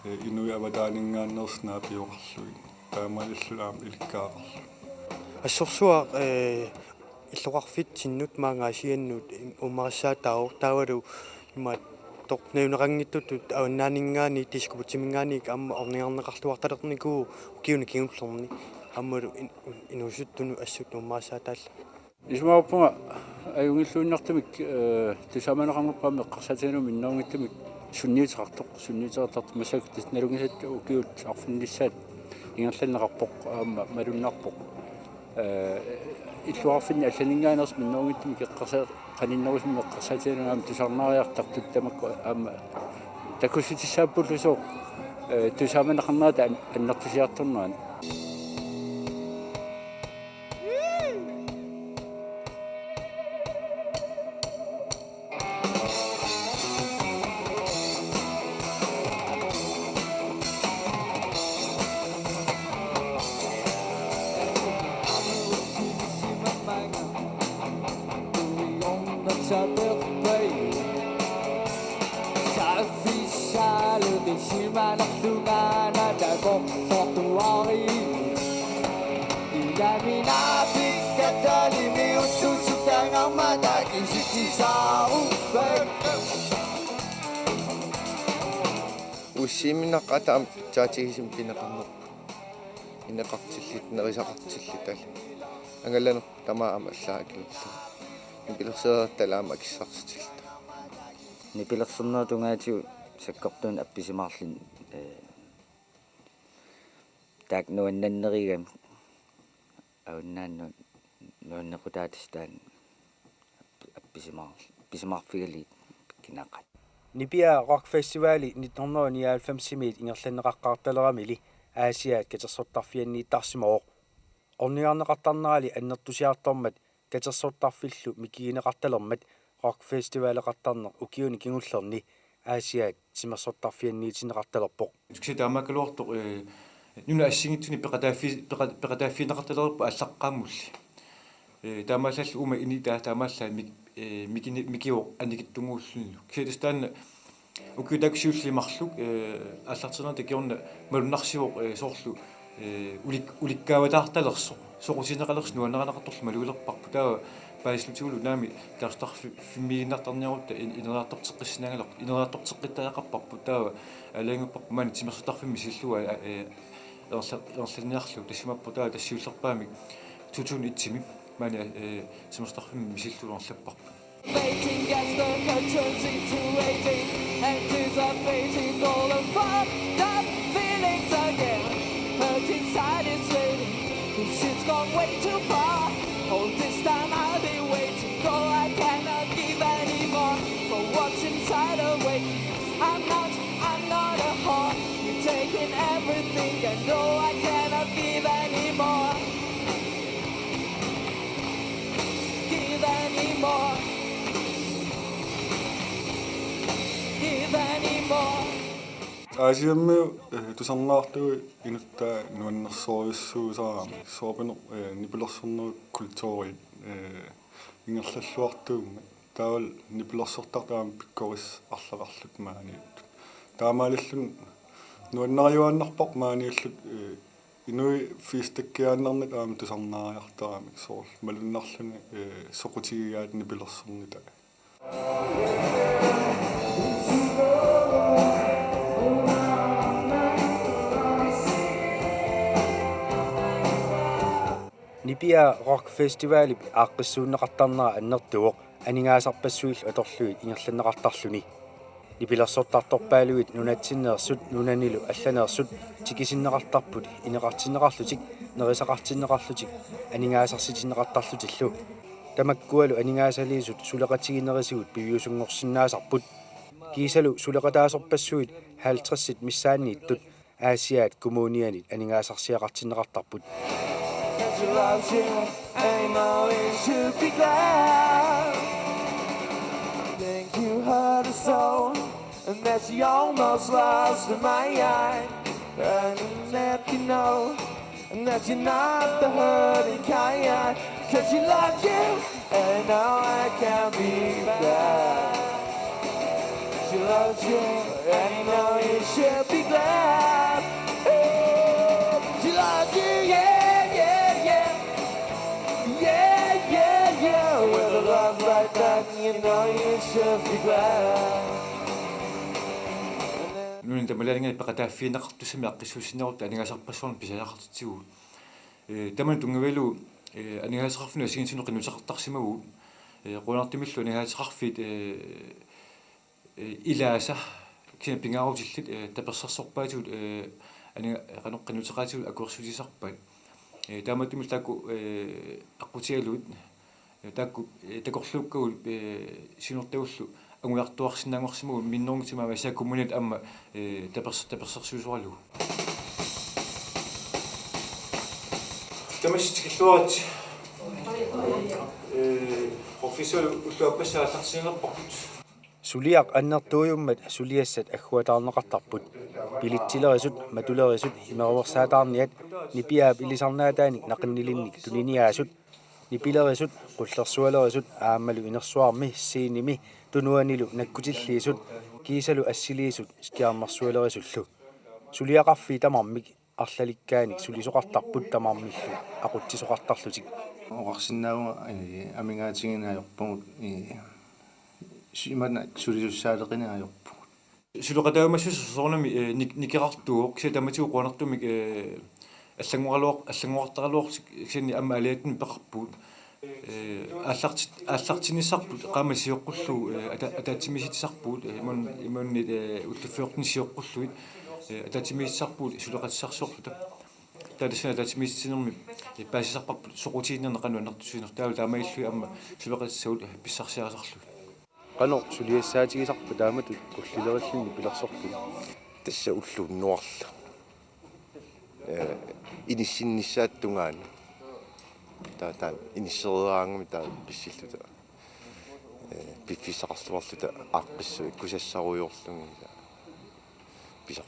Ee, inuit avataaninngaanneersut naapioqarlugit. Taamaalilluni aamma ilikkagaqarluni. Assorsuaq, ee, illoqarfitsinnut maanga Aasiannut uummarissaataavoq taavalu imaattoq naluneqanngitsutut avannaaninngaanniit Diskobugtiminngaanniit aamma ornigarneqarluartalernikuuvoq ukiuni kingullerni aammalu in-, inuusuttunut assut uummarissaataallugu. Isumaqarpunga ajunngilluinnartumik, ee, tusaamaneqarnerput aamma eqqarsaatigalugu minnerunngitsumik sunniuteqartoq, sunniuteqartartoq massakkut tassa nalunngisatta ukiut arfinissaat ingerlanneqarpoq aamma malunnarpoq. Ee, illoqarfinni allaninngaanneersut minnerunngitsumik eqqarsa-, qaninnerusunik eqqarsaatigalugu aamma tusarnaariartartut tamakku aamma takussutissaappullu sooq, ee, tusaamaneqarnerata an-, annertusiartornerani. Ussiiminaqaataam taatigisum pineqarnerput. Ineqartilluta, nerisaqartilluta. Angalanerput tamaat aamma allaat akilerlugu. Nipilersereertalaamma akissarsitilluta. Nipilersornerup tungaatigut sakkortuumik appisimaarluni, ee, taakku nuannannerugami avannaani nuannequtaatissat taanna appisimaar-, appisimaarfigalugit pikkunaqaat. Nipiaa Rock Festivali nitten hundrede og nioghalvfems-imiit ingerlanneqaqqaartaleramili Aasiaat katersortarfianniittarsimavoq. Ornigarneqartarnerali annertusiartormat katersortarfillu mikigineqartalermat Rock Festivaleqartarneq ukiuni kingullerni Aasiaat timersortarfianniitinneqartalerpoq. Kisianni taamaakkaluartoq, ee, nunap assigiinngitsunik peqataaffi-, peqa-, peqataaffigineqartalereerpoq aallaqqaammulli. Ee, taamaallaat uuma initaa taamaallaat mik-, ee, mikini-, mikivoq annikitsunnguullunilu. Kisianni tassa taanna ukiut taakku siulliit marluk, ee, aallartinnerata kingorna malunnarsivoq, ee, soorlu, ee, ulik-, ulikkaavataartalersoq. Soqutigineqalersoq nuannarineqartorlu malugilerparput. Taava paasilerlutigullu naamik katersortarfi-, -fimmiiginnartarniarutta in-, ineriartorteqqissinnaangalerput. Ineriartorteqqittariaqarparput. Taava aalajangerparput maani timersortarfimmi siulliullugu, ee, ingerla-, ingerlanniarlugu tassa imaappoq taava tassa siullerpaamik to tusind et-imi maani, ee, timersortarfimmi siulliullugu ingerlapparput. Waiting as the curtains into waiting, anticipating all the fucked up feelings again. Hurt inside is waiting, this shit's gone way too far. All this time I've been waiting, oh, I cannot give anymore. For what's inside of waiting, I'm not, I'm not a whore. You're taking everything, and oh, I cannot give anymore. Give anymore. Give anymore. Aasiammiut, ee, tusarnaartugut inuttaa nuannersorujussuusarami. Soorpineq, ee, nipilersornerup kulturit, ee, ingerlalluartuummat. Taavalu nipilersortartut aamma pikkorissarlaqarlutik maaniittut. Taamaalilluni nuannariuaannarparput maaniilluta, ee, inuit fiistakkiaannarnata aamma tusarnaariartaramik soorlu malunnarluni, ee, soqutigigaat nipilersornita. Nipiaa Rock Festivalip aaqqissuunneqartarnera annertuvoq aningaasarpassuillu atorlugit ingerlanneqartarluni. Nipilersortartorpaaluit nunatsinneersut nunanilu allaneersut tikisinneqartarput ineqartinneqarlutik, nerisaqartinneqarlutik, aningaasarsitinneqartarlutillu. Tamakkualu aningaasaliisut suleqatiginerisigut piviusunngorsinnaasarput. Kiisalu suleqataasorpassuit halvtredsit missaanniittut Aasiaat Kommunianit aningaasarsiaqartinneqartarput. Thank you, heart and soul, and that she almost lost her mind. And that you know That you're not the hurting kind. Said she loves you, and now I can be back. She loves you, and you know you should be glad. Ooh, she loves you, yeah, yeah, yeah. Yeah, yeah, yeah. With a love like that, you know you should be glad. Nunani tamalaaninngaanniit peqataaffigineqartussamik aaqqissuussinnaagutta aningaasarpassuarnik pisariaqartitsivugut. Ee, tamanna tunngavigalugu, ee, aningaasaqarfinnut assigiinngitsunut qinnuteqartarsimavugut. Ee, qujanartumillu aningaasaqarfiit, ee, ee, ilaasa kisianni pingaarutillit, ee, tapersersorpaatigut, ee, aninga-, qanoq qinnuteqaatigut akuersuutisarpaat. Ee, taamaattumillu taakku, ee, aqqutigalugit, ee, taakku, ee, takorluukkagut, ee, siunertagullu angujartuarsinnaanngorsimagut minnerunngitsumik aamma S A K-kommunit aamma, ee, tapers-, tapersersuisoralugu. Tamassi tikilluaritsi. Ee, professor ulluappassaa aallartissinerparput. Suliaq annertuujummat suliassat agguataarneqartarput. Bilitsilerisut, matulerisut, imeruersaataarniat, nipiaap ilisarnaataanik naqinnilinnik tuniniaasut, nipilerisut, qullersualerisut, aammalu inersuarmi, scenemi, tunuanilu nakkutilliisut, kiisalu assiliisut, skærmersualerisullu. Suliaqarfiit tamarmik arlalikkaanik sulisoqartarput tamarmillu aqutsisoqartarlutik. Oqarsinnaavunga, ee, amigaatigineq ajorpugut, ee, su-, imaannak sulisussaaleqineq ajorpugut. Suleqataajumassuseq soorunami, ee, nik-, nikerartuuvoq, kisianni tamatigut qujanartumik, ee, allanngoraluar-, allanngoqartaraluarlutik, kisianni aamma aalajangertumik peqarpugut. Ee, aallartit-, aallartinnissarput qaammat sioqqullugu, ee, ata-, ataatsimiisitsisarpugut, ee, imaann-, imaanniit, ee, ullut fjorten sioqqullugit, ee, ataatsimiisitsisarpugut suleqatissarsiorluta. Taava tassani ataatsimiititsinermi, ee, paasisarparput soqutiginninneq qanoq annertusiinersut, taavalu taamaalillugit aamma suleqatissagut, ee, pissarsiarisarlugit. Qanoq suliassaatigisarpa taamatut qullilerilluni pilersorput? Tassa ulloq unnuarlu. Ee, inissinnissaata tungaanut. Taava taanna inissereeraangami taava pissilluta. Ee, piffissaqarluarluta aaqqissuit kusassarujoorlugit. Pisaq.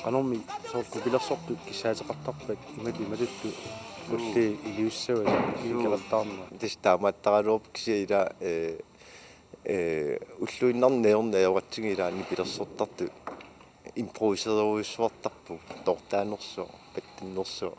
Qanormi soorlu pilersortut kissaateqartarpat imatut imatullu qulliit iliussavat Juu. Ikiqattaarnerat? Tassa taamaattaraluarpoq kisianni ila, ee, ee, ulluinnarni najornajornatsigit ilaanni pilersortartut improvisererujussuartarpugut, toortaanersuaq, pattinnersuaq.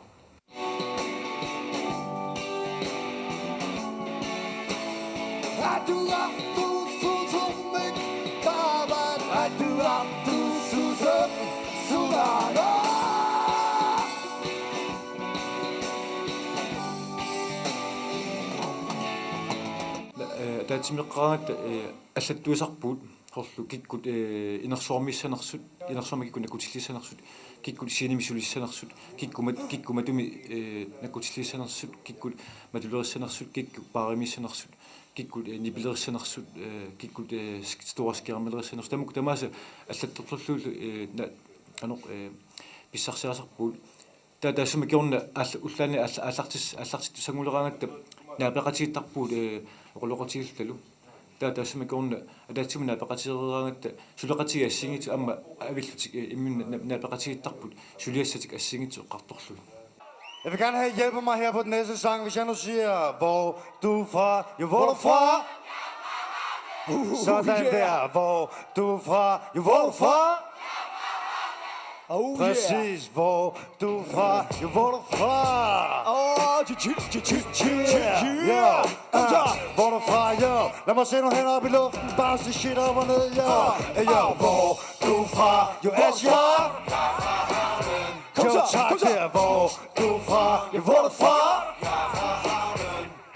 Ee, ataatsimeeqqaaraangatta, ee, allattuisarpugut soorlu kikkut, ee, inersuarmiissanersut, inersuarmi kikkut nakkutillissanersut, kikkut scenemi sulissanersut, kikkut mat-, kikkut matumi, ee, nakkutillissanersut, kikkut matulerissanersut, kikkut baarimiissanersut, kikkut, ee, nipilerissanersut, ee, kikkut, ee, sk-, store skærmelerissanersut. Tamakku tamaasa allattorlugulu, ee, na-, qanoq, ee, pissarsiarisarpugut. Taava taassuma kingorna aalla-, ullaani aalla-, aallartis-, aallartittussannguleraangatta naapeqatigiittarpugut, ee, oqaloqatigiillutalu. Taava taassuma kingorna ataatsimut naapeqatigereeraangatta suleqatigiit assigiinngitsut aamma avillutik, ee, imminnut na-, naapeqatigiittarput suliassatik assigiinngitsut eqqartorlugit. Jeg vil gerne have, at I hjælper mig her på den næste sang. Hvis jeg nu siger, hvor du er fra, ja, hvor er du fra? Sådan der, hvor du er fra, ja, hvor er du fra? Oh, yeah. Præcis, hvor du er fra, ja, hvor er du fra? Åh, tji, tji, tji, tji, tji, tji, tji. Yeah. Kom så. Ah, hvor er du fra, ja? Lad mig se nu hen op i luften, bounce the shit op og ned, ja. Ah, ja, ah, hvor du er fra, ja, hvor er du fra? Kom så, kom så. Der, hvor du er fra, ja, hvor er du fra?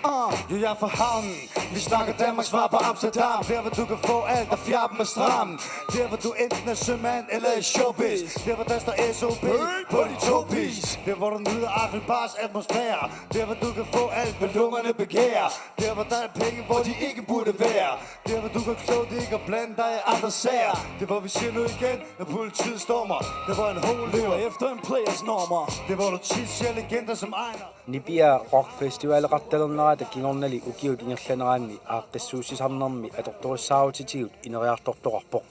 Uh, ja, jeg er fra havnen. Vi snakker Danmarks svar på Amsterdam. Der, hvor du kan få alt, der fjerben med stram. Der, hvor du enten er sømand eller i showbiz. Der, hvor der står S O P på de to pis. Der, hvor du nyder Eiffelbars atmosfære. Der, hvor du kan få alt, hvad lungerne begærer. Der, hvor der er penge, hvor de ikke burde være. Der, hvor du kan kloge dig ikke og blande dig i andre sager. Det, hvor vi siger nu igen, når politiet stormer. Det, hvor en ho løber efter en players nummer. Det, hvor du tit ser legender som Ejner. Nipiaa rockfestivaleqartalernerata kingornali ukiut ingerlaneranni aaqqissuussisarnermi atortorissaarutitigut ineriartortoqarpoq.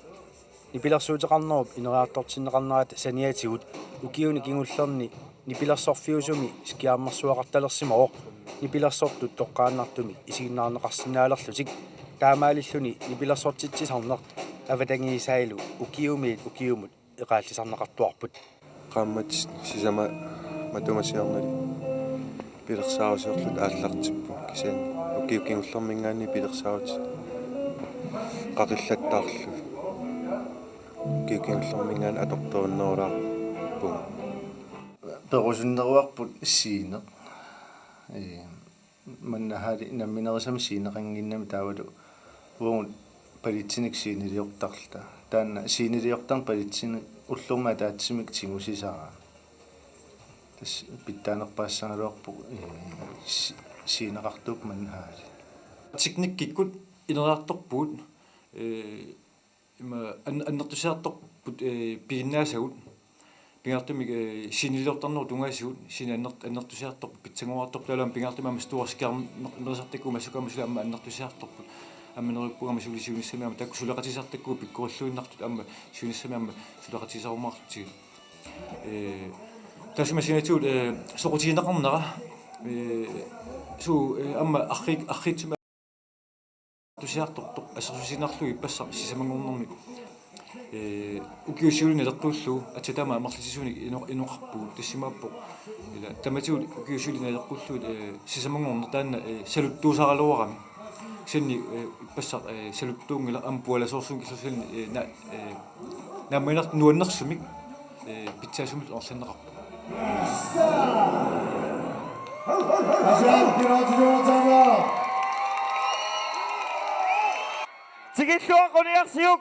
Nipilersuuteqarnerup ineriartortinneqarnerata saniatigut ukiuni kingullerni nipilersorfiusumi skærmersuaqartalersimavoq, nipilersortut toqqaannartumik isiginnaarneqarsinnaalerlutik, taamaalilluni nipilersortitsisarneq avatangiisaalu ukiumiit ukiumut eqaallisarneqartuarput. Qaammat sisamat matuma siornali pilersaarusiorluta aallartipput, kisianni ukiut kingullermiingaanniit pilersaarutit qaqillattaarlugit ukiut kingullermiingaanniit atortorunnerulaarpunga. Perusunneruarput sceneq. Ee, manna haali namminerisami sceneqannginnami taavalu uagut palitsinik sceneliortarluta. Taanna sceneliortarneq palitsinik ullormut ataatsimik tigusisarami. Tassa pitsaanerpaassagaluarpoq, ee, sce-, sceneqartuupput manna haali. Teknikkikkut ineriartorpugut, ee, ima an-, annertusiartorput, ee, piginnaasagut. Pingaartumik, ee, sceneliortarnerup tungaasigut, scene anner-, annertusiartorput, pitsanngoraartorput, taavalu aamma pingaartumik aamma stor skærm-, nerisartakkagut massakkut aamma suli aamma annertusiartorput. Aamma neriuppunga aamma suli siunissami aamma taakku suleqatisartakkagut pikkorilluinnartut aamma siunissami aamma suleqatigisarumaarlutigit. Ee, taassuma saniatigut, ee, soqutigineqarnera, ee, suu, ee, aamma arriit-, arriitsumik tusiartortoq assersuutigiinnarlugu ippassaq sisamanngornermi. Ee, ukiut siulliit naleqquullugu aatsaat taama amerlasuunik ino-, inoqarpugut, tassimaappoq. Ila tamatigut ukiut siulliit naleqquullugit, ee, sisamanngorneq taanna, ee, saluttuusaraluarami. Kisianni, ee, ippassaq, ee, saluttuunngilaq, aamma pualasoorsuunngilaq, kisianni, ee, na-, ee, naammaginartoq nuannersumik, ee, pitsaasumik amerlanneqarpoq. Tikilluaqquniarsiuk.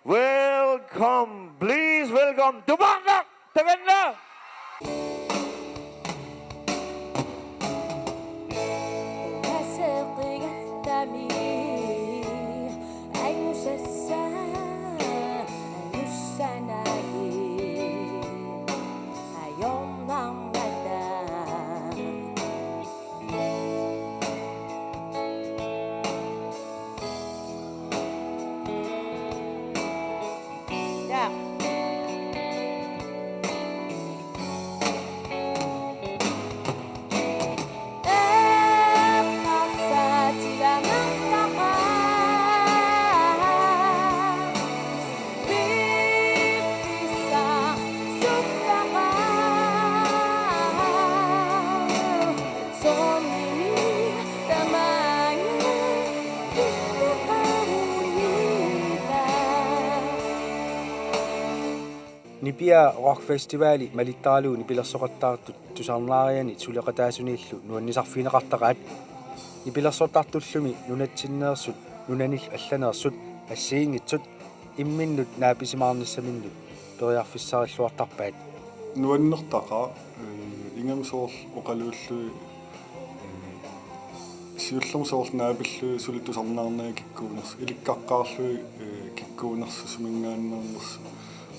Welcome, please welcome. Tupaannaq, takanna. Nipiaa Rock Festivali malittaralugu nipilersoqattaartut tusarnaarianit suleqataasuniillu nuannisarfigineqartaqaat. Nipilersortartullumi nunatsinneersut, nunanillu allaneersut, assigiinngitsut imminnut naapisimaarnissaminnut periarfissarilluartarpaat. Nuannertaqaaq, ee, ingammik soorlu oqaluullugit, ee, siullermik soorlu naapillugit suli tusarnaarnagit kikkuunersut, ilikkaqqaarlugit, ee, kikkuunersut suminngaanneernersut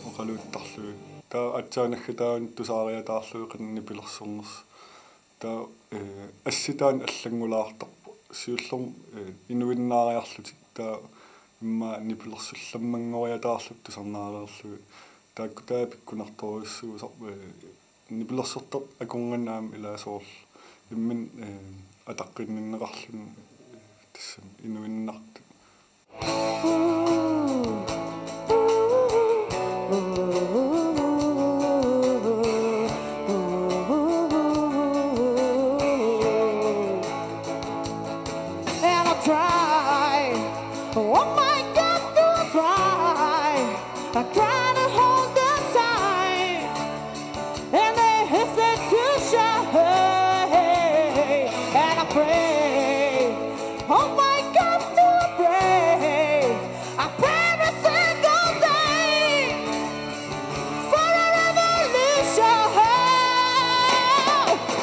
oqaluuttarlugit. Taava aatsaat naggataani tusaariataarlugit qanoq nipilersornersut. Taava, ee, assitaannik allanngulaartarpoq. Siullermik, ee, inuinnaariarlutik. Taava immaqa nipilersullammanngoriataarlutik tusarnaareerlugit. Taakku taava pikkunartorujussuusarput, ee, nipilersortartut akornanni aamma ilaa soorlu imminut, ee, ataqqinninneqarluni, ee, tassami inuinnartut. And I try. Oh my God, do I try. I try to hold on tight. And they hesitate to show. And I pray. Oh my God, do I pray. I pray every single day for a revolution.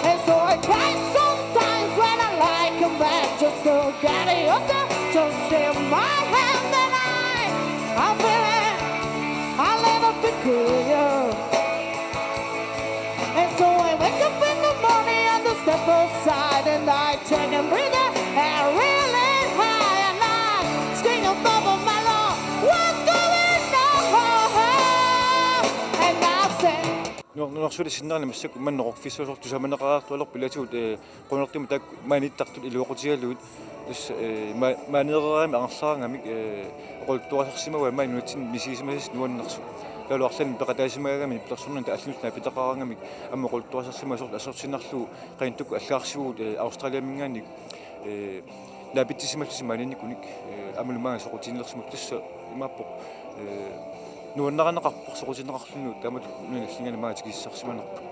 And so I cry sometimes when I like a man just to get it up there, just in my hand, and I, I feel it a little peculiar. And so I wake up in the morning and I step outside and I take a breather and really high and I scream above my lungs, "What's going on?" And I say, Nunarsuarmi sinnerani massakkut manna Rock Festival soorlu tusarnaartualerpoq ilaatigut, eh, qujanartumik taakku maaniittartut iluaqutigalugit. Tassa, eh, ma-, maaneereeramik angerlaraangamik, eh, oqaluttuarisarsimavaat maani nunatsinni misigisimasasi nuannersut. Taavalu arlaannik peqataasimagaangamik nippersornermik allanut naapitaqaraangamik aamma oqaluttuarisarsimavaat soorlu assersuutigiinnarlugu qanittukkut allagarsivugut, eh, Australiaminngaanniit, eh, naapitsisimallusi maaniinnikunik, eh, aammalu maanga soqutigiinnarsimavoq tassa imaappoq, eh, nuannarineqarpoq soqutigineqarluni taamatut nunanit allanngani maanga tikissarsimanerput.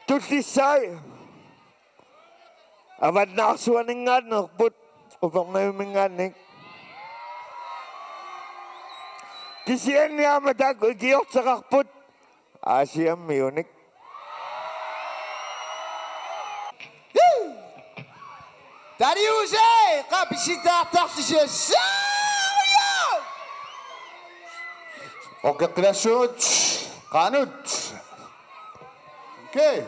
Tullissaat avannaarsuaninngaanneerput Upernaviuminngaanniit. Kisianni aamma taakku ikiorteqarput Aasiammiunik. Tariuse, qapisittaartartusi assaaja! Oqeqqilassut, qanut. Okay.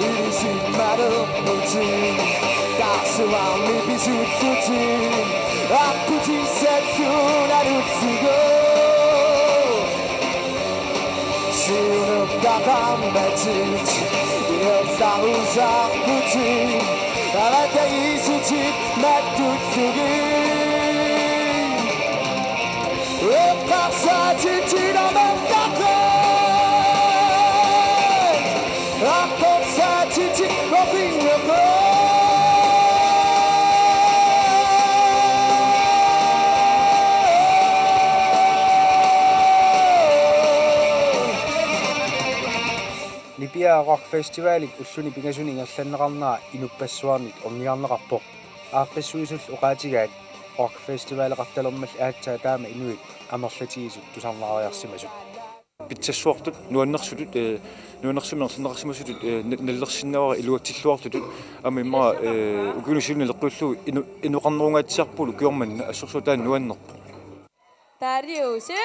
Ilisimalerputit, taarsuarmi pisuttutit, aqqutissat suunalutsigu. Siunertaqarnatit, ilertarusarputit, avatagiissutit mattutsugit. Eqqarsaatit ilamertaqaat, aqqorsaatit oqinneqaat. Nipiaa Rock Festivalip ulluni pingasuni ingerlanneqarnera inuppassuarnit ornigarneqarpoq. Aaqqissuisullu oqaatigaat Rock Festivaleqartalermalli aatsaat taama inuit amerlatigisut tusarnaariarsimasut. Pitsassuartut, nuannersutut, eh, nuannersumik ingerlanneqarsimasutut, eh, na-, nallersinnaavara iluatsilluartutut, aamma immaqa, eh, ukiuni siulleq naleqqiullugu inu-, inoqarnerungaatsiarpugut ukioq manna, assorsuaq taanna nuannerpoq. Tariuse.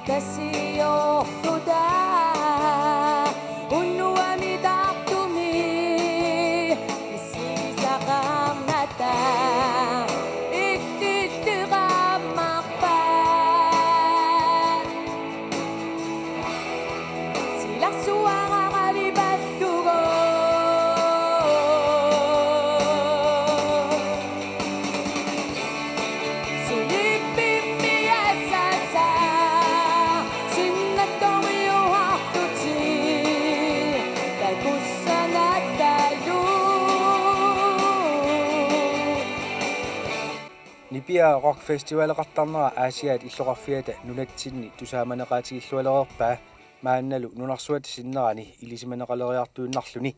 Tasiortuta unnuami taartumi issigisaqarnata ittilleqammarpaat. Silarsuaraqalipallugu. Sulippimmi assasaa sinnattorujuartuti takussanatalu. Nipiaa Rock Festivaleqartarnera Aasiaat illoqarfiata nunatsinni tusaamaneqaatigillualereerpaa. Maannalu nunarsuatta sinnerani ilisimaneqaleriartuinnarluni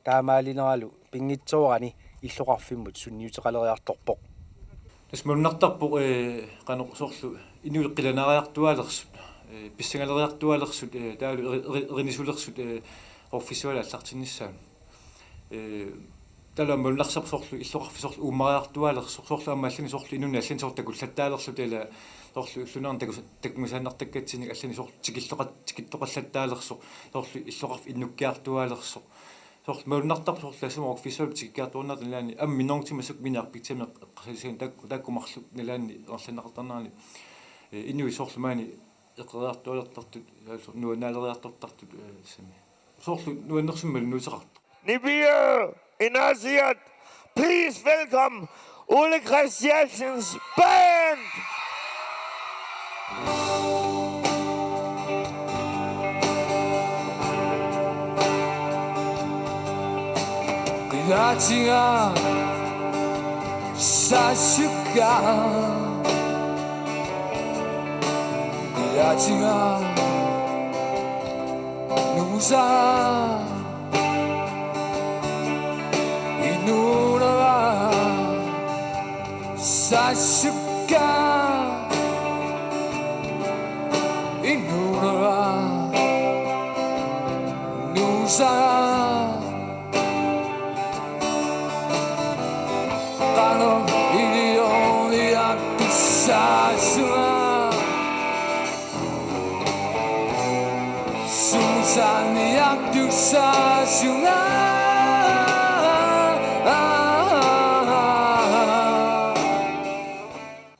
taamaalineralu pinngitsoorani illoqarfimmut sunniuteqaleriartorpoq. Tassa malunnartarpoq, eh, qanoq soorlu inuit qilanaariartuaalersut, eh, pissangaleriartuaalersut, eh, taavalu eri-, eri-, erinisulersut, eh, oqarfissualu aallartinnissaanut. Eh, taavalu malunnartarpoq soorlu illoqarfik soorlu uummariartuaalersoq, soorlu aamma allanik soorlu inunnit allanik soorlu takullattaalerluta ilaa soorlu ulluinnarni takus-, takunngisaannartakkatsinnik allanik soorlu tikilloqat-, tikittoqallattaalersoq, soorlu illoqarfik innukkiartuaalersoq. Soorlu malunnartarpoq soorlu taassuma oqarfissualu tikikkiartuinnartut nalaanni aamma minnerunngitsumik massakkut minnerpaamik eqqarsaatigissaginnarlugit taakku, taakku marluk nalaanni ingerlanneqartarnerani, eh, inuit soorlu maani eqeeriartuaalertartut, soorlu nuannaaleriartortartut, eh, tassami. Soorlu nuannersumik malunniuteqartoq. Nipiaa, inaasiat, please welcome Ole Christiansens Band! Qilaatiga saasukka. Qilaatiga nuusa. Inuunera saasukka. Inuunera nuusa. Qanoq iliorniartussaasunga. Suusaaniartussaasunga.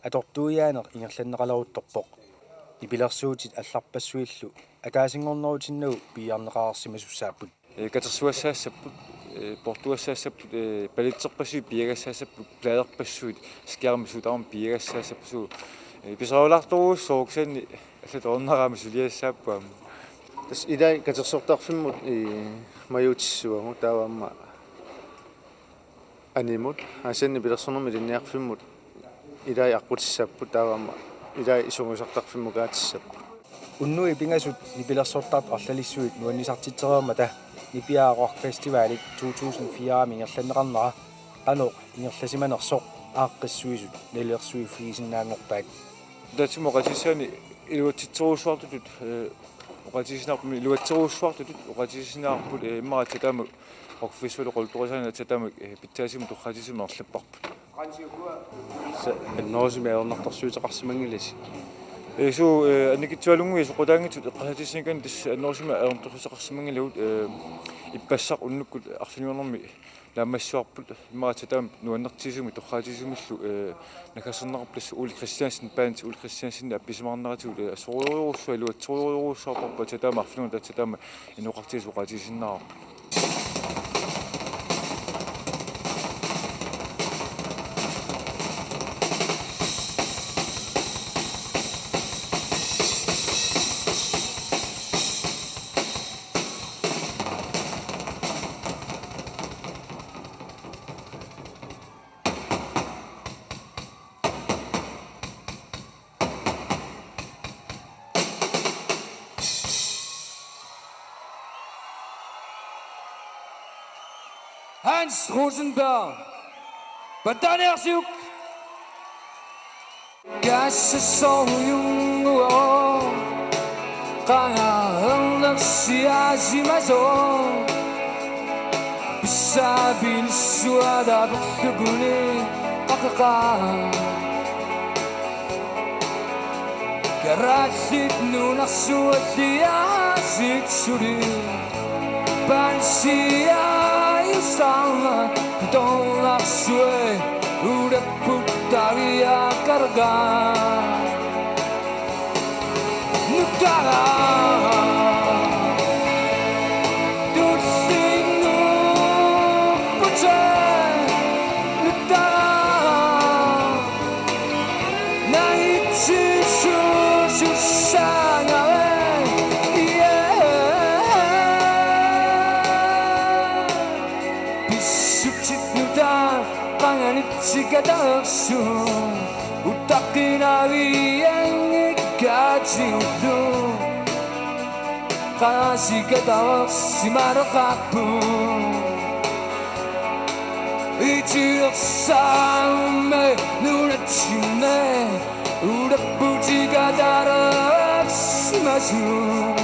Atortuiaaneq ingerlanneqaleruttorpoq. Nipilersuutit allarpassuillu ataasinngornerutinnagu piiarneqareersimasussaapput. Eh, katersugassaassapput, eh, poortugassaassapput, eh, balletserpassuit piagassaassapput, pladerpassuit, skærmit suut aamma piagassaassapput, suu, eh, pisariulaartorujussuuvoq, kisianni allatut orneraami suliassaapput aamma. Tassa ilai katersortarfimmut, eh, majuutissavagut taava aamma animut, aasiit nipilersornermut ilinniarfimmut ilai aqqutissaapput taava aamma ilai sungiusartarfimmukaatissapput. Unnuit pingasut nipilersortartut arlalissuit nuannisartitsereermata Nipiaa Rock Festivalip to tusind fire-mi ingerlanneqarnera qanoq ingerlasimanersoq aaqqissuisut nalilersuiffigisinnaanngorpaat. Taassuma oqaatigissaanni iluatsitserujussuartutut, eh, oqaatigisinnaarput, iluatsitserujussuartutut oqaatigisinnaarput, eh, immaqa aatsaat taama Rock Festivalip qulturisaanik aatsaat taama, eh, pitsaasumik torraatigisumik amerlapparput. Tassa annerusumik ajornartorsiuteqarsimanngilasi? Eh, suu, eh, annikitsualunnguit soqutaanngitsut eqqarsaatissinikkaanni tassa annerusumik ajornartorsiuteqarsimanngilagut, eh, ippassaq unnukkut arfininngornermi naammassivarput, immaqa aatsaat taama nuannertigisumik torraatigisumillu, eh, naggaserneqarpoq, tassa Ole Christiansen Band, Ole Christiansen appisimaarneratigut, eh, assorujorujussuaq iluatsorujorujussuarparput, aatsaat taama arfineq-una aatsaat taama inoqartigisoq oqaatigisinnaavarput. Hans Rosenberg, Pattaaniarsiuk. Kassassorujussuuvoq, qanganersiaasimasoq. Pissaapilussuaq aperlukuni qaqaqa. Kalaallit nunarsualliaasiit suli. Pansiaajusarma pitornarsuaq ulepput taviakarga. Nutara tullinnguupput nutara. Nangitsisuusussaagami, yeah. Pissutsit nutaat qanganitsikataarsuupput, utaqqinavianngikkaatigut. Qasikataarsimareqarput. Itigersaarumme nunatsinni ulapputigatarsimasoq.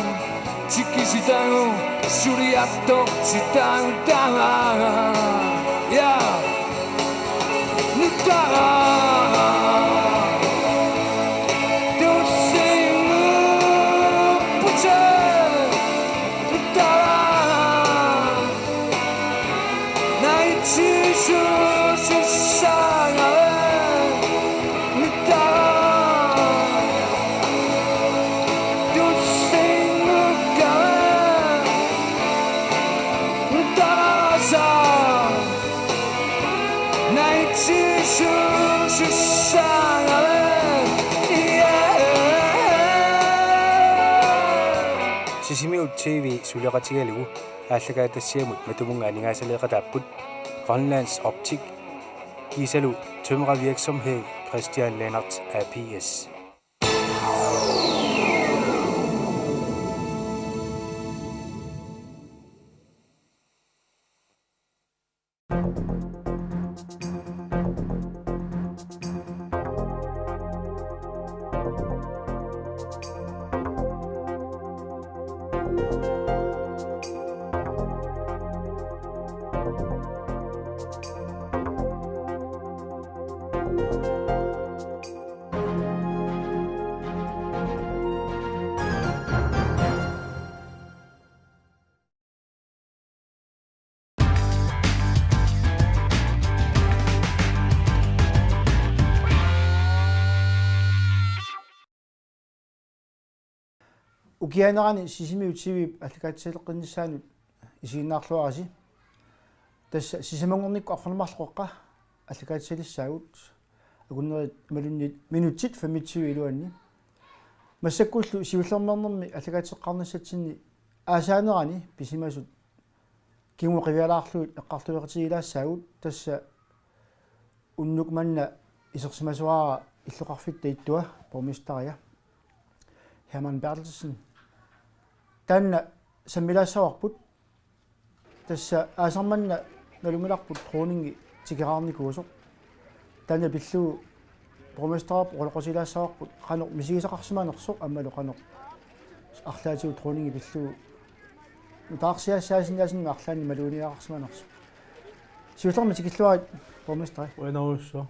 Tikisitagu suliartortitaagu taama. Ja. Nutaaq. Tussinnguupput. Nutaaq. Naitsisuusussaagami. Nutaaq. Tussinngukkaami. Nutaaq. Sisimiut T V suleqatigalugu aallakaatitassiamut matumunnga aningaasaleeqataapput Grønlands Optik kiisalu Tømrervirksomhed Christian Lennert A P S. Ukianerani Sisimiut T V-p aallakaatitaleqqinnissaanut isiginnaarluarisi. Tassa sisamanngornikkut arfineq-marluk qeqqa aallakaatitalissaagut. Akunnerit imaluunniit minutsit femogtyve iluanni. Massakkullu siullermeernermi aallakaatiteqqaarnissatsinni aasaanerani pisimasut kingumut qivialaarlugit eqqartueqatigiilaassaagut, tassa unnuk manna isersimasuara illoqarfitta ittua, borgmesteria Hermann Berthelsen. Taanna sammilaassavarput, tassa aasaq manna nalunngilarput dronningi tikeraarnikuusoq. Taanna pillugu borgmesterip oqaloqatigilaassavarput qanoq misigisaqarsimanersoq aammalu qanoq arlaatigut dronningi pillugu nutaarsiassaasinnaasunik arlaannik maluginiagaqarsimanersoq. Siullermik tikilluarit, borgmesteri. Qujanarujussuaq.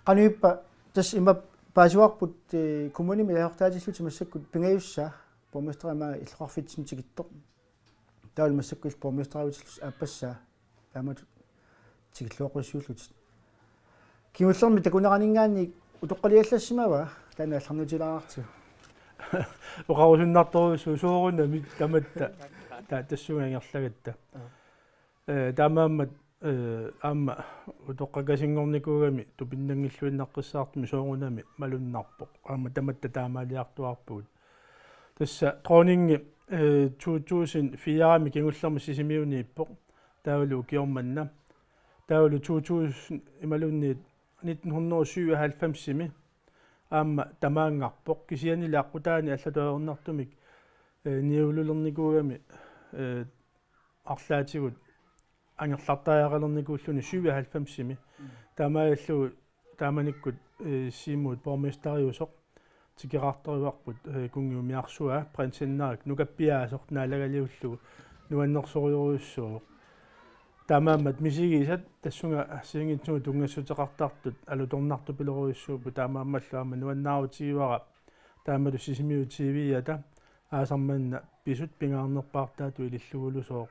Qanoq ippa, tassa ima paasivarput, eh, kommunimi ilaasortaatillutit massakkut pingajussaa borgmesteri ima illoqarfitsissummik tikittoq. Taavalu massakkut borgmesteriutillusi aappassaa taamatut tikilluaqqusiullutit. Kingullermik takuneraninngaanniit utoqqaliallassimava, taanna allarnutilaartigu? Oqarusunnartorujussuuvoq soorunami tamatta ta-, tassunga ingerlagatta. Ee, taamaammat, ee, aamma utoqqakasinngornikuugami tupinnanngilluinnaqqissaartumik soorunami malunnarpoq. Aamma tamatta taamaaliartuaarpugut. Tassa dronningi, eh, to tusind fire-mi kingullermi Sisimiuniippoq. Taavalu ukioq manna. Taavalu to tusind imaluunniit nitten hundrede og syvoghalvfems-imi aamma tamaanngarpoq. Kisiannili aqqutaani allatut ajornartumik, eh, niullulernikuugami, eh, arlaatigut angerlartariaqalernikuulluni syvoghalvfems-imi. Mm. Taamaalillugu taamanikkut, eh, Siumuut borgmesteriusoq tikeraartorivarput, eh, kunngi umiarsuaa, prinsinnerit nukappiaasoq naalagaliullugu nuannersorujussuuvoq. Taamaammat misigisat tassunga assigiinngitsunik tunngassuteqartartut alutornartupilorujussuupput, taamaammallu aamma nuannaarutigivara taamatut Sisimiut T V-ata aasaq manna pisut pingaarnerpaartaatut ilillugulusooq,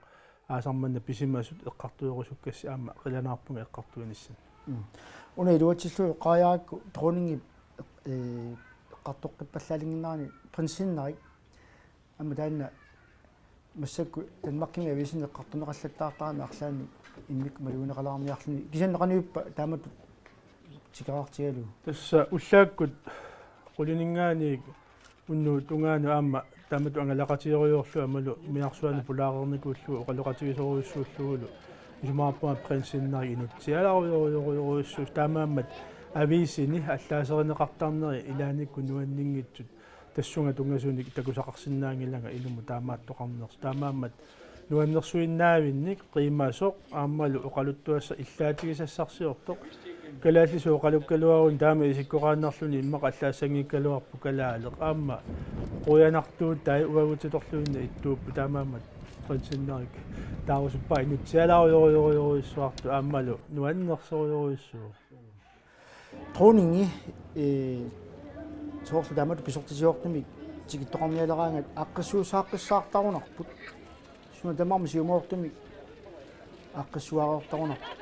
aasaq manna pisimasut eqqartuerusukkassi aamma qilanaarpunga eqqartuinissamut. Mm. Una iluatsillugu eqqaarakku dronningi, eh, eqqartoqqippallaalinnginnerani prinsinnerit aamma taanna massakkut Danmarkimi aviisini eqqartorneqallattaartarami arlaanni immikkut malugineqalaarniarluni. Kisianni qanoq ippa taamatut tikeraartigalugu? Tassa ullaakkut qulininngaanniit unnuup tungaanut aamma taamatut angalaqatigerujoorlugu aammalu umiarsuaanut pulaareernikuullugu oqaloqatigisorujussuullugulu isumaqarpunga prinsinnerit inutsialaarujorujorujussuusut, taamaammat aviisini allaaserineqartarneri ilaannikkut nuanninngitsut tassunga tunngasunik takusaqarsinnaanngilanga ilumut taamaattoqarnersoq. Taamaammat nuannersuinnaavinnik qiimasoq aammalu oqaluttuassaq illaatigisassarsiortoq. Kalaallisut oqalukkaluarunik taama isikkoqaannarluni immaqa allaassanngikkaluarpoq kalaaleq. Aamma quianartuutai uagutsitorluinnaq ittuupput, taamaammat Prinsennerik taarusuppara inutsialaarujorujorujorujussuartut aammalu nuannersorujorujussuuvoq. Dronningi, eh, soorlu taamatut pisortatigoortumik tikittoqarnialeraangat aaqqissuussaaqqissaartarunarput. Suna tamarmi siumoortumik aaqqissuaareertarunarput.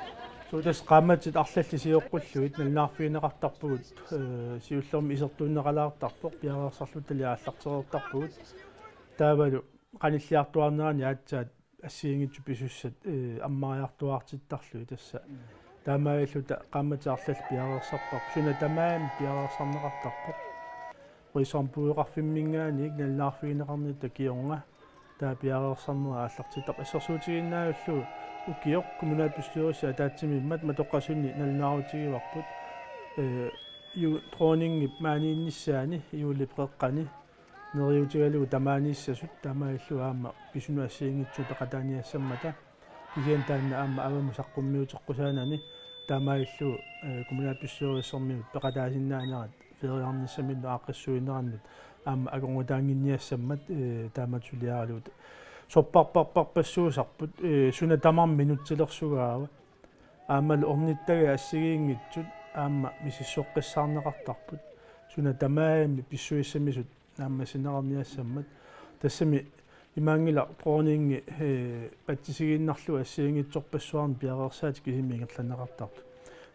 Suu, tassa qaammatit arlallit sioqqullugit nalunaarfigineqartarpugut, eh, siullermik isertuunneqalaartarpoq, piareersarluta aallartereertarpugut. Taavalu qanilliartuaarnerani aatsaat assigiinngitsut pisussat, eh, ammariartuaartittarlugit tassa. Mm. Taamaalilluta qaammatit arlallit piareersartarput. Suna tamaani piareersarneqartarpoq. Prisrampueqarfimminngaanniit nalunaarfigineqarnitta kingorna taava piareersarnera aallartittarpoq. Assersuutigiinnarlugu ukioq kommunalbestyrelsip ataatsimiimmat matoqqasunni nalunaarutigivarput. Eh, ju-, dronningip maaniinnissaani juulip qeqqani neriuutigalugu tamaaniissasut, taamaalillugu aamma pisunut assigiinngitsunut peqataaniassammata. Kisianni taanna aamma avammut saqqummiuteqqusaanani taamaalillugu, eh, kommunalbestyrelsimiut peqataasinnaanerat feriarnissaminnut aaqqissuinerannut aamma akornutaannginniassammat, eh, taamatut suliaralugu. Sorparparparpassuusarput, eh, suna tamarmi minutsilersugaava. Aammalu ornittagaat assigiinngitsut aamma misissoqqissaarneqartarput. Suna tamaani pissusissamisut naammassineqarniassammat. Tassami imaanngilaq dronningi, eh, patsisigiinnarlugu assigiinngitsorpassuarnik piareersaatit kisimik ingerlanneqartartut.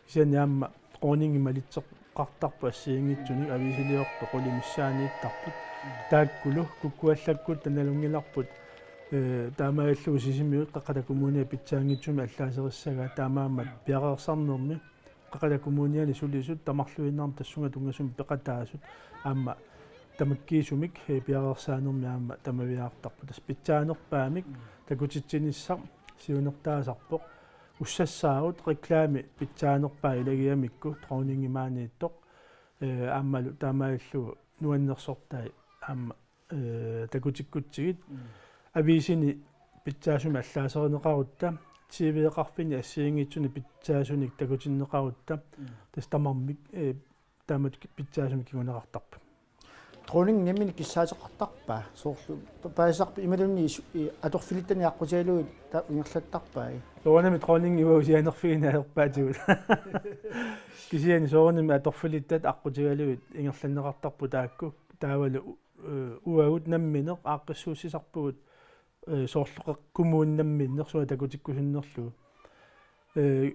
Kisianni aamma dronningi malitseqqaartarpoq assigiinngitsunik, aviisiliortoq qulit missaaniittarput. Taakkulu kukkuallakkutta nalunngilarput, eh, taamaalillugu Sisimiut Qeqqata Kommuniani pitsaanngitsumik allaaserissagaat, taamaammat piareersarnermi Qeqqata Kommuniani sulisut tamarluinnarmik tassunga tunngasumik peqataasut aamma tamakkiisumik, eh, piareersaanermi aamma tamaviaartarput. Tassa pitsaanerpaamik takutitsinissaq siunertaasarpoq. Ussassaarut reklame pitsaanerpaaq ilagigamikku dronningip maaniittoq, eh, aammalu taamaalillugu nuannersortai aamma, eh, takutikkutsigit. Mm. Aviisini pitsaasumik allaaserineqarutta, T V-qarfinni assigiinngitsunik pitsaasunik takutinneqarutta. Mm. Tassa tamarmik, eh, taamatut pitsaasumik kinguneqartarput. Dronningi nammineq kissaateqartarpa? Soorlu pa-, paasisarpa imaluunniit su-, i-, atorfilittanik aqqutigalugit ta-, ingerlattarpai? Soorunami dronningi uagut sianerfigineq ajorpaatigut. Kisianni soorunami atorfilittat aqqutigalugit ingerlanneqartarput taakku. Taavalu, eh, uagut nammineq aaqqissuussisarpugut, eh, soorlu Qeqqata Kommuni namminneq suna takutikkusunnerlugu. Eh,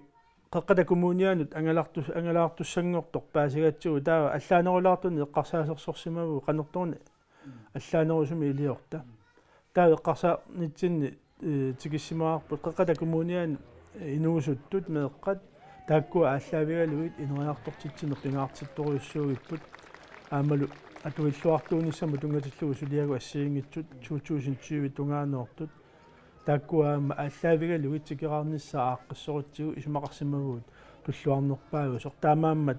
Qeqqata Kommunianut angalaartus-, angalaartussanngortoq paasigatsigu taava allaanerulaartunik eqqarsaasersorsimavugut qanortoq una allaanerusumik iliorta. Taava eqqarsaarnitsinni, eh, tikissimavarput Qeqqata Kommuniani inuusuttut meeqqat taakkua aallaavigalugit ineriartortitsineq pingaartittorujussuugipput. Aammalu atuilluartuunissamut tunngatillugu suliagut assigiinngitsut to tusind tyve tungaanoortut. Taakkua aamma aallaavigalugit tikeraarnissaa aaqqissorutsigu isumaqarsimavugut tulluarnerpaajusoq. Taamaammat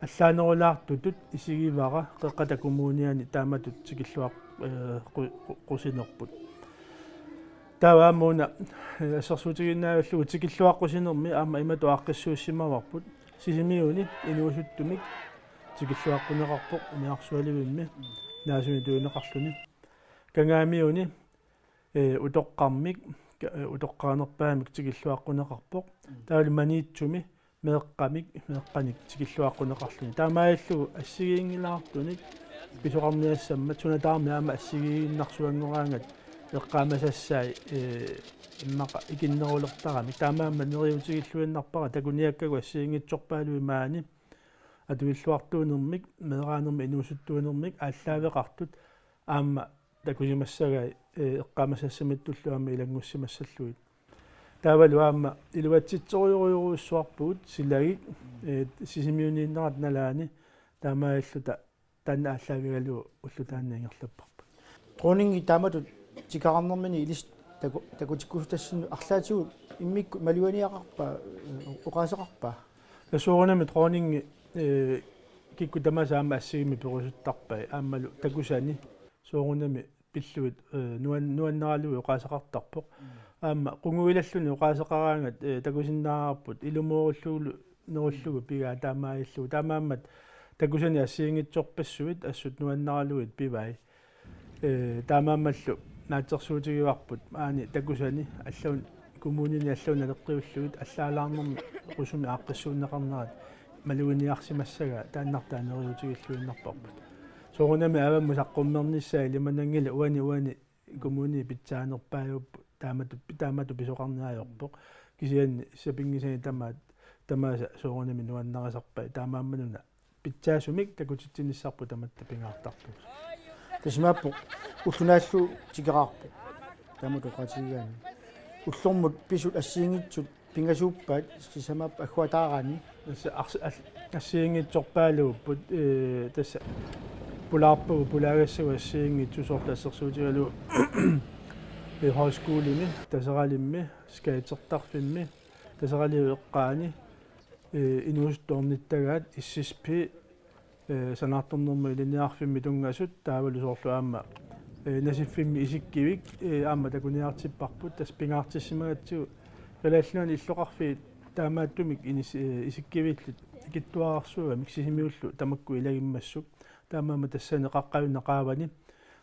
allaanerulaartutut isigivara Qeqqata Kommuniani taamatut tikilluaq-, eh, qu-, qu-, qusinerput. Taava aamma una, eh, assersuutigiinnarlugu tikilluaqqusinermi aamma imatut aaqqissuussimavarput. Sisimiuni inuusuttumik tikilluaqquneqarpoq Inaarsualivimmi naasunik tunineqarluni. Kangaamiuni, eh, utoqqarmik, ka-, eh, utoqqaanerpaamik tikilluaqquneqarpoq. Taavalu Maniitsumi meeqqamik, meeqqanik tikilluaqquneqarluni. Taamaalillugu assigiinngilaartunik pisoqarniassammat suna tamarmi aamma assigiinnarsuanngoraangat eqqaamasassai, eh, immaqa ikinnerulertaramik. Taamaammat neriuutigilluinnarpara takuniakkagut assigiinngitsorpaaluit maani atuilluartuunermik, meeraanermik, inuusuttuunermik aallaaveqartut aamma takusimassagai, eh, eqqaamasassamittullu aamma ilanngussimassallugit. Taavalu aamma iluatsitsorujorujussuarpugut silagik, eh, Sisimiuniinnerata nalaani taamaalilluta taanna aallaavigalugu ulloq taanna ingerlapparput. Dronningi taamatut tikeraarnermini ilissi taku-, takutikkusutassinnut arlaatigut immikkut maluaniaqarpa, eh, oqaaseqarpa? Tassa soorunami dronningi, eh, Kikkut tamaasa aamma assigiimmik perusuttarpai aammalu takusani soorunami pillugit, eh, nuan-, nuannaralugu oqaaseqartarpoq. Aamma qungujulalluni oqaaseqaraangat, eh, takusinnaavarput ilumoorullugu nerullugu pigaa taamaalillugu. Taamaammat takusani assigiinngitsorpassuit assut nuannaralugit pivai. Eh, taamaammallu naatsorsuutigivarput maani takusani allagun kommunini allagun naleqqiullugit allaalaarnermi qusumi aaqqissuunneqarnerat maluginiarsimassagaa taannartaa neriuutigilluinnarparput. Soorunami avammut saqqummernissaa ilimananngilaq uani uani kommuni pitsaanerpaajupput taamatut, taamatut pisoqarneq ajorpoq. Kisianni sapinngisani tamaat, tamaasa soorunami nuannarisarpai taamaammat una pitsaasumik takutitsinissarput tamatta pingaartartuusoq. Tassa imaappoq ulloq naallugu tikeraarpoq. Taamatut oqaatigigaanni. Ullormut pisut assigiinngitsut pingasuuppaat sisamat agguataaraanni. Tassa ars-, al-, assigiinngitsorpaaluupput, eh, tassa pulaarpagut pulaagassagut assigiinngitsut soorlu assersuutigalugu, eh, højskolimi, Taseralimmi, skatertarfimmi, Taseraliup eqqaani, eh, inuusuttut ornittagaat, S S P, eh, sanaartornermut ilinniarfimmi tunngasut taavalu soorlu aamma, eh, Nasiffimmi isikkivik, eh, aamma takuniartipparput, tassa pingaartissimagatsigu Kalaallit Nunaanni illoqarfiit taamaattumik inis-, eh, isikkivillit ikittuararsuugamik Sisimiullu tamakku ilagimmassuk. Taamaammat tassani qaqqavinna qaavani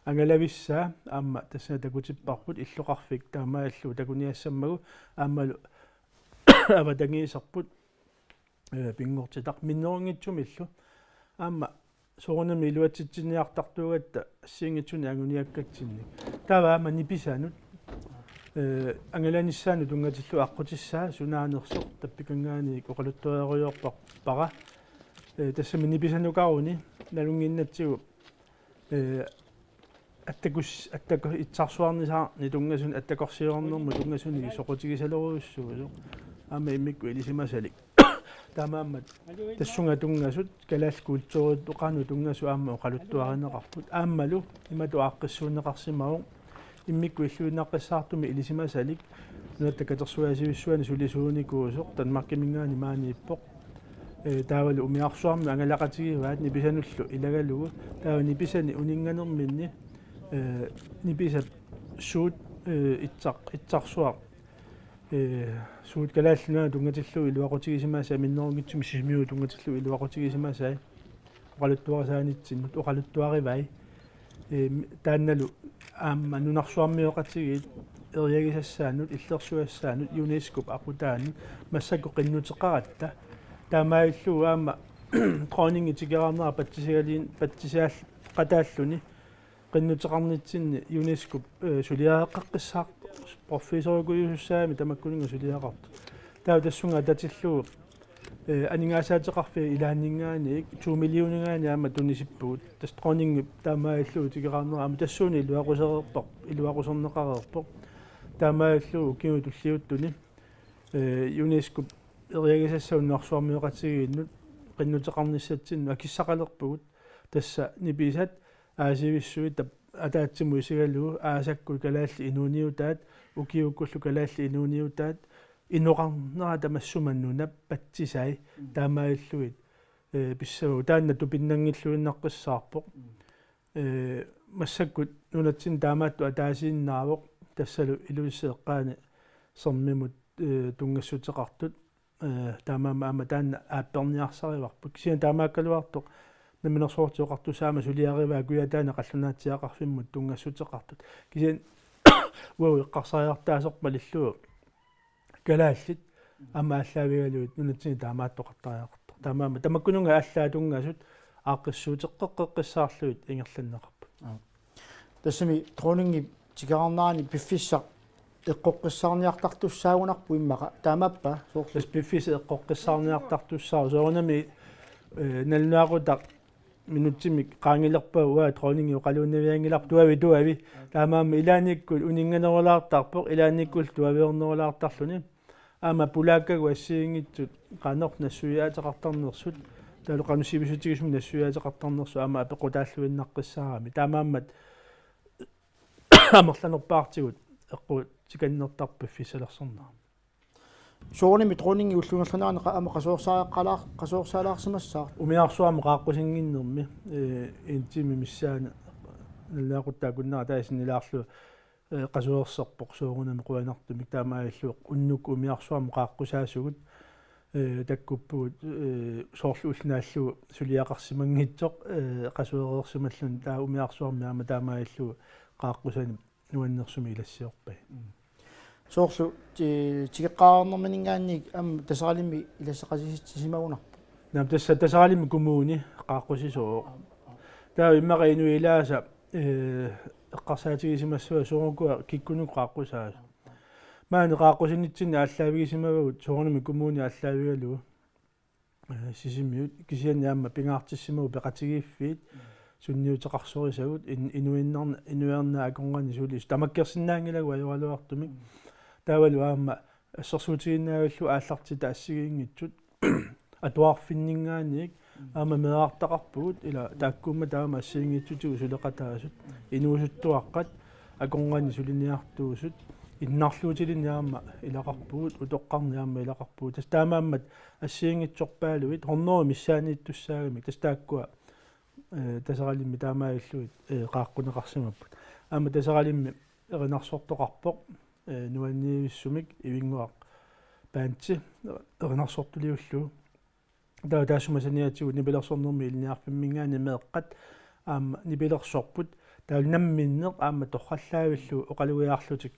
angalavissaa aamma tassani takutipparput illoqarfik taamaalillugu takuniassammagu aammalu avatangiiserput, eh, pinngortitaq minnerunngitsumillu. Aamma soorunami iluatsitsiniartartuugatta assigiinngitsunik anguniakkatsinnik. Taava aamma nipisanut, eh, angalanissaanut tunngatillugu aqqutissaa sunaanersoq tappikanngaanniit oqaluttuarerujoorpara. Eh, tassami nipisanukaruni nalunnginnatsigu, eh, attakus-, attaku-, itsarsuarnisaannik tunngasuni attakorsiornermut tunngasuni soqutigisalerujussuusoq. Aamma immikkut ilisimasalik. Taamaammat tassunga tunngasut kalaallit kulturitut qanoq tunngasut aamma oqaluttuarineqarput. Aammalu imatut aaqqissuunneqarsimavoq. Immikkut illuinnaqqissaartumik ilisimasalik. Nunatta Katersugaasivissuani sulisuunikuusoq Danmarkiminngaanniit maaniippoq. Eh, taavalu umiarsuarmi angalaqatigivaat nipisanullu ilagalugu. Taava nipisani uninnganerminni, eh, nipisap suut, eh, itsaq-, itsarsuaq, eh, suut Kalaallit Nunaannut tunngatillugu iluaqutigisimasai minnerunngitsumik Sisimiunut tunngatillugu iluaqutigisimasai oqaluttuarisaanitsinnut oqaluttuarivai. Ehm, taannalu aamma nunarsuarmioqatigiit eriagisassaannut, illersugassaannut, UNESCO-p aqutaanut massakkut qinnuteqaratta. Taamaalillugu aamma dronningi tikeraarnera patsisigalin-, patsisiaqataalluni qinnuteqarnitsinni UNESCO-p, eh, suliareqqaqqissaaq professorikujusussaagami tamakkuninnga suliaqartut. Taava tassunga atatillugu eh, aningaasaateqarfiit ilaanninngaanniit to millioninngaanniit aamma tunisippugut. Tassa dronningip taamaalillugu tikeraarnera aamma tassuuna iluaqusereerpoq, iluaquserneqareerpoq. Taamaalillugu ukiuni tulliuttuni, eh, UNESCO-p eriagisassat nunarsuarmioqatigiinnut qinnuteqarnissatsinnut akissaqalerpugut. Tassa nipisat aasivissuit tap-, ataatsimut isigalugu aasakkut kalaallit inuuniutaat, ukiukkullu kalaallit inuuniutaat, inoqarnera tamassuma nunap patsisai. Mm. Taamaalillugit, eh, pissavagut. Taanna tupinnanngilluinnaqqissaarpoq. Mm. Eh, massakkut nunatsinni taamaattut ataasiinnaavoq tassalu Ilulissat eqqaani Sermimut, eh, tunngassuteqartut. Eh, taamaammat aamma taanna aapperniarsarivarput. Kisianni taamaakkaluartoq Namminersorlutik Oqartussat aamma suliarivaa Kujataani qallunaatsiaqarfimmut tunngassuteqartut. Kisianni uagut eqqarsariartaaserput malillugu kalaallit aamma aallaavigalugit nunatsinni taamaattoqartariaqartoq. Taamaammat tamakkununnga allaat tunngasut aaqqissuuteqqeqqissaarlugit ingerlanneqarput. Aap. Tassami dronningip tikeraarnerani piffissaq eqqoqqissaarniartartussaagunarpoq immaqa, taamaappa soorlu? Tassa piffissaq eqqoqqissaarniartartussaavoq soorunami, eh, nalunaaqutaq minutsimik qaangilerpagu uanga dronningi oqaluunnavianngilarput tuavi tuavi. Taamaammat ilaannikkut uninnganerulaartarpoq, ilaannikkullu tuaviornerulaartarluni. Aamma pulaakkagut assigiinngitsut qanoq nassuiaateqartarnersut, taavalu qanoq sivisutigisumik nassuiaateqartarnersut aamma apeqqutaalluinnaqqissaarami. Taamaammat amerlanerpaartigut eqqutikannertarpoq piffissalersorneq. Soorunami dronningi ulluinnarluunniit qa-, aamma qasuersaalaar-, qasuersaalaarsimassaaq. Umiarsuarmi qaaqqusinnginnermi, eh, en time missaani nalunaaquttap akunnera taava sinnilaarlugu, eh, qasuerserpoq soorunami qujanartumik taamaalilluni unnuk umiarsuarmi qaaqqusaasugut, eh, takkuppugut, eh, soorlu ulloq naallugu suliaqarsimanngitsoq, eh, qasuereersimalluni taava umiarsuarmi aamma taamaalilluni qaaqqusanik nuannersumik ilassiorpai. Soorlu ti-, tikeqqaarnerminngaanniit aamma Taseralimmi ilassaqasitsisimagunarpoq. Naamik, tassa Taseralimmi kommuni qaaqqusisooq. Taava immaqa inuit ilaasa, eh, eqqarsaatigisimassavaat soorlu ukua kikkunnut qaaqqusaasut. Maani qaaqqusinitsinni aallaavigisimavagut soorunami kommuni aallaavigalugu, eh, Sisimiut, kisianni aamma pingaartissimavugut peqatigiiffiit sunniuteqarsorisagut in-, inuinnarn-, inuinnarnaa akornanni sulisut. Tamakkersinnaanngilagut ajoraluartumik. Taavalu aamma assersuutigiinnavillugu aallartitat assigiinngitsut atuarfinninngaanniit aamma meerartaqarpugut, ila taakkuummata aamma assigiinngitsutigut suleqataasut, inuusuttuaqqat, akornanni suliniartuusut, innarluutilinnik aamma ilaqarpugut, utoqqarnik aamma ilaqarpugut. Tassa taamaammat assigiinngitsorpaaluit hundrede missaaniittussaagamik. Tassa taakkua, eh, Taseralimmi taamaalillugit, eh, qaaqquneqarsimapput. Aamma Taseralimmi erinarsortoqarpoq, eh, nuanniivissumik Ivinnguaq Bandi erinarsortuliullugu. Taava taassuma saniatigut nipilersornermi ilinniarfimminngaanniit meeqqat aamma nipilersorput. Taava namminneq aamma torrallaavillugu oqalugiarlutik,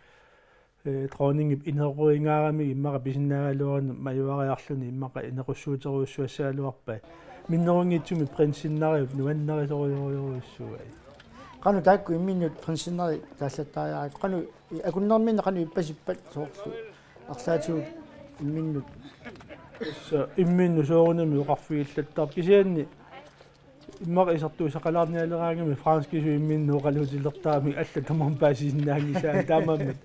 eh, dronningip ineruingaaramigit immaqa pisinnaagaluaruni majuariarluni immaqa inequssuuterujussuassagaluarpai. Minnerunngitsumik prinsinneriup nuannarisorujorujussuuai. Qanoq taakku imminnut prinsinneri taallattariaqarpit? Qanoq i-, akunnerminni qanoq ippasippat soorlu arlaatigut imminnut? Tassa imminnut soorunami oqarfigillattarpoq, kisianni immaqa isertuussaqalaarnialeraangamik franskisut imminnut oqaluutilertaramik allat tamarmik paasisinnaanngisaat, taamaammat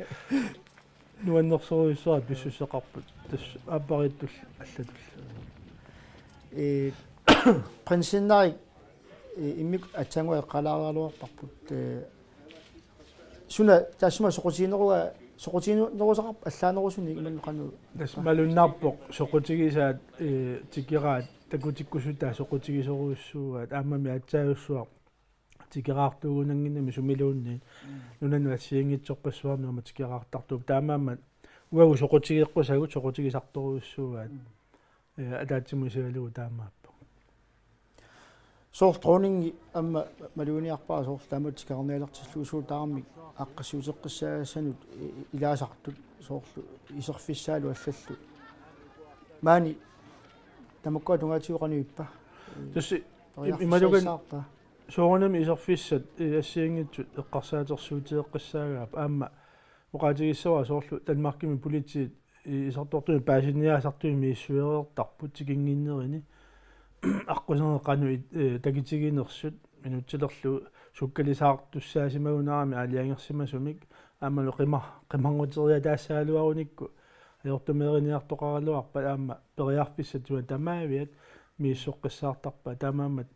nuannersorujussuartut pissuseqarput. Tassa aappariittut allatut. Ee, prinsinneri, ee, immikkut aatsaannguaq eqqaalaaraluarparput, ee, suna taassuma soqutigineruga-, soqutiginerusaqarpa allaanerusunik imaluunniit qanoq? Tassa malunnarpoq soqutigisaat, ee, tikeraat takutikkusutaat soqutigisorujussuugaat, aammami aatsaajussuaq tikeraartuugunannginnami sumiluunniit. Mm. Nunanut assigiinngitsorpassuarnut aamma tikeraartartuupput. Taamaammat uagut soqutigeqqusagut soqutigisartorujussuugaat. Mm. Ee, ataatsimut isigalugu taamaappoq. Soorlu dronningi aamma maluginiarpara soorlu taamatut tikeraarnialertillugu suut tamarmik aaqqissuuteqqissaasanut i-, i-, ilaasartut soorlu iserfissaalu allallu. Maani tamakkua tungaatigut qanoq ippa? Tassa im-, imaluunniit periarfissaissaarpa? Soorunami iserfissat, ee, assigiinngitsut eqqarsaatersuuteqqissaagaapput, aamma oqaatigissavara soorlu Danmarkimi politiit i-, isertortumik paasiniaasartumik misissuereertarput tikinnginnerini. Aqqusinerit qanoq it-, ee, takitiginersut, minutsilerlugu sukkalisaartussaasimagunarami aalajangersimasumik, aammalu qima-, qimarnguteriataassagaluarunikku ajortumeeriniartoqaraluarpat aamma periarfissat suna tamaaviat misissoqqissaartarpaat, taamaammat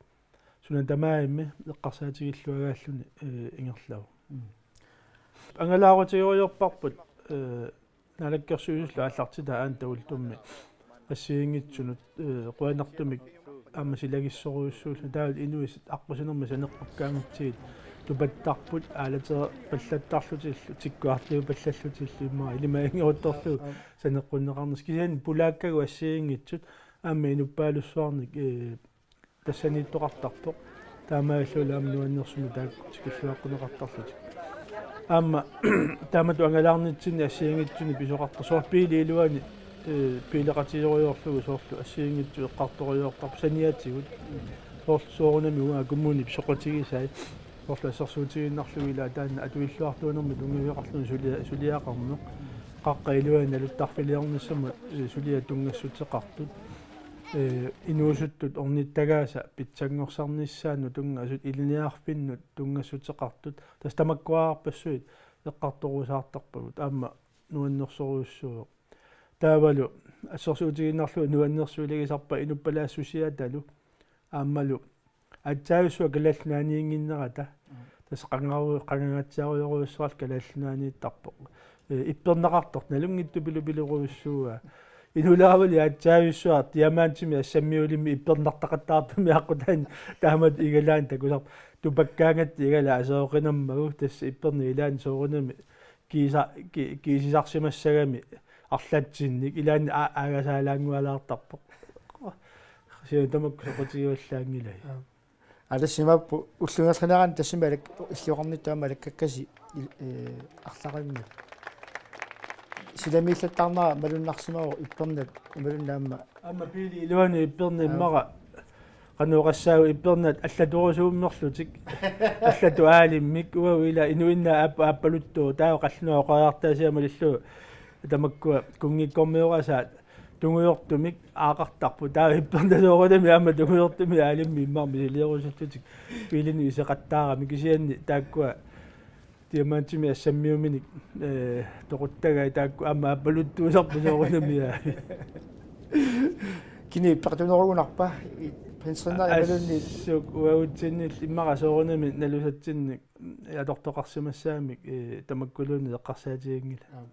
suna tamaavimmi eqqarsaatigilluagaalluni, ee, ingerlavoq. Mm. Angalaarutigerujoorparput, ee, Naalakkersuisullu aallartitaat aana takuluttummi assigiinngitsunut, ee, qujanartumik aamma silagissorujussuullutik, taavalu inuit aqqusinermi saneqqukkaangatsigit tupattarput, aalaterpallattarlutillu, tikkuartuupallallutillu immaqa ilimaginngeruttorlugu saneqqunneqarnersoq, kisianni pulaakkagut assigiinngitsut aamma inuppaalussuarnik, ee, tassaniittoqartarpoq. Taamaalilluni aamma nuannersumik taakku tikilluaqquneqartarlutik. Aamma taamatut angalaarnitsinni assigiinngitsunik pisoqartarpoq. Soorlu biili iluani, ee, biileqatigerujoorlugu soorlu assigiinngitsut eqqartorujoortarput saniatigut. Soorlu soorunami uanga kommunip soqutigisai. Soorlu assersuutigiinnarlugu ila taanna atuilluartuunermut tunngaveqarluni sulia-, suliaqarneq. Qaqqat iluanni naluttarfiliornissamut, ee, suliat tunngassuteqartut. Ee, inuusuttut ornittagaasa pitsanngorsarnissaannut tunngasut, ilinniarfinnut tunngassuteqartut. Tassa tamakkuararpassuit eqqartorusaartarpagut. Aamma nuannersorujussuuvoq. Taavalu assersuutigiinnarlugu nuannersuut ilagisarpaat inuppalaassusiatalu. Aammalu aatsaajussuaq Kalaallit Nunaanniinnginnerata. Mm. Tassa qangaru-, qangangaatsiarujorujussuarlu Kalaallit Nunaanniittarpoq. Ee, ipperneqartartoq nalunngitsupilupilerujussuuaa. Inulaavali aatsaavissuaq diamantimik assammiulimmi ippernartaqattaartumik aqqutaani taamatut igalaani takusarpoq. Tupakkaangatta igalaat aseroqinammagu tassa ipperneq ilaanni soorunami kiisa-, ki-, kiisisarsimassagami arlatsinnik ilaanni a-, aagasaalaanngualaartarpoq. Siu tamakku soqutigivallaanngilai. Aa. Aa, tassa imaappoq ullup ingerlanerani tassami alak-, ilioqarnittut aamma alakkakkasi il-, ee, arlaqanngilaq. Silamiillattarnera malunnarsimavoq ippernat imaluunniit aamma. Aamma biili iluani ippernat. Aa. Immaqa qanoq oqassaagut ippernat allatorusuummerlutik. Allatut aalimmik uagut ila inuinnaq aap-, aappaluttuuvoq taava qallunaat oqariartaasiat malillugu tamakkua kunngikkormiorasaat tungujortumik aaqartarput. Taava ippernasoorunami aamma tungujortumik aalimmik immaqa misiliorusuttutut biilinut iseqattaarami kisianni taakkua diamantimik assammiuminik, ee, toquttagai taakku aamma aappaluttuusarput soorunami. Kini ippaqatunerugunarpa? Prinserinnaq imaluunniit? Assut uagutsinnillu immaqa soorunami nalusatsinnik atortoqarsimassagamik, ee, tamakkuluunniit eqqarsaatiginngilaq. Aap.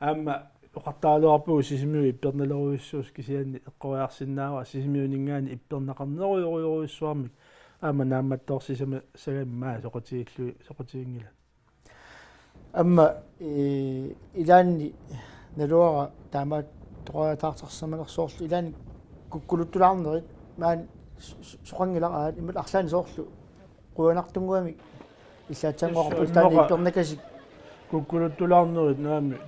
Aamma oqartaraluarpugut Sisimiut ippernalerujussuusoq kisianni eqqoriarsinnaavara Sisimiuninngaanniit ippernaqarnerujorujorujussuarmik aamma naammattoorsimassagamik maani soqutigillu-, soqutiginngilaq. Aamma, ee, ilaanni naluara taamaattoqaataartarsimanersoorlu ilaanni kukkuluttulaarnerit maani su-, su-, soqanngilaq aat imaluunniit arlaannik soorlu qujanartunnguamik illaatsaannguaqarput. Tassa taanna immaqa ippernakasik. Kukkuluttulaarnerit naamik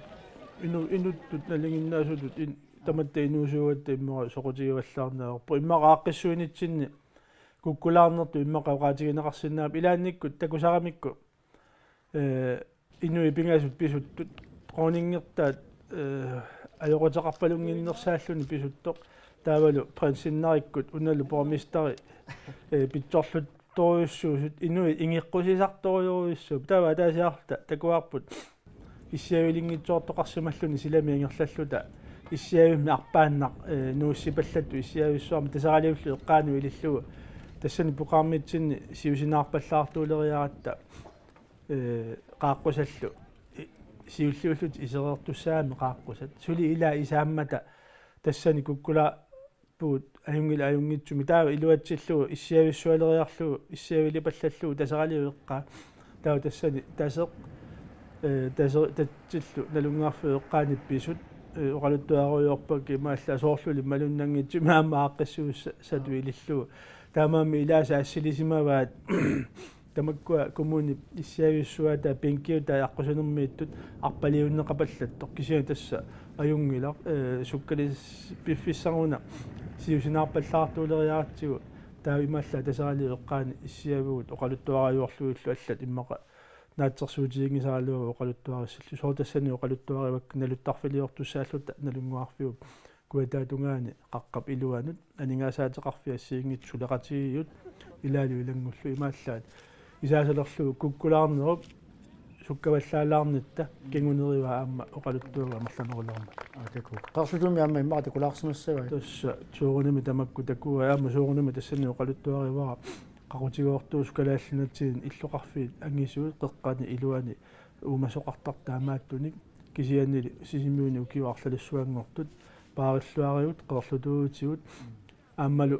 inu-, inuttut nalinginnaasutut in-, tamatta inuusuugatta immaqa soqutigivallaarneq ajorpoq. Immaqa aaqqissuinitsinni kukkulaarnertut immaqa oqaatigineqarsinnaapput ilaannikkut takusaramikku. Ee, inuit pingasut pisuttut, dronningertaat, ee, ajoquteqarpalunnginnersaalluni pisuttoq, taavalu prinsinnarikkut unalu borgmesteri, ee, pitsorluttorujussuusut, inuit ingeqqusisartorujorujussuupput, taava ataasiarluta takuarput issiavilinngitsoortoqarsimalluni silami ingerlalluta issiavimmi arpaannaq, ee, nuussipallattut issiavissuarmi Taseraliullu eqqaanut ilillugu, tassani programmitsinni siusinaarpallaartuuleriaratta, ee, qaaqqusallu, i-, siulliullutik isereertussaammat qaaqqusat. Suli ilaa isaammata tassani kukkulaapput ajunngilaq ajunngitsumik. Taava iluatsillugu issiavissualeriarlugu, issiavilipallallugu Taseraliup eqqaa. Taava tassani Taseq, ee, Taseq tatsillu Nalunnguarfiup eqqaani pisut, ee, oqaluttuarujoorpakka imaallaat soorluli malunnanngitsumik aamma aaqqissuussatut ilillugu. Taamaammat ilaasa assilisimavaat tamakkua kommunip issiavissuaata pinkiuta aqqusinermiittut arpaliunneqapallattoq kisianni tassa ajunngilaq, ee, sukkalis-, piffissaruna siusinaarpallaartuuleriaratsigu taava imaallaat Taseraliup eqqaani issiavigut oqaluttuarajuarlugillu allat immaqa naatsorsuutiginngisaraluagut oqaluttuarissalluta. Soorlu tassani oqaluttuarivakka naluttarfiliortussaalluta Nalunnguarfiup kujataatungaani qaqqap iluanut aningaasaateqarfiit assigiinngitsut suleqatigiittut ilaalu ilanngullugu imaallaat isaasalerlugu kukkulaarnerup sukkavallaalaarnitta kingunerivaa aamma oqaluttuagut amerlanerulermat. Aa, takuuk. Qeerlutuumi aamma immaqa takulaarsimassavai. Tassa soorunami tamakku takuai aamma soorunami tassani oqaluttuarivara qaqutigoortuusut Kalaallit Nunaanni illoqarfiit angisuut qeqqani iluani uumasoqartartut taamaattunik kisiannili Sisimiuni ukiut arlalissuanngortut paarilluarigut qeerlutuutigut aammalu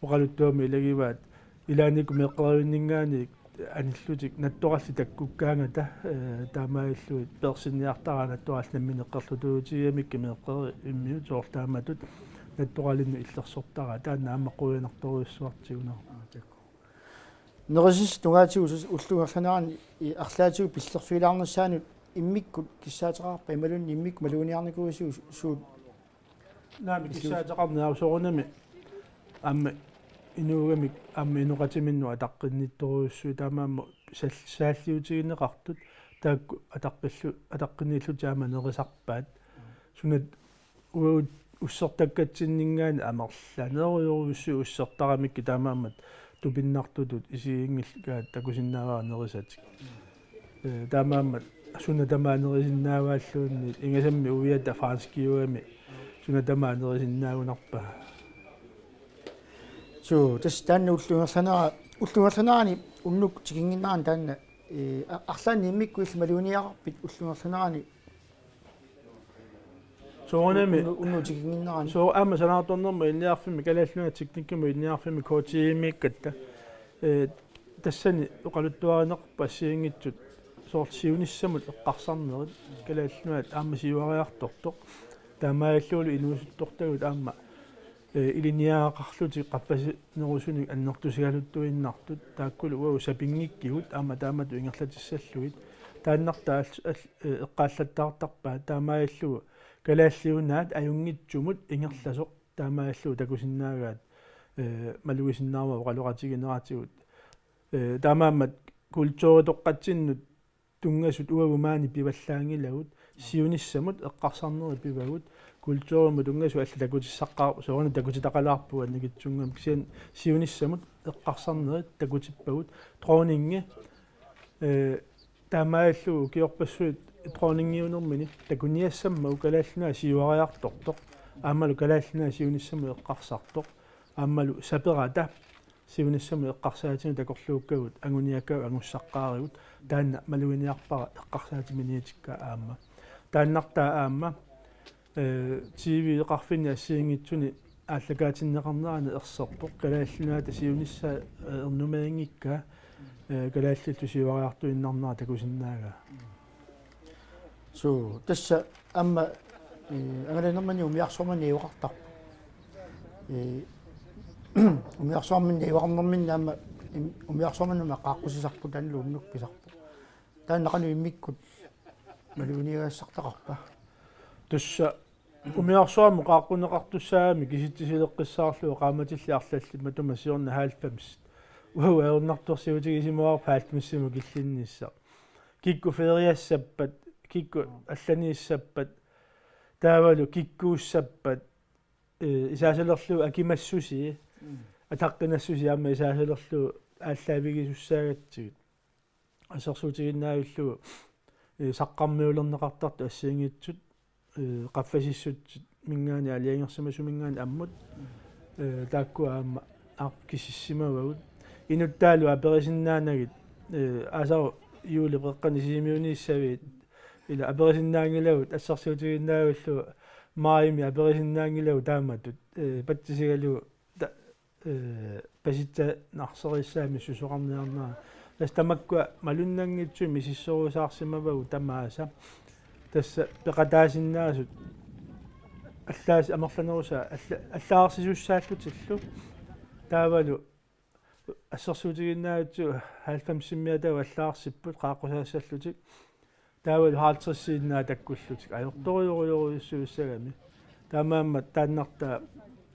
oqaluttuamik ilagivaat ilaannikkut meeqqerivinninngaanniit anillutik nattorallit takkukkaangata, ee, taamaalillugit peersinniartaraat nattorallit namminneq qeerlutuutigigamikku meeqqerivimmiut soorlu taamatut nattoralinnut illersortaraat taanna aamma qujanartorujussuartigunarpoq. Aa, takuuk. Nerisissat tungaatigut ullup ingerlanerani i-, arlaatigut pillorfigilaarnissaanut immikkut kissaateqarpa imaluunniit immikkut maluginiarnikuuisigut su-, suut? Naamik, kissaateqarneq soorunami aamma inuugamik aamma inoqatiminnut ataqqinnittorujussuit taamaammat sal-, saalliutigineqartut taakku ataqqillu-, ataqqinniillutik aamma nerisarpaat. Suna uagut ussertakkatsinninngaanniit amerlanerujorujussuit ussertaramikkit taamaammat tupinnartutut isiginngillat takusinnaavara nerisatik. Ee, taamaammat suna tamaat nerisinnaavaalluunniit ingasammik uiata franskiugami suna tamaat nerisinnaagunarpa. Suu, tassa taanna ullup ingerlanera-, ullup ingerlanerani unnuk tikinnginnerani taanna, ee, a-, arlaannik immikkut illit maluginiagaqarpit ullup ingerlanerani? Soorunami unnu- unnu tikinginnerani. Soo aamma sanaartornermut ilinniarfimmi, Kalaallit Nunaanni teknikkimut ilinniarfimmi K T I-miikkatta. Ee, tassani oqaluttuarineqarpoq assigiinngitsut soorlu siunissamut eqqarsarnerit, Kalaallit Nunaat aamma siuariartortoq. Taamaalillunilu inuusuttortagut aamma, ee, ilinniagaqarlutik qaffasinerusunik annertusigaluttuinnartut, taakkulu uagut sapinngikkigut aamma taamatut ingerlatissallugit. Taannartaa all-, all-, ee, eqqaallattaartarpaat, taamaalillugu Kalaallit Nunaat ajunngitsumut ingerlasoq taamaalillugu takusinnaagaat, ee, malugisinnaammat oqaloqatigineratigut. Ee, taamaammat kulturitoqqatsinnut tunngasut uagut maani pivallaanngilagut, siunissamut eqqarsarnerit pivagut, kulturimut tunngasut allat takutissaqaar-, soorunami takutitaqalaarpugut annikitsunnguamik, kisianni siunissamut eqqarsarnerit takutippagut, dronningi, ee, taamaalillugu ukiorpassuit dronningiunermini takuniassammagu Kalaallit Nunaat siuariartortoq, aammalu Kalaallit Nunaat siunissamut eqqarsartoq, aammalu saperata siunissamut eqqarsaatinik takorluukkagut anguniakkagut angussaqqaarigut, taanna maluginiarpara eqqarsaatit minnerunngikkaat aamma. Taannartaa aamma, ee, T V-qarfinni assigiinngitsuni aallakaatinneqarnerani erserpoq, Kalaallit Nunaata siunissaa, ee, ernumaginngikkaa, ee, kalaallillu siuariartuinnarnera takusinnaagaa. Suu, tassa aamma, ee, angalanermini umiarsuarmik najugaqartarpoq. Ee, umiarsuarmik najugaqarnermini aamma, im-, umiarsuarmik aamma qaaqqusisarput taannalu unnuk pisarpoq. Taanna qanoq immikkut maluginiagassartaqarpa? Tassa umiarsuarmut qaaqquneqartussaagami kisitsisileqqissaarlugu qaammatillit arlallit matuma siorna halvfems. Uagut ajornartorsiutigisimavarput halvfemsimut killinnissaq. Kikkut feriassappat, kikkut allaniissappat, taavalu kikkuussappat, ee, isaasalerlugu akimassusii, mm, ataqqinassusii aamma isaasalerlugu aallaavigisussaagatsigu. Assersuutigiinnavillugu, ee, saqqarmiulerneqartartut assigiinngitsut, ee, qaffasissutsimminngaanniit aalajangersimasuminngaanniit ammut, ee, taakku aamma aap kisissimavagut. Inuttaalu aperisinnaanagit, ee, aasaq juulip qeqqani Sisimiuniissaviit, ila aperisinnaanngilagut, assersuutigiinnavillugu maajimi aperisinnaanngilagut taamatut, ee, patsisigalugu ta-, ee, pasitsaanarseriissaamik susoqarniarnera. Tassa tamakkua malunnanngitsumik misissorusaarsimavagut tamaasa. Tassa peqataasinnaasut allaas-, amerlanerusaat alla-, allaarsisussaallutillu. Taavalu assersuutigiinnavitsigut halvfemsimmiataat allagarsipput qaaqqusaassallutik. Taavalu halvtredsiinnaat takkullutik ajortorujorujussuussagami. Taamaammat taannartaa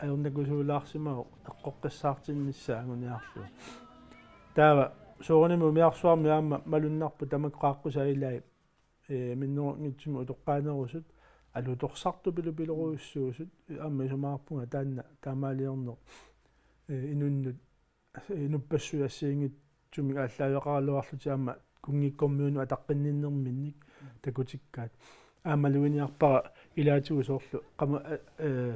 ajornakusuulaarsimavoq eqqoqqissaartinnissaa anguniarlugu. Taava soorunami umiarsuarmi aamma malunnarpoq tamakku qaaqqusaat ilaat, ee, minnerunngitsumik utoqqaanerusut alutorsartupilupilorujussuusut, aamma isumaqarpunga taanna taamaaliorneq, ee, inunnut inuppassuit assigiinngitsumik aallaaveqaraluarlutik aamma kunngikkormiunut ataqqinninnerminnik takutikkaat. Aamma maluginiarpara ilaatigut soorlu qama-, ee,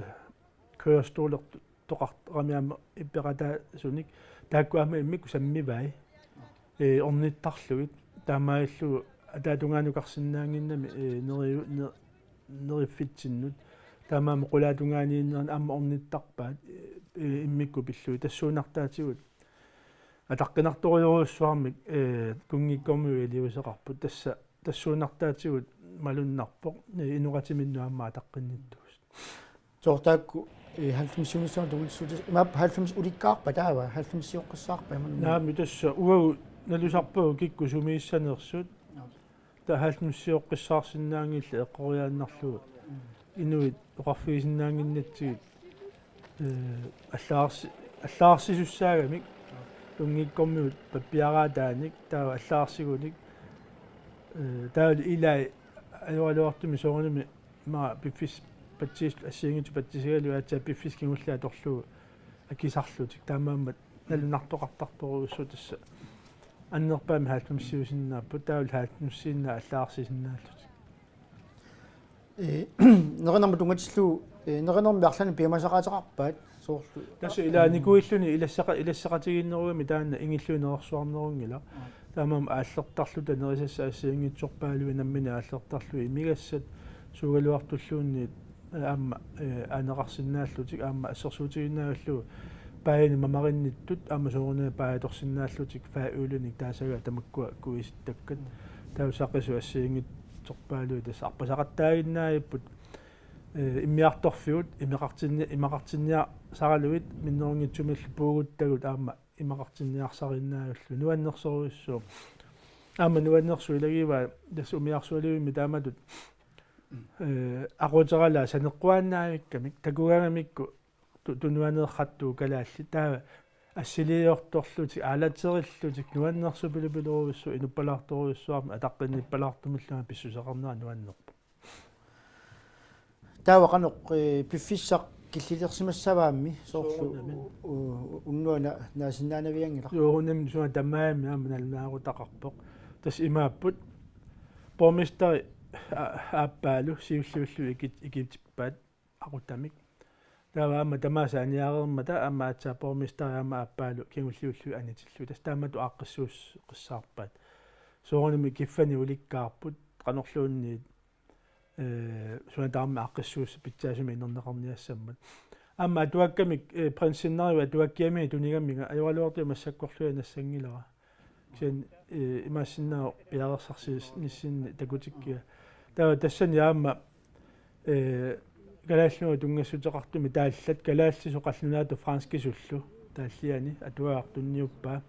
kørestolertoqartarami aamma peqataasunik. Taakku aamma immikkut sammivai, ee, ornittarlugit. Taamaalillugu ataatungaanukarsinnaannginnami, ee, neriu-, ne-, neriffitsinnut. Taamaammat qulaatungaaniinnerani aamma ornittarpaat, ee, immikkut pillugit. Tassuunartaatigut ataqqinartorujorujussuarmik, ee, kunngikkormiut iliuuseqarput. Tassa tassuunartaatigut malunnarpoq, ee, inoqatiminnut aamma ataqqinnittuusut. Soorlu taakku, ee, halvfemsiunissamut tungujorsuutit, imaappoq halvfems ulikkaarpa taava, halvfemsioqqissaarpa imaluunniit? Naamik, tassa uagut nalusarpagut kikkut sumiissaneersut. Taava halvfemsioqqissaarsinnaanngillat eqqoriaannarlugu. Mm. Inuit oqarfigisinnaannginnatsigit, ee, allagarsi-, allagarsisussaagami kunngikkormiut pappiaraataanik, taava allagarsigunik, ee, taavalu ilai ajoraluartumik soorunami ima piffissaq patsiis-, assigiinngitsut patsisigalugit aatsaat piffissaq kingulleq atorlugu akisarlutik. Taamaammat nalunartoqartartorujussuuvoq, tassa annerpaamik halvfemsiusinnaapput, taavalu halvfemsiinnaat allagarsisinnaallutik. Ee, nerinermut tunngatillugu, ee, nerinermi arlaannik piumasaqaateqarpaat soorlu. Tassa ilaa nikuilluni ilassaqa-, ilassaqatigiinnerugami taanna ingilluni nerersuarnerunngilaq. Aa. Taamaammat aallertarluta nerisassat assigiinngitsorpaaluit nammineq aallertarlugit imigassat suugaluartulluunniit aamma, eh, aaneqarsinnaallutik aamma assersuutigiinnavillugu paajani mamarinnittut aamma soorunami paajatorsinnaallutik fadølinik taasagaa tamakkua kuisittakkat. Taava saqisut assigiinngitsorpaaluit tassa arpasaqattaaginnaagipput, eh, immiartorfigut imeqartinni-, imaqartinniarsaralugit minnerunngitsumillu puuguttagut aamma imaqartinniarsariinnaavillugu nuannersorujussuuvoq. Aamma nuannersuup ilagivaa tassa umiarsualivimmik taamatut, eh, aquuteralaat saneqquaannaavikkamik takugaangamikku tu-, tunuaneeqqattuuvoq kalaallit taava assiliiortorlutik aalaterillutik nuannersupilupilerujussuuvoq inuppalaartorujussuarmik ataqqinnippalaartumilluunniit pissuseqarnera nuannerpoq. Taava qanoq, eh, piffissaq killilersimassavaammi soorlu Soorunami. U-, u-, unnuana naasinnaanavianngilaq. Soorunami suna tamaani aamma nalunaarutaqarpoq. Tassa imaapput borgmesteri a-, aappaalu siulliullugu ikit-, ikitippaat aqutamik. Taava aamma tamaasa aniareermata aamma aatsaat borgmesteri aamma aappaalu kingulliullugu anitillugu. Tassa taamatut aaqqissuus-, qissaarpaat. Soorunami kiffanik ulikkaarput qanorluunniit, eh, suna tamarmi aaqqissuussat pitsaasumik inerneqarniassammat. Aamma atuakkamik, eh, prinsinneriup atuakkiaminik tunigaminga ajoraluartumik massakkorluinnaq nassanngilara. Kisianni, eh, imaassinnaavoq piareersarsinissinni takutikkiga. Taava tassani aamma, eh, kalaallinut tunngassuteqartumik taallat kalaallisut qallunaatut franskisullu taalliani atuagaq tunniuppaa.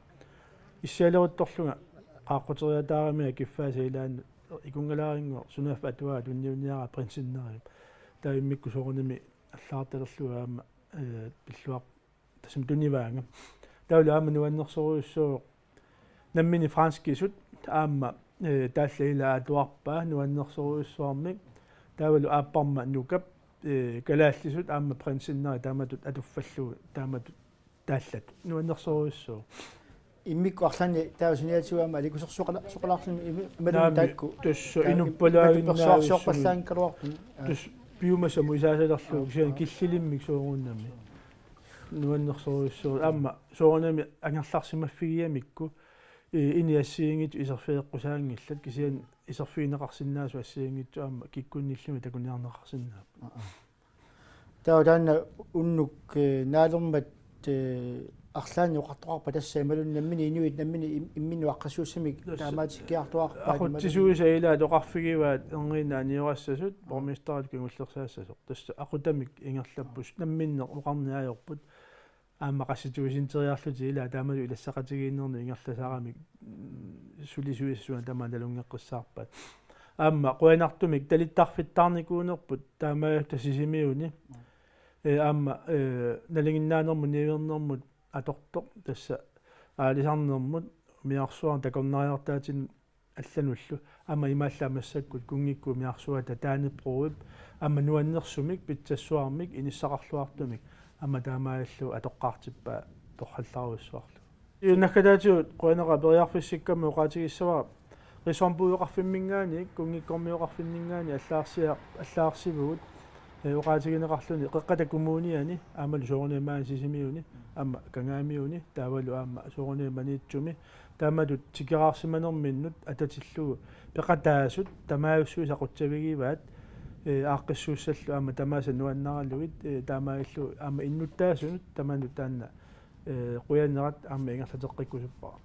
Issialeruttorlunga qaaqquteriataaramiga kiffaasa ilaannut ikunngalaarinnguaq sunaaffa atuagaq tunniunniaraa prinsinneriup. Taava immikkut soorunami allagartalerlugu aamma, eh, pilluar-, tassami tunivaanga. Taavalu aamma nuannersorujussuuvoq nammineq franskisut aamma, eh, taallat ilaat atuarpaa nuannersorujussuarmik. Taavalu aapparma nukap, eh, kalaallisut aamma prinsinneri taamatut atuffallugu taamatut taallat nuannersorujussuuvoq. Immikkut arlaannik taava suniatigut aamma alikusersuusoqala-, soqalaarluni imi-, imaluunniit Naamik, taakku. Tassa taava inuppalaaginnaavissumik. Imatut persuarsiorpallaanngikkaluarput. Tassa piumasat aamma isaasalerlugu kisianni killilimmik soorunami. Nuannersorujussuuvoq. Aamma soorunami angerlarsimaffigigamikku, eh, ini assigiinngitsut iserfigeqqusaanngillat kisianni iserfigineqarsinnaasut assigiinngitsut aamma kikkunnillumi takuniarneqarsinnaapput. Taava taanna unnuk, eh, naalermat, eh, arlaannik oqartoqarpa tassa imaluunniit nammineq inuit nammineq im-, imminnut aaqqissuussamik Tassa taamaatsikkiartuaarpaat imaluunniit. Aqutsisuisa ilaat oqarfigivaat erniinnaq aniorassasut, borgmesteritut kingullersaassasoq. Tassa aqutamik ingerlapput, namminneq oqarneq ajorput. Aamma qassituusinteriarlutik ilaat taamalu ilassaqatigiinnermut ingerlasaramik, mm, sulisuisa suna tamaat nalunngeqqissaarpaat. Aamma qujanartumik talittarfittaarnikuunerput taamaalilluta Sisimiuni. Eh, aamma, eh, nalinginnaanermut niuernermut atortoq tassa aalisarnermut umiarsuarnut takornariartaatinik allanullu aamma imaallaat massakkut kunngikkut umiarsuata Dannebrogip aamma nuannersumik pitsassuarmik inissaqarluartumik aamma taamaalillugu atoqqaartippaa torrallarujussuarlugu. Naggataatigut qujanaq periarfissikkammi oqaatigissavara Reservoirmioqarfimminngaanniit, kunngikkormioqarfinninngaanniit allagarsia-, allagarsivugut, eh, oqaatigineqarluni Qeqqata Kommuniani, aammalu soorunami maani Sisimiuni, aamma Kangaamiuni, taavalu aamma soorunami Maniitsumi, taamatut tikeraarsimanerminnut atatillugu peqataasut tamaajussuisa qutsavigivaat, eh, aaqqissuussallu aamma tamaasa nuannaralugit, eh, taamaalillugu aamma innuttaasunut tamanut taanna, eh, qujanerat aamma ingerlateqqikkusuppara.